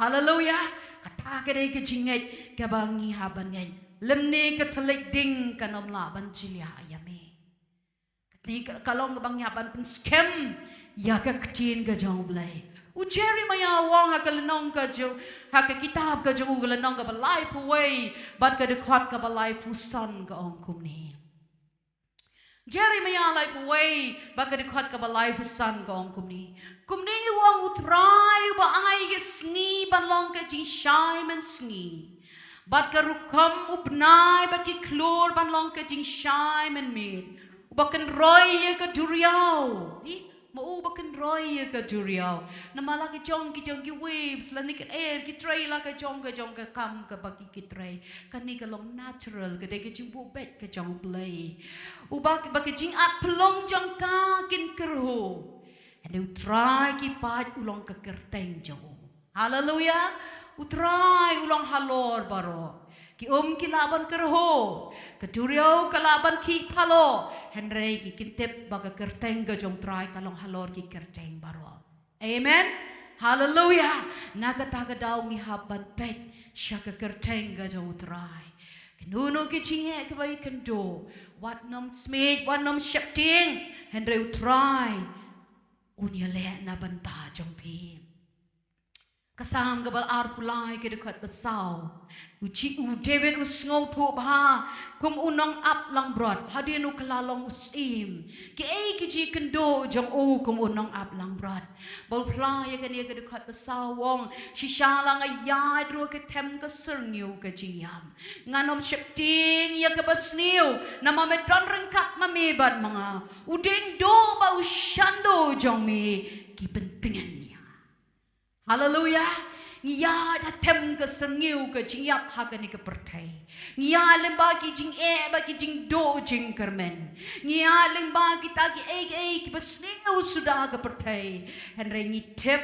Haleluya. Kata ka dei ka jingngeit kaba ngi hap ban ngeit. Lymne ka thylliej ding kan ym lah ban jylliew ïa me. Kane ka, ka long kaba ngi hap ban pynskhem ïa ka ktien ka jong u Blei. U Jeremiah u ong ha ka lynnong ka jong, ha ka kitab ka jong u, ka lynnong kaba laiphew wei bad ka dkhot kaba laiphew san ka ong kumne. Jeremiah laiphew wei bad ka dkhot kaba laiphew san ka ong kumne. Kumne u ong u Trai uba ai ka sngi ban long ka jingshai mynsngi, bad ka rukom u bnai bad ki khlur ban long ka jingshai mynmiet. Uba kynroi ïa ka duriaw. Ih, ma u ba kynroi ïa ka duriaw. Namar la ka jong ki jong ki waves, lane ka lyer ki trei la ka jong ka jong ka kam kaba ki ki trei. Kane ka long natural, ka dei ka jingbuh beit ka jong u Blei. Uba, ba ka jingat pynlong jong ka kin kyrhuh. Hynrei u Trai ki paid u long ka kyrteng jong u. Haleluya. U Trai u long halor baroh. Ki um ki lah ban kyrhuh, ka duriaw ka lah ban khih phaloh, hynrei ngi kin tip ba ka kyrteng ka jong u Trai ka long halor ki kyrteng baroh. Amen. Haleluya. Na kata ka daw ngi hap ban peit sha ka kyrteng ka jong u Trai. Kano kano ka jingeh kaba ïakynduh, wat nym smit, wat nym sheptieng, hynrei u Trai un ïaleh na bynta jong phi. Ka Salm kaba arphew lai ka dkhot ba saw. U Ji-, u David u sngewthuh bha kum u nongap langbrot hadien u kylla long u syiem. Kiei ki jingkynduh jong u kum u nongap langbrot? Ba u phla ïa kane ka dkhot ba saw u ong, shisha la nga ïaid ruh ha ka them ka syrngiew ka jingïap, ngan ym sheptieng ïa kaba sniew, namar me don ryngkat ma me bad ma nga. U dieng duh bad u shanduh jong me ki pyntngen ïa nga. Haleluya. Ngi ïaid ha ka them ka syrngiew ka jingïap ha kane ka pyrthei. Ngi ïaid lyngba ki jingeh bad ki jingduh jingkyrmen. Ngi ïaid lyngba kita kiei kiei kiba sniew suda ha ka pyrthei. Hynrei ngi tip,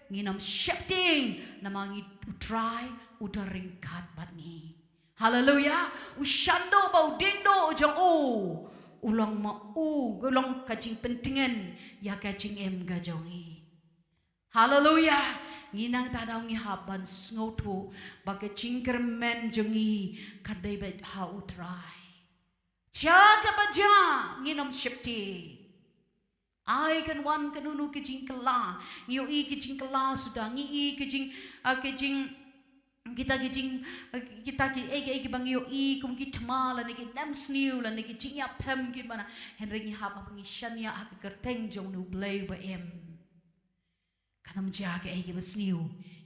ngin ym sheptieng, namar ngi, u Trai u don ryngkat bad ngi. Haleluya. U shanduh bad u dieng duh jong u, u long ma u, u long ka jingpyntngen ïa ka jingim ka jong ngi. Haleluya. Ngi nangta daw ngi hap ban sngewthuh ba ka jingkyrmen jong ngi ka dei beit ha u Trai. Jia kaba jia, ngin ym sheptieng. Ai kan wan kano kano ka jingkylla, ngi ïohi ka jingkylla suda, ngi i ka jing, ah, ka jing, kita ka jing, ah, kita kiei kiei kiba ngi ïohi kum ki thma lane ki nemsniew lane ki jingïap them kiba na, hynrei ngi hap, hap ngi shaniah ha ka kyrteng jong u Blei ba im. Kan ym jia kaei kiba sniew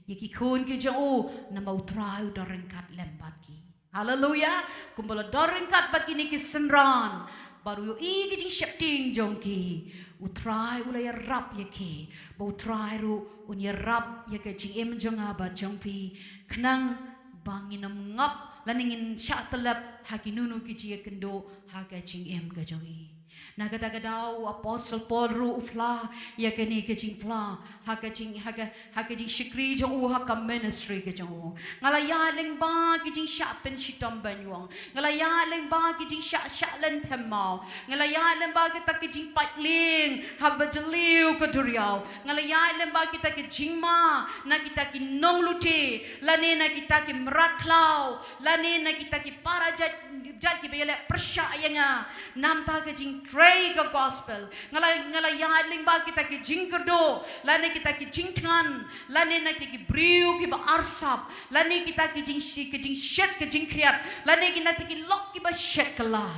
ïa ki khun ki jong u, namar u Trai u don ryngkat lem bad ki. Haleluya. Kumba la don ryngkat bad kine ki synran, bad u ïohi ki jingsheptieng jong ki, u Trai u la ïarap ïa ki. Bad u Trai ruh un ïarap ïa ka jingim jong nga bad jong phi, khnang ba ngin ym ngap lane ngin shah tyllep ha kino kino ki jingïakynduh ha ka jingim ka jong ngi. Na kata ka daw u Apostle Paul ruh u phla ïa kane ka jingphla ha ka jing ha ka ha ka jingshakri jong u, ha ka ministry ka jong u. Nga la ïaid lyngba ki jingshah pynshitom beiñ wang. Nga la ïaid lyngba ki jingshah shah lynthem maw. Nga la ïaid lyngba kita ki jingpait lieng ha ba jylliew ka duriaw. Nga la ïaid lyngba kita ki jingma na kita ki nonglute, lane na kita ki mrad khlaw, lane na kita ki para jait jait kiba ïaleh pyrshah ïa nga. Namar ka jingtrei ka gospel. Nga la nga la ïaid lyngba kita ki jingkyrduh, lane kita ki jingthngan, lane na kita ki briew kiba arsap, lane kita ki jingshi ki jingshet ki jingkhriat, lane kita ki lok kiba shet kylla.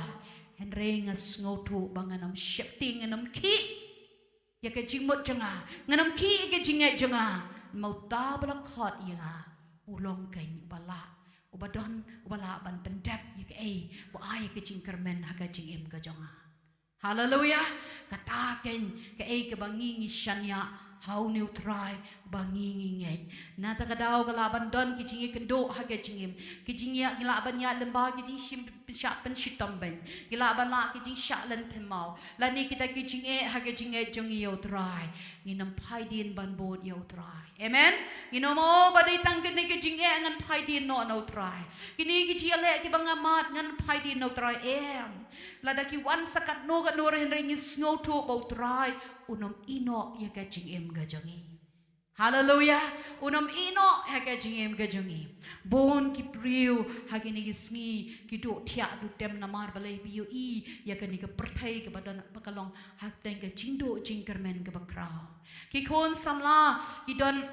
Hynrei nga sngewthuh ba ngan ym sheptieng, ngan ym khih ïa ka jingmut jong nga, ngan ym khih ïa ka jingngeit jong nga. Namar uta ba la khot ïa nga u long keiñ uba lah, uba don, uba lah ban pyndep ïa kaei ba ai ka jingkyrmen ha ka jingim ka jong nga. Haleluya. Kata keiñ kaei kaba ngi ngi shaniah ha une u Trai ba ngi ngi ngeit. Na kata ka daw ka lah ban don ki jingïakynduh ha ka jingim, ki jingïa, ki lah ban ïaid lyngba ki jingshim shah pynshitom beiñ, ki lah ban lah ki jingshah lynthem maw, lane kita ki jingeh ha ka jingngeit jong ngi ïa u Trai. Ngin ym phai dien ban bud ïa u Trai. Amen. Ngin ym ong ba dei tang kine ki jingeh ngan phai dien noh na u Trai, kine ki jingïaleh kiba nga mad ngan phai dien na u Trai. Em. Lada ki wan sa katno katno ruh, hynrei ngin sngewthuh ba u Trai un ym ïehnoh ïa ka jingim ka jong ngi. Haleluya. Un ym ïehnoh ha ka jingim ka jong ngi. Bun ki briew ha kine ki sngi ki duh thiah duh tem namar balei? Ba ïohi ïa kane ka pyrthei kaba don, ba ka long hapdeng ka jingduh jingkyrmen kaba khraw. Ki khun samla ki don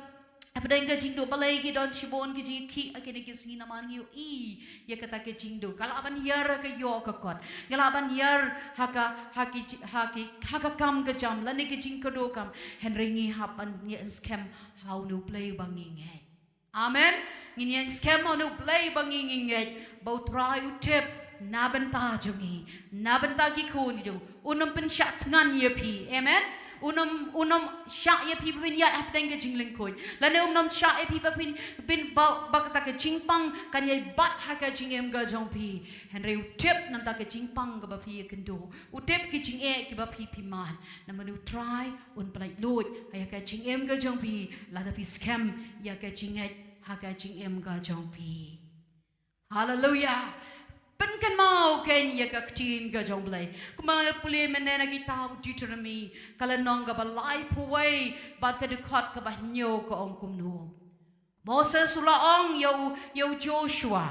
hapdeng ka jingduh, balei ki don shibun ki jingkhih ha kine ki sngi? Namar ngi ïohi ïa kata ka jingduh. Ka lah ban hiar ha ka ïoh ka kot, ka lah ban hiar ha ka, ha ki ji-, ha ki, ha ka kam ka jam lane ka jingkyrduh kam. Hynrei ngi hap ban ïeng skhem ha une u Blei ba ngi ngeit. Amen. Ngin ïeng skhem ha une u Blei ba ngi ngi ngeit, ba u Trai u tip na bynta jong ngi, na bynta ki khun jong u, un ym pynshah thngan ïa phi. Amen. Un ym, un ym shah ïa phi ba phin ïaid hapdeng ka jinglyngkhuid, lane un ym shah ïa phi ba phin, phin ba, ba kata ka jingpang kan ïai bat ha ka jingim ka jong phi. Hynrei u tip na bynta ka jingpang kaba phi ïakynduh, u tip ki jingeh kiba phi phi mad. Namar u Trai un pyllait luid ïa ka jingim ka jong phi lada phi skhem ïa ka jingngeit ha ka jingim ka jong phi. Haleluya. Pynkynmaw keiñ ïa ka ktien ka jong u Blei. Kumba nga pule mynne na kitab Deuteronomi, ka lynnong kaba laiphew wei bad ka dkhot kaba hynñiew ka ong kumno. Moses u la ong ïa u, ïa u Joshua,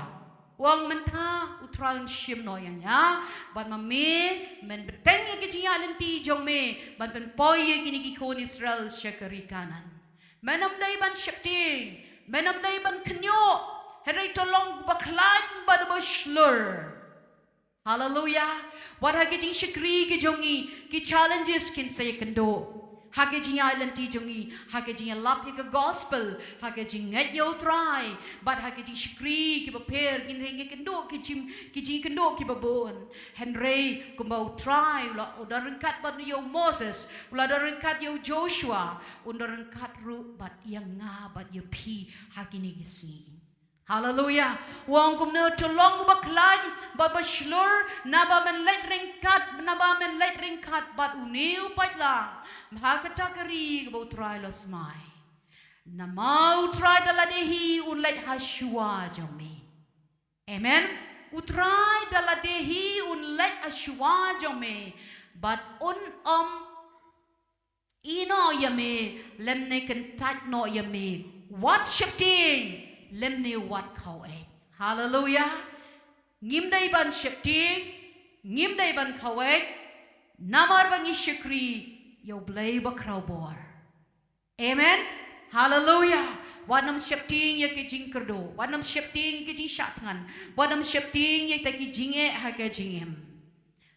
u ong, mynta u Trai un shim noh ïa nga, bad ma me men bteng ïa ki jingïaid lynti jong me ban pynpoi ïa kine ki khun Israel sha ka ri Kanaan. Men ym dei ban sheptieng, men ym dei ban kynñiuh, hynrei to long uba khlaiñ bad uba shlur. Haleluya. Wat ha ki jingshakri ki jong ngi, ki challenges kin sa ïakynduh ha ki jingïaid lynti jong ngi, ha ki jingïalap ïa ka gospel, ha ki jingngeit ïa u Trai, bad ha ki jingshakri kiba pher, ngin ïakynduh ki jing, ki jingkynduh kiba bun. Hynrei kumba u Trai u la, u don ryngkat bad ïa u Moses, u la don ryngkat ïa u Joshua, un don ryngkat ruh bad ïa nga bad ïa phi ha kine ki sngi. Haleluya. U ong kumno, to long uba khlaiñ bad ba shlur, naba men leit ryngkat, naba men leit ryngkat bad une u paidlang ha kata ka ri kaba u Trai u la smai. Namar u Trai da lade hi un leit ha shuwa jong me. Amen. U Trai da lade hi un leit ha shuwa jong me bad un ym ïehnoh ïa me lymne kyntait noh ïa me. Wat sheptieng lymne wat khaw-eit. Haleluya. Ngim dei ban sheptieng, ngim dei ban khaw-eit, namar ba ngi shakri ïa u Blei ba khraw bor. Amen. Haleluya. Wat nym sheptieng ïa ki jingkyrduh, wat nym sheptieng ïa ki jingshah thngan, wat nym sheptieng ïa kita ki jingeh ha ka jingim.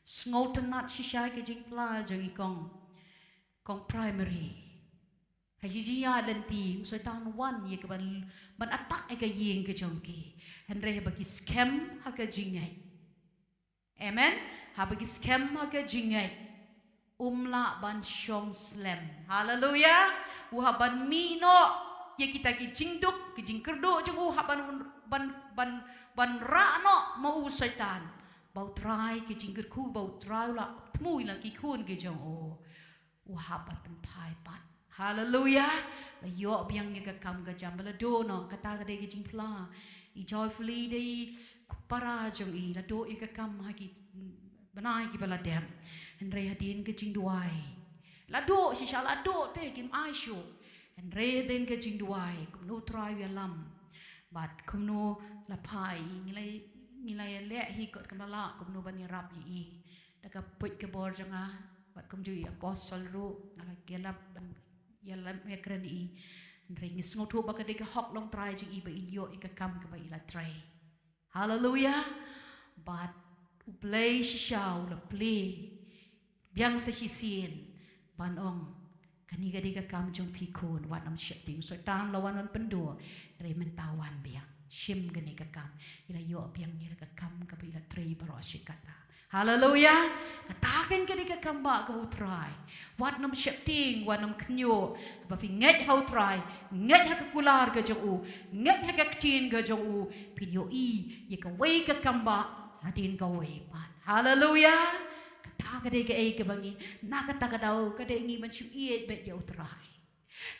Sngewtynnat shisha ïa ki jingpla jong i kong kong primary. Ha ki jingïaid lynti u Soitan u wan ïa ka ban, ban attack ïa ka ïing ka jong ki. Hynrei haba ki skhem ha ka jingngeit. Amen. Haba ki skhem ha ka jingngeit, um lah ban shong slem. Haleluya. U hap ban mih noh ïa kita ki jingduk, ki jingkyrduh jong u, hap ban, ban, ban, ban rah noh ma u Soitan. ba U Trai, ki jingkyrkhu ba U Trai u la thmu ïa la ki khun ki jong u, u hap ban pynphai pat. Haleluya. La ïoh biang ïa ka kam ka jam ba la duh noh, kata ka dei ka jingphla. I Joyfully dei i para jong i, la duh ïa ka kam ha ki bnai kiba la dep. Hynrei hadien ka jingduwai, la duh shisha, la duh te kim ai shuh. Hynrei hadien ka jingduwai, kumno U Trai u ïalam, bad kumno la phai, ngi la, ngi la ïaleh hi kot kumno la, kumno ban ïarap ïa i. Da ka put ka bor jong nga, bad kumjuh i apostol ruh, nga la ïalap ban ïalam ïakren ïa i. Hynrei ngi sngewthuh ba ka dei ka hok long trai jong i ba in ïoh ïa ka kam kaba i la trei. Haleluya. Bad U Blei shisha u la plie biang sa shisien ban ong, kane ka dei ka kam jong phi khun, wat nym sheptieng. Soitan la wan ban pynduh, hynrei mynta wan biang, shim kane ka kam. I la ïoh biang ïa ka kam kaba i la trei baroh shi katta. Haleluya. Kata keiñ ka dei ka kam ba ka U Trai. Wat nym sheptieng, wat nym khynñiuh. Ba phi ngeit ha U Trai, ngeit ha ka kular ka jong u, ngeit ha ka ktien ka jong u, phin ïohi ïa kawei ka kam ba hadien kawei pat. Haleluya. Kata ka dei kaei kaba ngi, na kata ka daw ka dei ngi ban shu ïeit beit ïa U Trai.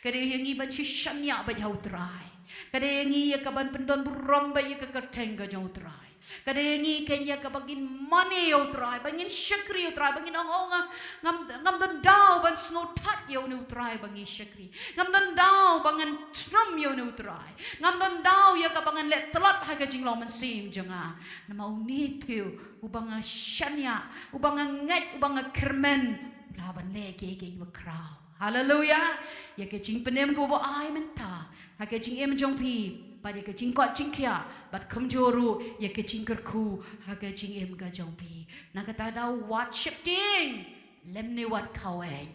Ka dei ïa ngi ban shu shaniah beit ha U Trai. Ka dei ïa ngi ïa ka ban pyndon burom beit ïa ka kyrteng ka jong U Trai. Ka dei ïa ngi keiñ ïa ka ba ngin mane ïa U Trai, ba ngin shakri ïa U Trai, ba ngin ong, oh, nga, ngam, ngam don daw ban sngewthuh ïa une U Trai ba ngi shakri. Ngam don daw ba ngan thnum ïa une U Trai. Ngam don daw ïa ka ba ngan leh tlot ha ka jinglong mynsiem jong nga. Namar une te uba nga shaniah, uba nga ngeit, uba nga kyrmen, u lah ban leh kiei kiei ba khraw. Haleluya. Ïa ka jingpynim kaba u ai mynta ha ka jingim jong phi, bad ïa ka jingkoit jingkhiah, bad kumjuh ruh ïa ka jingkyrkhu ha ka jingim ka jong phi. Na kata daw wat sheptieng lymne wat khaw-eh.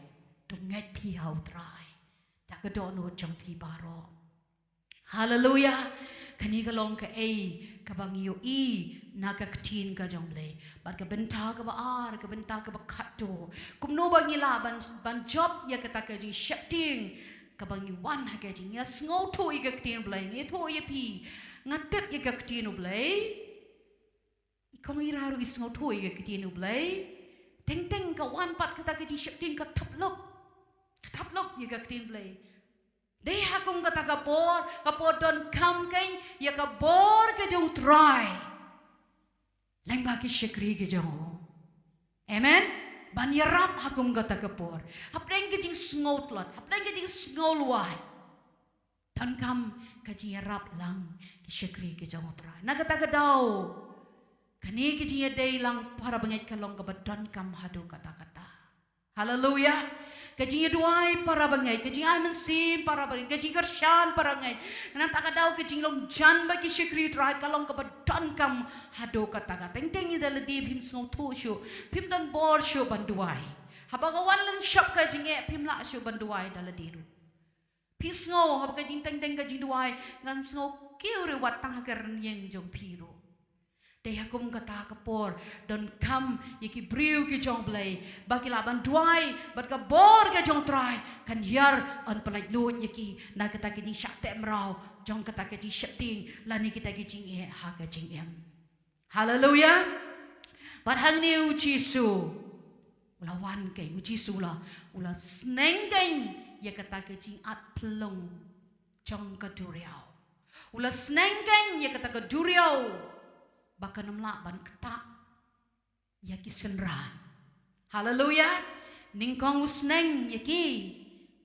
To ngeit phi ha U Trai da ka dohnud jong phi baroh. Haleluya. Kane ka long kaei kaba ngi ïohi na ka ktien ka jong U Blei. Bad ka bynta kaba ar, ka bynta kaba khatduh, kumno ba ngi lah ban, ban jop ïa kata ka jingsheptieng kaba ngi wan ha ka jingïasngewthuh ïa ka ktien U Blei. Ngi ïathuh ïa phi, nga tip ïa ka ktien U Blei. I kong Ira ruh i sngewthuh ïa ka ktien U Blei. Teng teng ka wan pat kata ka jingsheptieng ka thaplup. Ka thaplup ïa ka ktien U Blei. Dei ha kum kata ka por, ka por donkam keiñ ïa ka bor ka jong U Trai lyngba ki shakri ki jong u. Amen. Ban ïarap ha kum kata ka por, hapdeng ka jingsngewtlot, hapdeng ka jingsngewlwait, donkam ka jingïarap lang ki shakri ki jong U Trai. Na kata ka daw, kane ka jingïadei lang para bangeit ka long kaba donkam haduh katta katta. Haleluya. Ka jingïaduwai para bangeit, ka jingai mynsiem para bangeit, ka jingkyrshan para bangeit. Na kata ka daw, ka jinglong jan bad ki shakri U Trai ka long kaba donkam haduh katta katta. Teng teng ïa da lade phim sngewthuh shuh, phim don bor shuh ban duwai. Haba ka wan lynshop ka jingeh, phim lah shuh ban duwai da lade ruh. Phi sngew haba ka jingteng teng ka jingduwai, ngam sngew kiew re wat tang ha ka rynieng jong phi ruh. Dei ha kum kata ka por donkam ïa ki briew ki jong U Blei ba ki lah ban duwai bad ka bor ka jong U Trai kan hiar yn pyllait luid ïa ki na kata ka jingshah teh mraw jong kata ka jingsheptieng lane kita ki jingeh ha ka jingim. Haleluya. Bad hangne U Jisu u la wan keiñ, U Jisu u la, u la sneng keiñ ïa kata ka jingat phyllung jong ka duriaw. U la sneng keiñ ïa kata ka duriaw ba kan ym lah ban ktah ïa ki synran. Haleluya. Nyngkong u sneng ïa ki,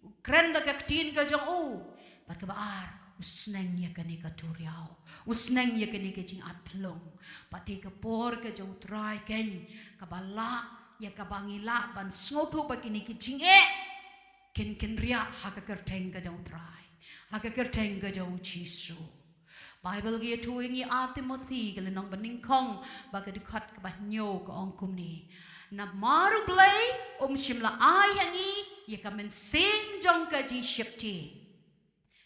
u kren da ka ktien ka jong u. Bad kaba ar, u sneng ïa kane ka duriaw, u sneng ïa kane ka jingat phyllung. Bad dei ka por ka jong U Trai keiñ kaba lah ïa kaba ngi lah ban sngewthuh ba kine ki jingeh kin, kin kynriah ha ka kyrteng ka jong U Trai, ha ka kyrteng ka jong U Jisu. Baibl ka ïathuh ïa ngi, Ar Timothi ka lynnong ba nyngkong bad ka dkhot kaba hynñiew ka ong kumne: Namar U Blei um shym la ai ha ngi ïa ka mynsiem jong ka jingsheptieng.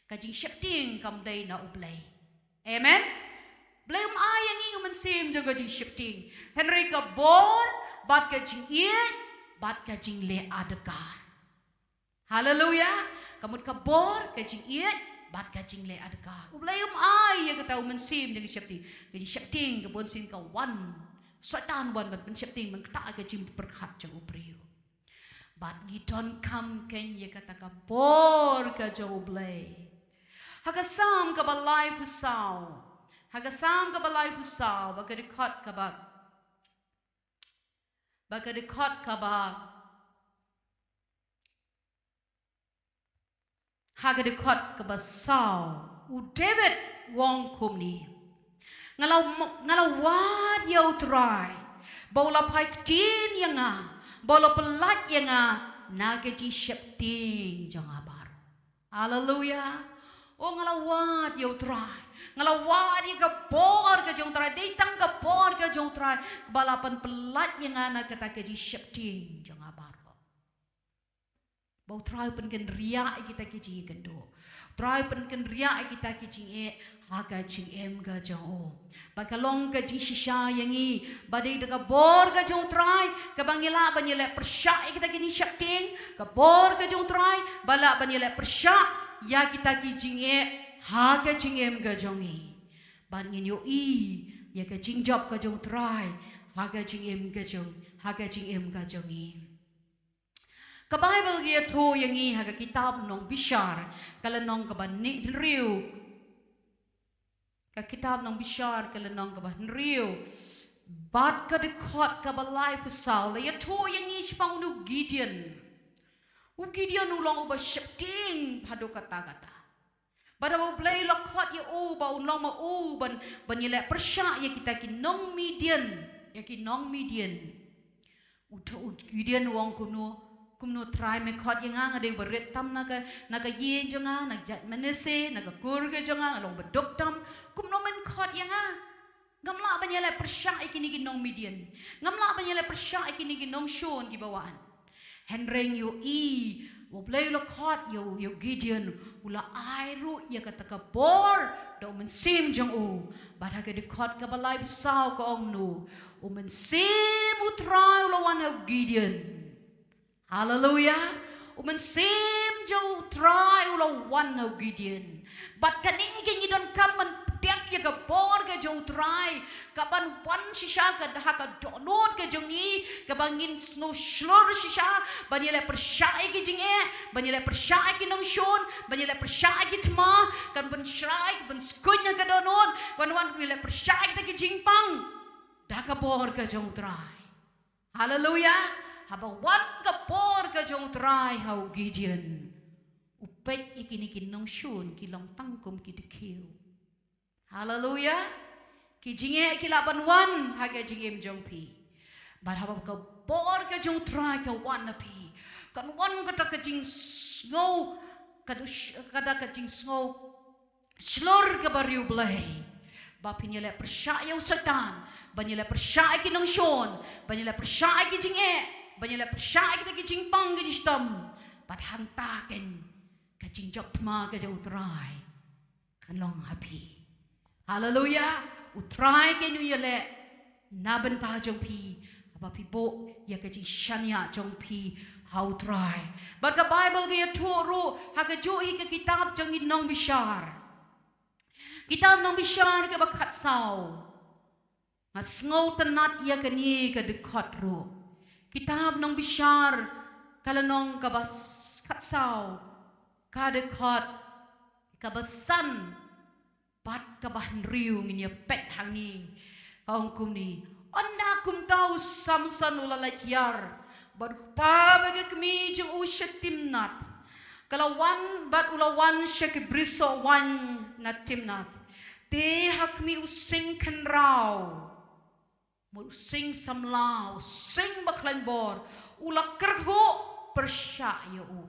Ka jingsheptieng kam dei na U Blei. Amen. Blei um ai ïa ngi ka mynsiem jong ka jingsheptieng, hynrei ka bor bad ka jingïeit bad ka jingleh adkar. Haleluya. Ka mut ka bor, ka jingïeit bad ka jingleh adkar. U Blei um ai ïa kata u mynsiem jong ka jingsheptieng. Ka jingsheptieng ka bun sien ka wan Soitan u wan ban pynsheptieng, ban ktah ka jingpyrkhat jong u briew. Bad ngi donkam kein ïa kata ka bor ka jong U Blei. Ha ka Salm kaba laiphew saw. Ha ka Salm kaba laiphew saw, bad ka dkhot kaba, bad ka dkhot kaba, ha ka dkhot kaba saw, u David u ong kumne: Nga la, nga la wad ïa U Trai, ba u la phai ktien ïa nga, ba u la pyllait ïa nga na ka jingsheptieng jong nga baroh. Haleluya. O, nga la wad ïa U Trai. Nga la wad ïa ka bor ka jong U Trai. Dei tang ka bor ka jong U Trai kaba la pynpyllait ïa nga na kata ka jingsheptieng jong nga baroh. Ba U Trai u pynkynriah ïa kita ki jingïakynduh. U Trai u pynkynriah ïa kita ki jingeh ha ka jingim ka jong u. Bad ka long ka jingshisha ïa ngi, ba dei da ka bor ka jong U Trai kaba ngi lah ban ïaleh pyrshah ïa kita ki jingsheptieng, ka bor ka jong U Trai ba lah ban ïaleh pyrshah ïa kita ki jingeh ha ka jingim ka jong ngi. Bad ngin ïohi ïa ka jingjop ka jong U Trai ha ka jingim ka jong, ha ka jingim ka jong ngi. Ka Baibl ka ïathuh ïa ngi ha ka kitab Nongbishar, ka lynnong kaba hynriew. Ka kitab Nongbishar, ka lynnong kaba hynriew, bad ka dkhot kaba laiphew saw, la ïathuh ïa ngi shaphang uno u Gideon. U Gideon u long uba sheptieng haduh katta katta. Bad haba U Blei u la khot ïa u ba un long ma u ban, ban ïaleh pyrshah ïa kita ki nong Midian, ïa ki nong Midian. U, u Gideon u ong kumno, kumno Trai me khot ïa nga, nga dei uba rit tam na ka, na ka ïing jong nga, na ka jaid Manasseh, na ka kur ka jong nga, nga long uba duk tam. Kumno men khot ïa nga? Ngam lah ban ïaleh pyrshah ïa kine ki nong Midian. Ngam lah ban ïaleh pyrshah ïa kine ki nongshun kiba wan. Hynrei ngi ïohi, U Blei u la khot ïa u, ïa u Gideon, u la ai ruh ïa kata ka bor da u mynsiem jong u. Bad ha ka dkhot kaba laiphew saw ka ong kumno: U mynsiem U Trai u la wan ha u Gideon. Haleluya. U mynsiem jong U Trai u la wan ha u Gideon. Bad kane ka ngi donkam ban tip ïa ka bor ka jong U Trai, kaban wan shisha ka ha ka dohnud ka jong ngi, kaba ngin sngew shlur shisha ban ïaleh pyrshah ïa ki jingeh, ban ïaleh pyrshah ïa ki nongshun, ban ïaleh pyrshah ïa ki thma, kan pynshai, ban skun ha ka dohnud, ban wan ïaleh pyrshah ïa kita ki jingpang da ka bor ka jong U Trai. Haleluya. Haba wan ka bor ka jong U Trai ha u Gideon, u peit ïa kine ki nongshun ki long tang kum ki dkhiew. Haleluya. Ki jingeh ki lah ban wan ha ka jingim jong phi. Bad haba ka bor ka jong U Trai ka wan ha phi, kan wan kata ka jingsngew, kata, kata ka jingsngew shlur kaba riewblei, ba phin ïaleh pyrshah ïa u Soitan, ban ïaleh pyrshah ïa ki nongshun, ban ïaleh pyrshah ïa ki jingeh, ban ïaleh pyrshah ïa kita ki jingpang ki jingshitom. Bad hangta kein ka jingjop thma ka jong U Trai kan long ha phi. Haleluya. U Trai kein un ïaleh na bynta jong phi, haba phi buh ïa ka jingshaniah jong phi ha U Trai. Bad ka Baibl ka ïathuh ruh ha kajuh hi ka kitab jong ki Nongbishar. Kitab Nongbishar kaba khatsaw. Nga sngewtynnat ïa kane ka dkhot ruh. Kitab Nongbishar ka lynnong kaba s-, khatsaw, ka dkhot kaba san bad kaba hynriew, ngin ïa peit hangne. Ka ong kumne: Ynda kumta u Samson u la leit hiar bad u kpa bad ka kmie jong u sha Timnath. Ka la wan bad u la wan sha ki brisoh waiñ na Timnath. Te ha khmih u sing khynraw, mut u sing samla, u sing ba khlaiñ bor, u la kyrhuh pyrshah ïa u.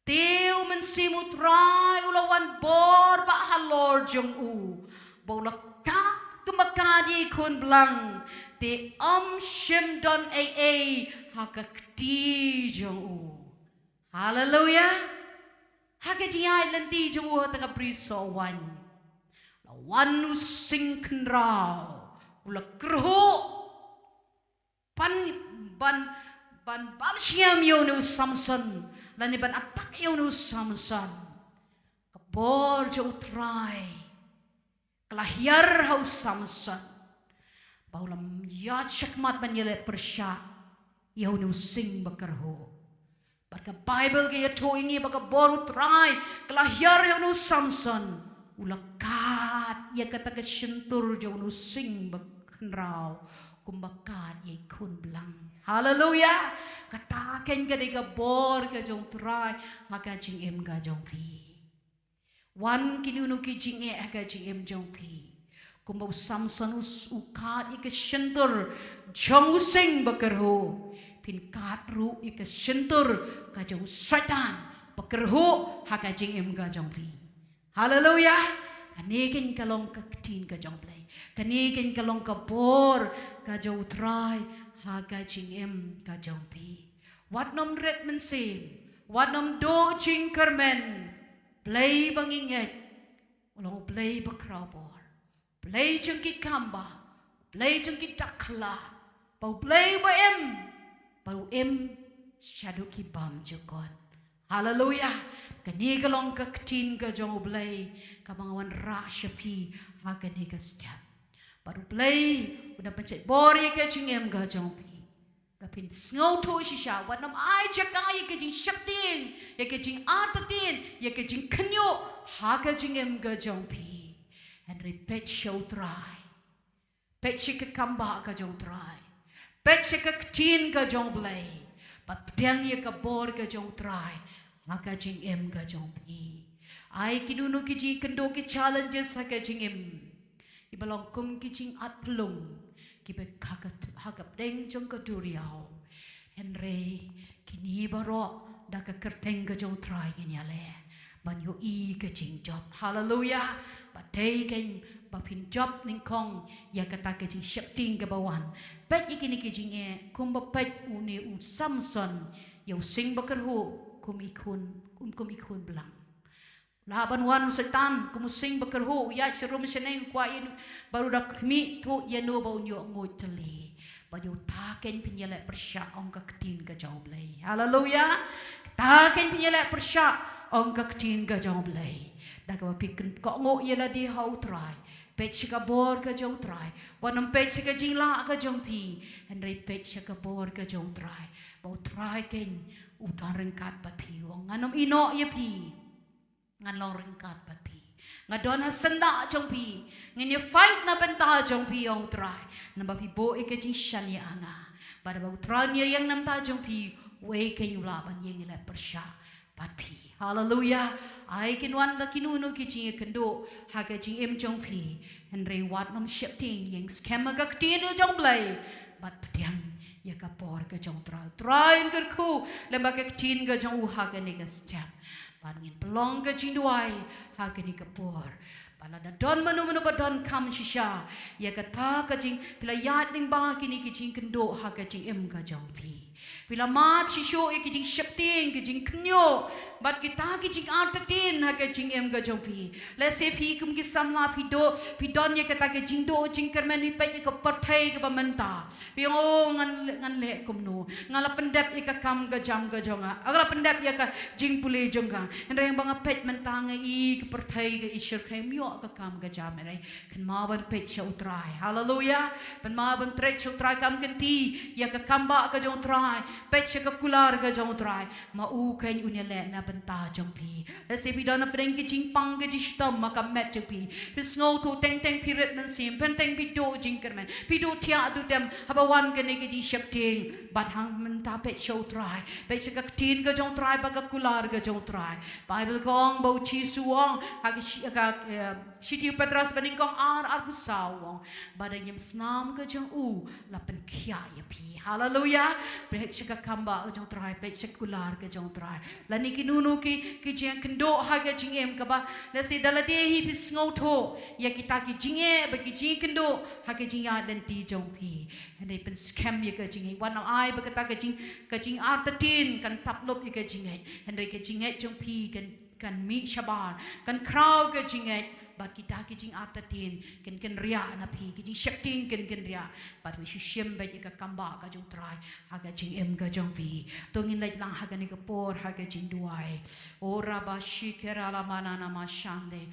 Te u Mynsiem U Trai u la wan bor bad halor jong u, ba u la kah kumba kah ïa i khun blang, te ym shym don ei ei ha ka kti jong u. Haleluya. Ha ka jingïaid lynti jong u ha kata ka brisoh waiñ, la wan u sing khynraw, u la kyrhuh ban, ban, ban bam sngem ïa une u Samson, lane ban attack ïa une u Samson. Ka bor jong U Trai ka la hiar ha u Samson. Ba u la ïaid shakhmat ban ïaleh pyrshah ïa une u sing bakyrhuh. Bad ka Baibl ka ïathuh ïa ngi ba ka bor U Trai ka la hiar ïa une u Samson. U la kad ïa kata ka shyntur jong une u sing bakhynraw kumba kad ïa i khun blang. Haleluya. Kata keiñ ka dei ka bor ka jong U Trai ha ka jingim ka jong phi. Wan kino kino ki jingeh ha ka jingim jong phi. Kumba u Samson u s-, u kad ïa ka shyntur jong u sing bakyrhuh, phin kad ruh ïa ka shyntur ka jong u Soitan bakyrhuh ha ka jingim ka jong phi. Haleluya. Kane keiñ ka long ka ktien ka jong U Blei. Kane keiñ ka long ka bor ka jong U Trai ha ka jingim ka jong phi. Wat nym rit mynsiem, wat nym duh jingkyrmen. Blei ba ngi ngeit u long U Blei bakhraw bor, Blei jong ki kambah, Blei jong ki dakhla, ba U Blei ba im, ba u im shaduh ki bymjukut. Haleluya. Kane ka long ka ktien ka jong U Blei kaba nga wanrah sha phi ha kane ka step. Bad U Blei u dang pynshait bor ïa ka jingim ka jong phi. Ba phin sngewthuh shisha, wat nym ai jaka ïa ka jingsheptieng, ïa ka jingartatien, ïa ka jingkhynñiuh ha ka jingim ka jong phi. Hynrei peit sha U Trai, peit sha ka kambah ka jong U Trai, peit sha ka ktien ka jong U Blei, bad pdiang ïa ka bor ka jong U Trai ha ka jingim ka jong phi. Ai kino kino ki jingkynduh, ki challenges ha ka jingim, kiba long kum ki jingat phlung kiba ha ka, ha ka pdeng jong ka duriaw. Hynrei kine baroh da ka kyrteng ka jong U Trai ngin ïaleh ban ïohi ka jingjop. Haleluya. Ba dei keiñ ba phin jop nyngkong ïa kata ka jingsheptieng kaba wan. Peit ïa kine ki jingeh kumba peit une u Samson ïa u sing bakyrhuh kum i khun, kum, kum i khun blang. Lah ban wan u Soitan kum u sing bakyrhuh, u ïaid sharum shaneng, u kwah ïa u, bad u da khmih thuh ïano ba un ïoh nguid tylli. Bad ïa uta keiñ phin ïaleh pyrshah, ong ka ktien ka jong U Blei. Haleluya. Kata keiñ phin ïaleh pyrshah, ong ka ktien ka jong U Blei. Da kaba phi kynkoh nguh ïa lade ha U Trai. Peit sha ka bor ka jong U Trai. Wat nym peit sha ka jinglah ka jong phi, hynrei peit sha ka bor ka jong U Trai. Ba U Trai keiñ u don ryngkat bad phi. U ong, ngan ym ïehnoh ïa phi. Ngan long ryngkat bad phi. Nga don ha syndah jong phi. Ngan ïa fight na bynta jong phi, ong U Trai. Naba phi buh ïa ka jingshaniah ha nga. Bad ba U Trai un ïeng na bynta jong phi, uei keiñ u lah ban ïeng ïaleh pyrshah bad phi. Haleluya. Ai kin wan da kino kino ki jingïakynduh ha ka jingim jong phi. Hynrei wat nym sheptieng, ïeng skhem ha ka ktien ka jong U Blei. Bad pdiang ïa ka bor ka jong U Trai. U Trai un kyrkhu lem bad ka ktien ka jong u ha kane ka step. Bad ngin pynlong ka jingduwai ha kane ka por. Bad lada don mano mano ba donkam shisha ïa kata ka jing, phi la ïaid lyngba kine ki jingkynduh ha ka jingim ka jong phi. Phi la mad shisha ïa ki jingsheptieng, ki jingkhynñiuh bad kita ki jingartatien ha ka jingim ka jong phi. Lehse phi kum ki samla phi duh, phi don ïa kata ka jingduh jingkyrmen, phi peit ïa ka pyrthei kaba mynta. Phi ong, oh, ngan, ngan leh kumno? Nga la pyndep ïa ka kam ka jam ka jong nga. Nga la pyndep ïa ka jingpule jong nga. Hynrei ba nga peit mynta nga i ka pyrthei ka i shyrkhei, ym ïoh ka kam ka jam, hynrei kynmaw ban peit sha U Trai. Haleluya. Kynmaw ban treh sha U Trai, kam kynti ïa ka kambah ka jong U Trai. Peit sha ka kular ka jong U Trai. Ma u keiñ un ïaleh na bynta jong phi. Lehse phi don na pdeng ka jingpang ka jingshitom ha ka met jong phi. Phi sngewthuh teng teng phi rit mynsiem, teng teng phi duh jingkyrmen, phi duh thiah duh dem, haba wan kane ka jingsheptieng. Bad hangta mynta peit sha U Trai, peit sha ka ktien ka jong U Trai bad ka kular ka jong U Trai. Baibl ka ong ba U Jisu u ong ha ka shi-, ka, eh, shithi u Petros banyngkong ar, arphew saw u ong ba da ka jingsnam ka jong u la pynkhiah ïa phi. Haleluya. Peit sha ka kambah ka jong U Trai, peit sha ka kular ka jong U Trai. Lane kino kino ki, ki jingkynduh ha ka jingim kaba lehse da lade hi phi sngewthuh ïa kita ki jingeh bad ki jingkynduh ha ka jingïaid lynti jong phi. Hynrei pynskhem ïa ka jingngeit. Wat nym ai ba kata ka jing, ka jingartatien kan tap lup ïa ka jingngeit. Hynrei ka jingngeit jong phi kan, kan mih shabar, kan khraw ka jingngeit. Bad kita ki jingartatien kin, kin kynriah na phi, ki jingsheptieng kin, kin kynriah. Bad phin shu shim beit ïa ka kambah ka jong U Trai ha ka jingim ka jong phi. To ngin leit lang ha kane ka por ha ka jingduwai. O raba shikera la manana mashande.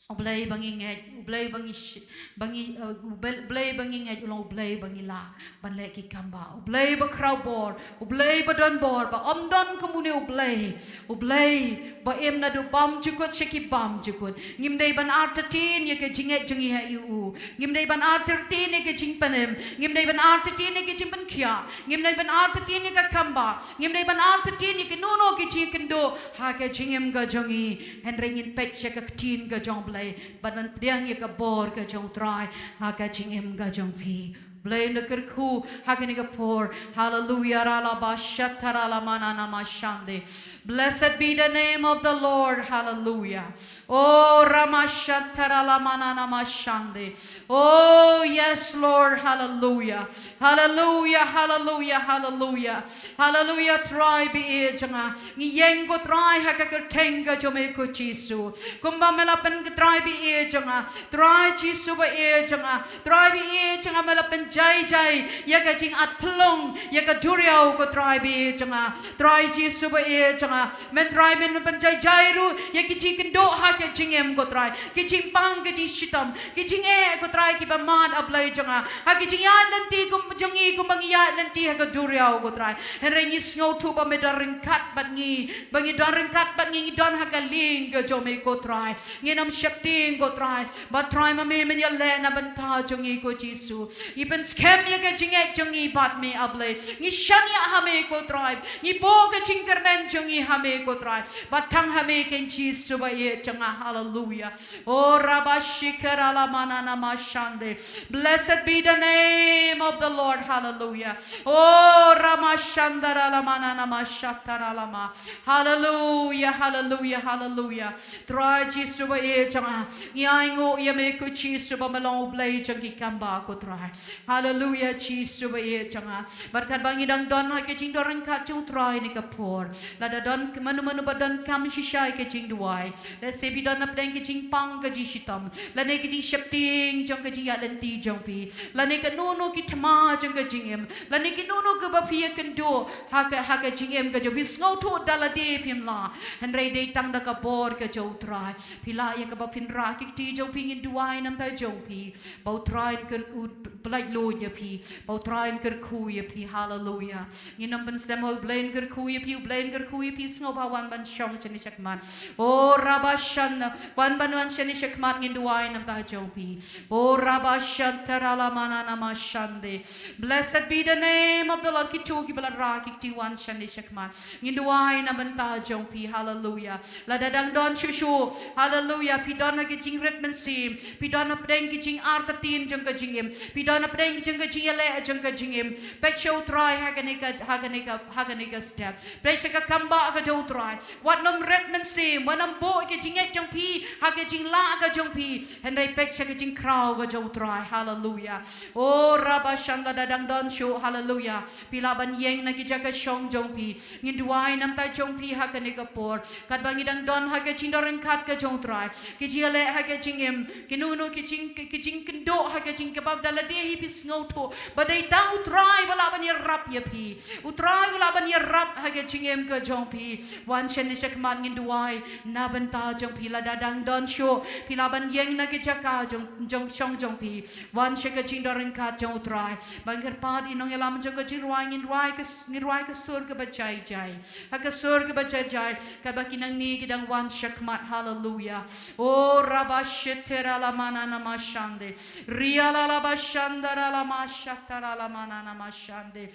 U Blei ba ngi ngeit, U Blei ba ngi shi-, ba ngi, eh, U Blei, U Blei ba ngi ngeit, u long U Blei ba ngi lah ban leh ki kam ba. U Blei ba khraw bor, U Blei ba don bor, ba ym don kumne U Blei. U Blei ba im naduh bymjukut sha ki bymjukut. Ngim dei ban artatien ïa ka jingngeit jong ngi ha u. Ngim dei ban artatien ïa ka jingpynim. Ngim dei ban artatien ïa ka jingpynkhiah. Ngim dei ban artatien ïa ka kam ba. Ngim dei ban artatien ïa kano kano ki jingkynduh ha ka jingim ka jong ngi. Hynrei ngin peit sha ka ktien ka jong U Blei. Bad ban pdiang ïa ka bor ka jong U Trai ha ka jingim ka jong phi. Blei na kyrkhu ha kane ka por. Haleluya, rala ba shatara la manana mashande. Blessed be the name of the Lord. Hallelujah. Oh, Ramashantara la manana mashande. Oh, yes, Lord. Hallelujah. Hallelujah, hallelujah, hallelujah. Hallelujah, Trai ba ïeit jong nga. Ngi ïeng ko Trai ha ka kyrteng ka jong me ko Jisu. Kumba me la pyn ko Trai ba ïeit jong nga. Trai Jisu ba ïeit jong nga. Trai ba ïeit jong nga, me la pynjai jai ïa ka jingathlong ïa ka duriaw ko Trai ba ïeit jong nga. Trai Jisu ba ïeit jong nga, men Trai men pynjai jai ruh ïa ki jingkynduh ha ka jingim ko Trai, ki jingpang, ki jingshitom, ki jingeh ko Trai kiba mad, A Blei jong nga. Ha ki jingïaid lynti kum jong ngi, kumba ngi ïaid lynti ha ka duriaw ko Trai. Hynrei ngi sngewthuh ba me don ryngkat bad ngi, ba ngi don ryngkat bad ngi, ngi don ha ka lieng ka jong me ko Trai. Ngin ym sheptieng ko Trai. Bad Trai ma me men ïaleh na bynta jong ngi ko Jisu. Ngi pynskhem ïa ka jingngeit jong ngi bad me A Blei. Ngi shaniah ha me ko Trai. Ngi buh ka jingkyrmen jong ngi ha me ko Trai. Bad tang ha me ko Jisu ba ïeit jong nga. Haleluya. Oh, rabashikara la manana mashande. Blessed be the name of the Lord. Hallelujah. Oh, ramashandara la manana mashatara la ma. Hallelujah, hallelujah, hallelujah. Trai Jisu ba ïeit jong nga. Ngi ainguh ïa me ko Jisu ba me long U Blei jong ki kam ba ko Trai. Haleluya Jisu ba ïeit jong nga. Bad katba ngi dang don ha ka jingdon ryngkat jong U Trai ha kane ka por. Lada don mano mano ba donkam shisha ïa ka jingduwai. Lehse phi don hapdeng ka jingpang ka jingshitom. Lane ka jingsheptieng jong ka jingïaid lynti jong phi. Lane kano kano ki thma jong ka jingim. Lane kano kano kaba phi ïakynduh ha ka, ha ka jingim ka jong phi, sngewthuh da lade phim lah. Hynrei dei tang da ka bor ka jong U Trai. Phi lah ïa kaba phin rah ki kti jong phi, ngin duwai na bynta jong phi. Ba U Trai un kyrkhu, pyllait luid ïa phi. Ba U Trai un kyrkhu ïa phi. Haleluya. Ngin ym pynslem, U Blei un kyrkhu ïa phi, U Blei un kyrkhu ïa phi, sngewbha wan ban shong shane shakhmat. Oh, rabashan, wan ban wan shane shakhmat, ngin duwai na bynta jong phi. Oh, rabashan, tarala manana mashande. Blessed be the name of the Lord. Kito kiba la rah ki kti, wan shane shakhmat. Ngin duwai na bynta jong phi. Haleluya. Lada dang don shuh shuh. Haleluya. Phi don ha ka jingrit mynsiem. Phi don hapdeng ka jingartatien jong ka jingim. Phi don hapdeng jong ka jingïaleh jong ka jingim. Peit sha U Trai ha kane ka, ha kane ka, ha kane ka step. Peit sha ka kam ba ka jong U Trai. Wat nym rit mynsiem, wat nym buh ka jingngeit jong phi ha ka jinglah ka jong phi. Hynrei peit sha ka jingkhraw ka jong U Trai. Haleluya. Oh, rabashan, lada dang don shuh. Haleluya. Phi lah ban ïeng na ki jaka shong jong phi. Ngin duwai na bynta jong phi ha kane ka por. Katba ngi dang don ha ka jingdon ryngkat ka jong U Trai. Ka jingïaleh ha ka jingim. Kino kino ki jing, ki, ki jingkynduh ha ka jingim kaba da lade hi phi sngewthuh ba dei tang U Trai ba lah ban ïarap ïa phi. U Trai u lah ban ïarap ha ka jingim ka jong phi. Wan shane shakhmat, ngin duwai na bynta jong phi. Lada dang don shuh, phi lah ban ïeng na ki jaka jong, jong shong jong phi. Wan sha ka jingdon ryngkat jong U Trai. Ba ngin kyrpad ïa i nongïalam jong ka jingrwai, ngin rwai ka s-, ngin rwai ka sur kaba jai jai. Ha ka sur kaba jai jai, kaba ki nangne ki dang wan shakhmat. Haleluya. Oh, rabashitera la manana mashande. Ria la la bashanda ra la mashatara la manana mashande.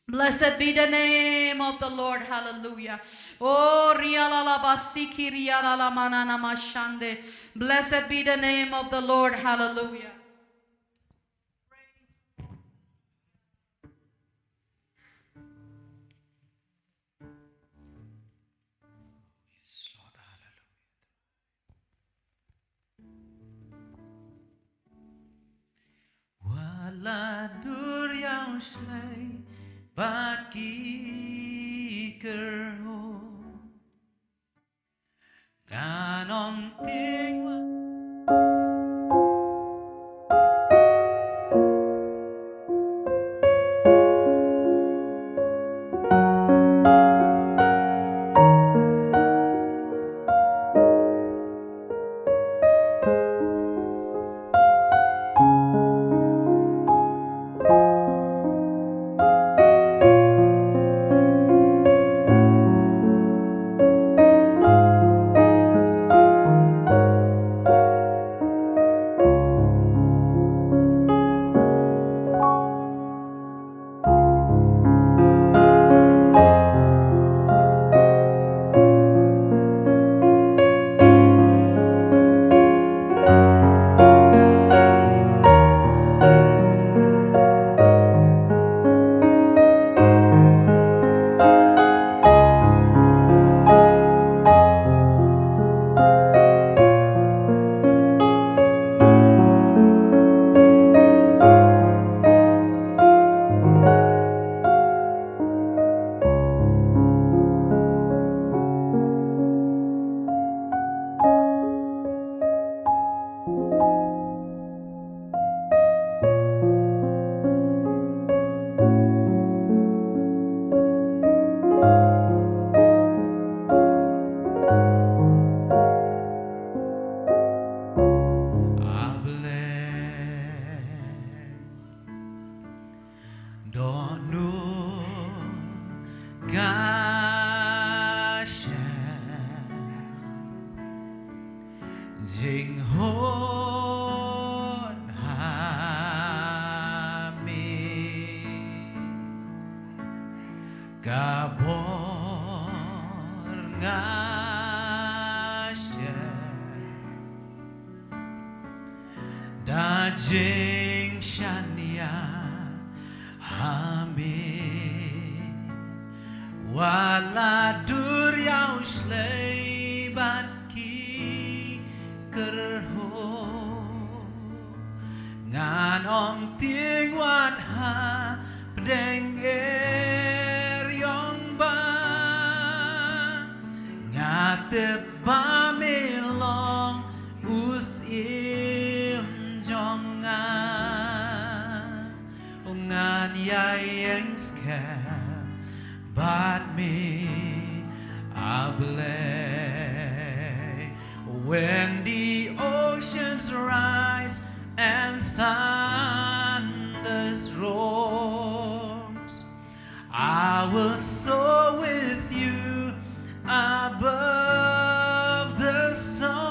Blessed be the name of the Lord. Hallelujah. Oh, ria la la basiki ria la la manana mashande. Blessed be the name of the Lord. Hallelujah. Yes, Lord. Hallelujah. Wat la dur ïa u shlei bad ki kyrhun. Ngan ym tieng wat. Jinghun ha me ka bor nga sha da jingshaniah ha me. Wat la dur ïa u shlei bad ki kyrhuh, ngan ym tieng wat ha pdeng er ïong ba. Nga tip ba me long u syiem jong nga. Ngan ïa ïeng skhem bad me, A Blei. When the oceans rise and thunders roars, I will soar with you above the storm.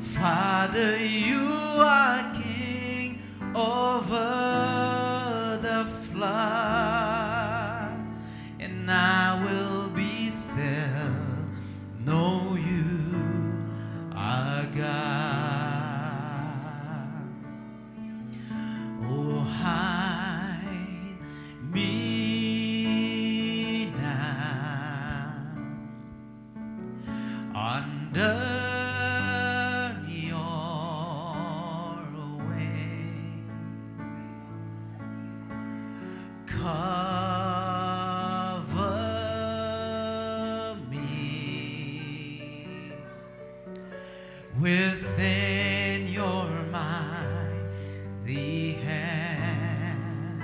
Father, you are king over the flood, and I will be still, know you are God. Oh, hide me now under your wings. Cover me within your mighty hand.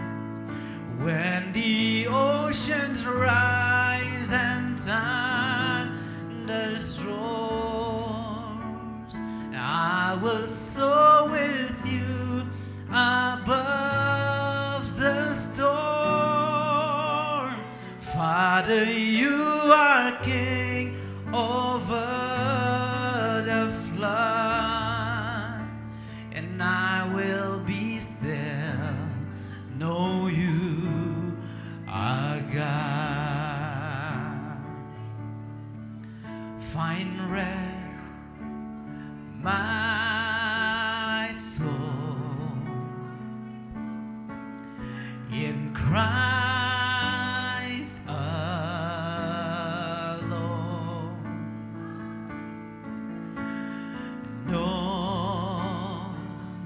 When the oceans rise and thunders roars, I will soar with you above the storm. Father, you are king over the flood, and I will be still, know you are God. Find rest, my soul, in Christ alone. Know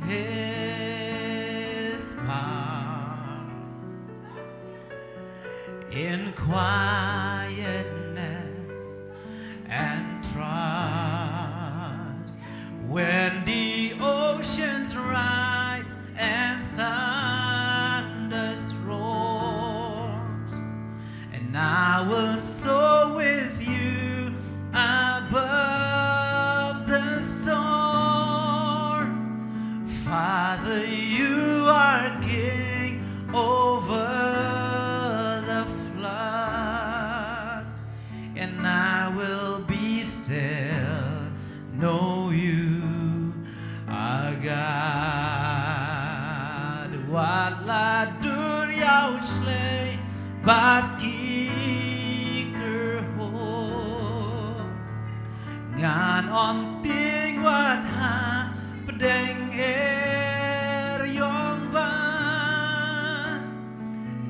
his power in quietness and trust. When the oceans rise and thunders roars, and I will soar with you above the storm. Father, you are king over the flood, and I will be still, know you are God. Wat la dur ïa u shlei bad ki kyrhuh, ngan ym tieng wat ha pdeng er ïong ba.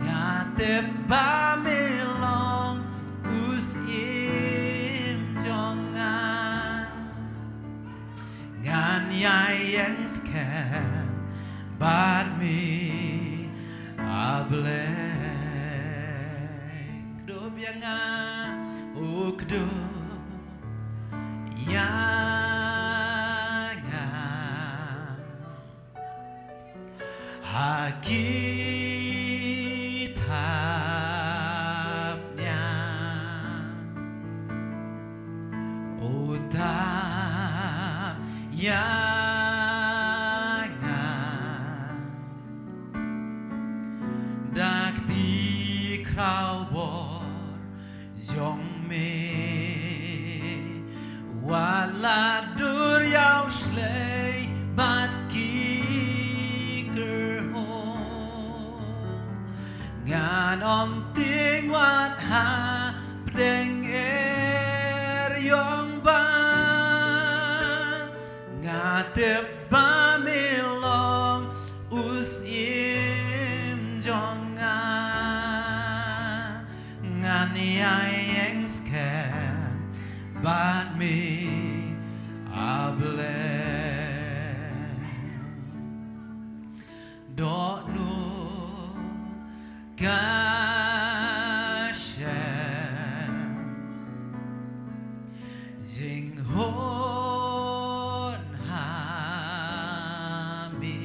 Nga tip ba me long u syiem jong nga. Ngan ïa ïeng skhem bad me, A Blei. Kdup ïa nga, u kdup ïa nga ha ki thapniang. U tap ïa nga da kti khrawbor jong me. Wat La dur ïa u shlei bad ki kyrhong. Ngan ym tieng wat ha pdeng er ïong ba. Nga tip ba me long u syiem jong nga. Ngan ïaid ïeng skhem bad me, A Blei. Dohnud ka shem jinghun ha me.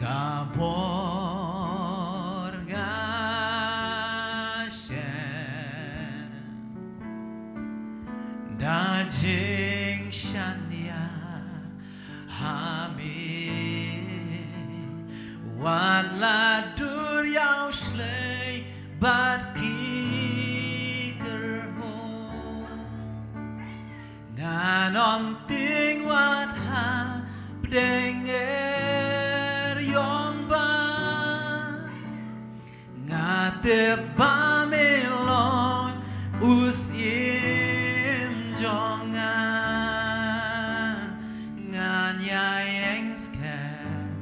Ka bor nga shem da jingshaniah ha me. Wat la dur ïa u shlei bad ki kyrhong. Ngan ym tieng wat ha pdeng er ïong ba. Nga tip ba me long u syiem jong nga. Ngan ïaid ïeng skhem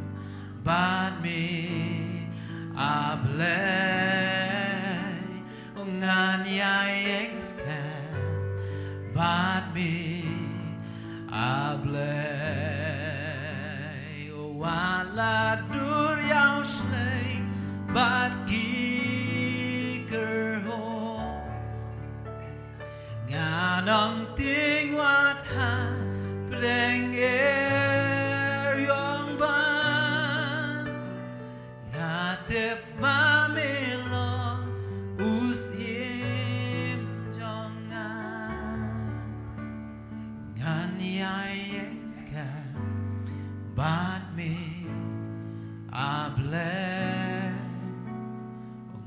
bad me, A Blei. Ngan ïaid ïeng skhem bad me, A Blei. Wat la dur ïa u shlei bad ki kyrhong. Ngan ym tieng wat ha pdeng er ïong ba. Nga tip ba me long u syiem jong nga. Ngan ïaid ïeng skhem bad me, A Blei.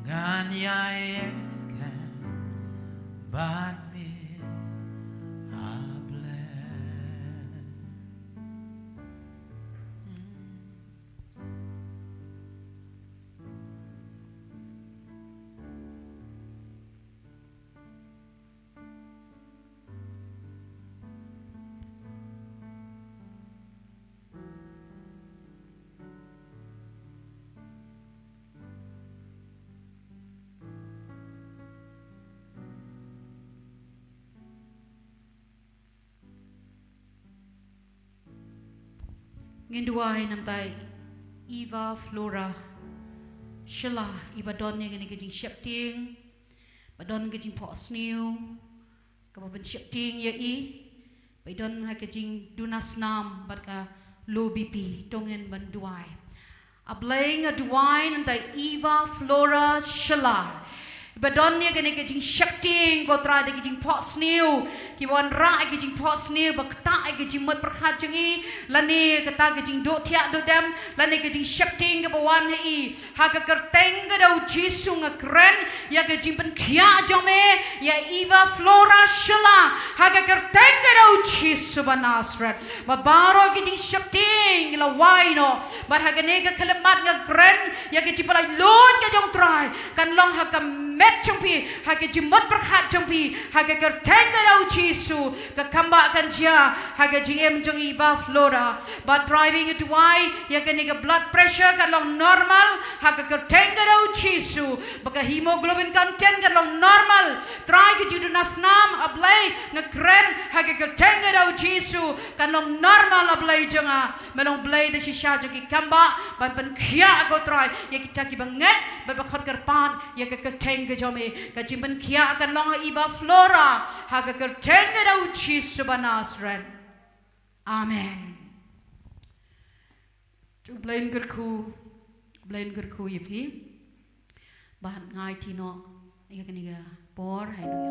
Ngan ïaid ïeng skhem bad me, A Blei. Ngin duwai namar Eva Flora Shylla, iba don ïa kane ka jingsheptieng, ba don ka jingphohsniew kaba pynsheptieng ïa i, ba i don ha ka jingduna snam bad ka low B P. To ngin ban duwai. A Blei, nga duwai namar Eva Flora Shylla, ba don ïa kane ka jingsheptieng, ko Trai, da ka jingphohsniew, kiba wanrah ïa ka jingphohsniew ba ktah ïa ka jingmut pyrkhat jong i, lane kata ka jingduh thiah duh dem, lane ka jingsheptieng kaba wan ha i. Ha ka kyrteng ka jong U Jisu nga kren ïa ka jingpynkhiah jong me ïa Eva Flora Shylla, ha ka kyrteng ka jong U Jisu ba Nasareth. Ba baroh ki jingsheptieng la wai noh. Bad ha kane ka khyllipmat nga kren ïa ka jingpyllait lut ka jong U Trai kan long ha ka met jong phi, ha ka jingmut pyrkhat jong phi, ha ka kyrteng ka jong U Jisu. Ka kam ba kan jia ha ka jingim jong Eva Flora. Bad Trai, nga duwai ïa kane ka blood pressure kan long normal ha ka kyrteng ka jong U Jisu. Ba ka hemoglobin content kan long normal. Trai, ka jingduna snam, A Blei, nga kren ha ka kyrteng ka jong U Jisu, kan long normal, A Blei jong nga. Me long Blei da shisha jong ki kam ba, ban pynkhiah, ko Trai, ïa kita kiba ngeit bad ba khot kyrpad ïa ka kyrteng ka jong me. Ka jingpynkhiah kan long ha Eva Flora, ha ka kyrteng ka jong U Jisu ba Nasareth. Amen. To U Blei un kyrkhu, U Blei un kyrkhu ïa phi. Bad nga aiti noh ïa kane ka por ha ïa u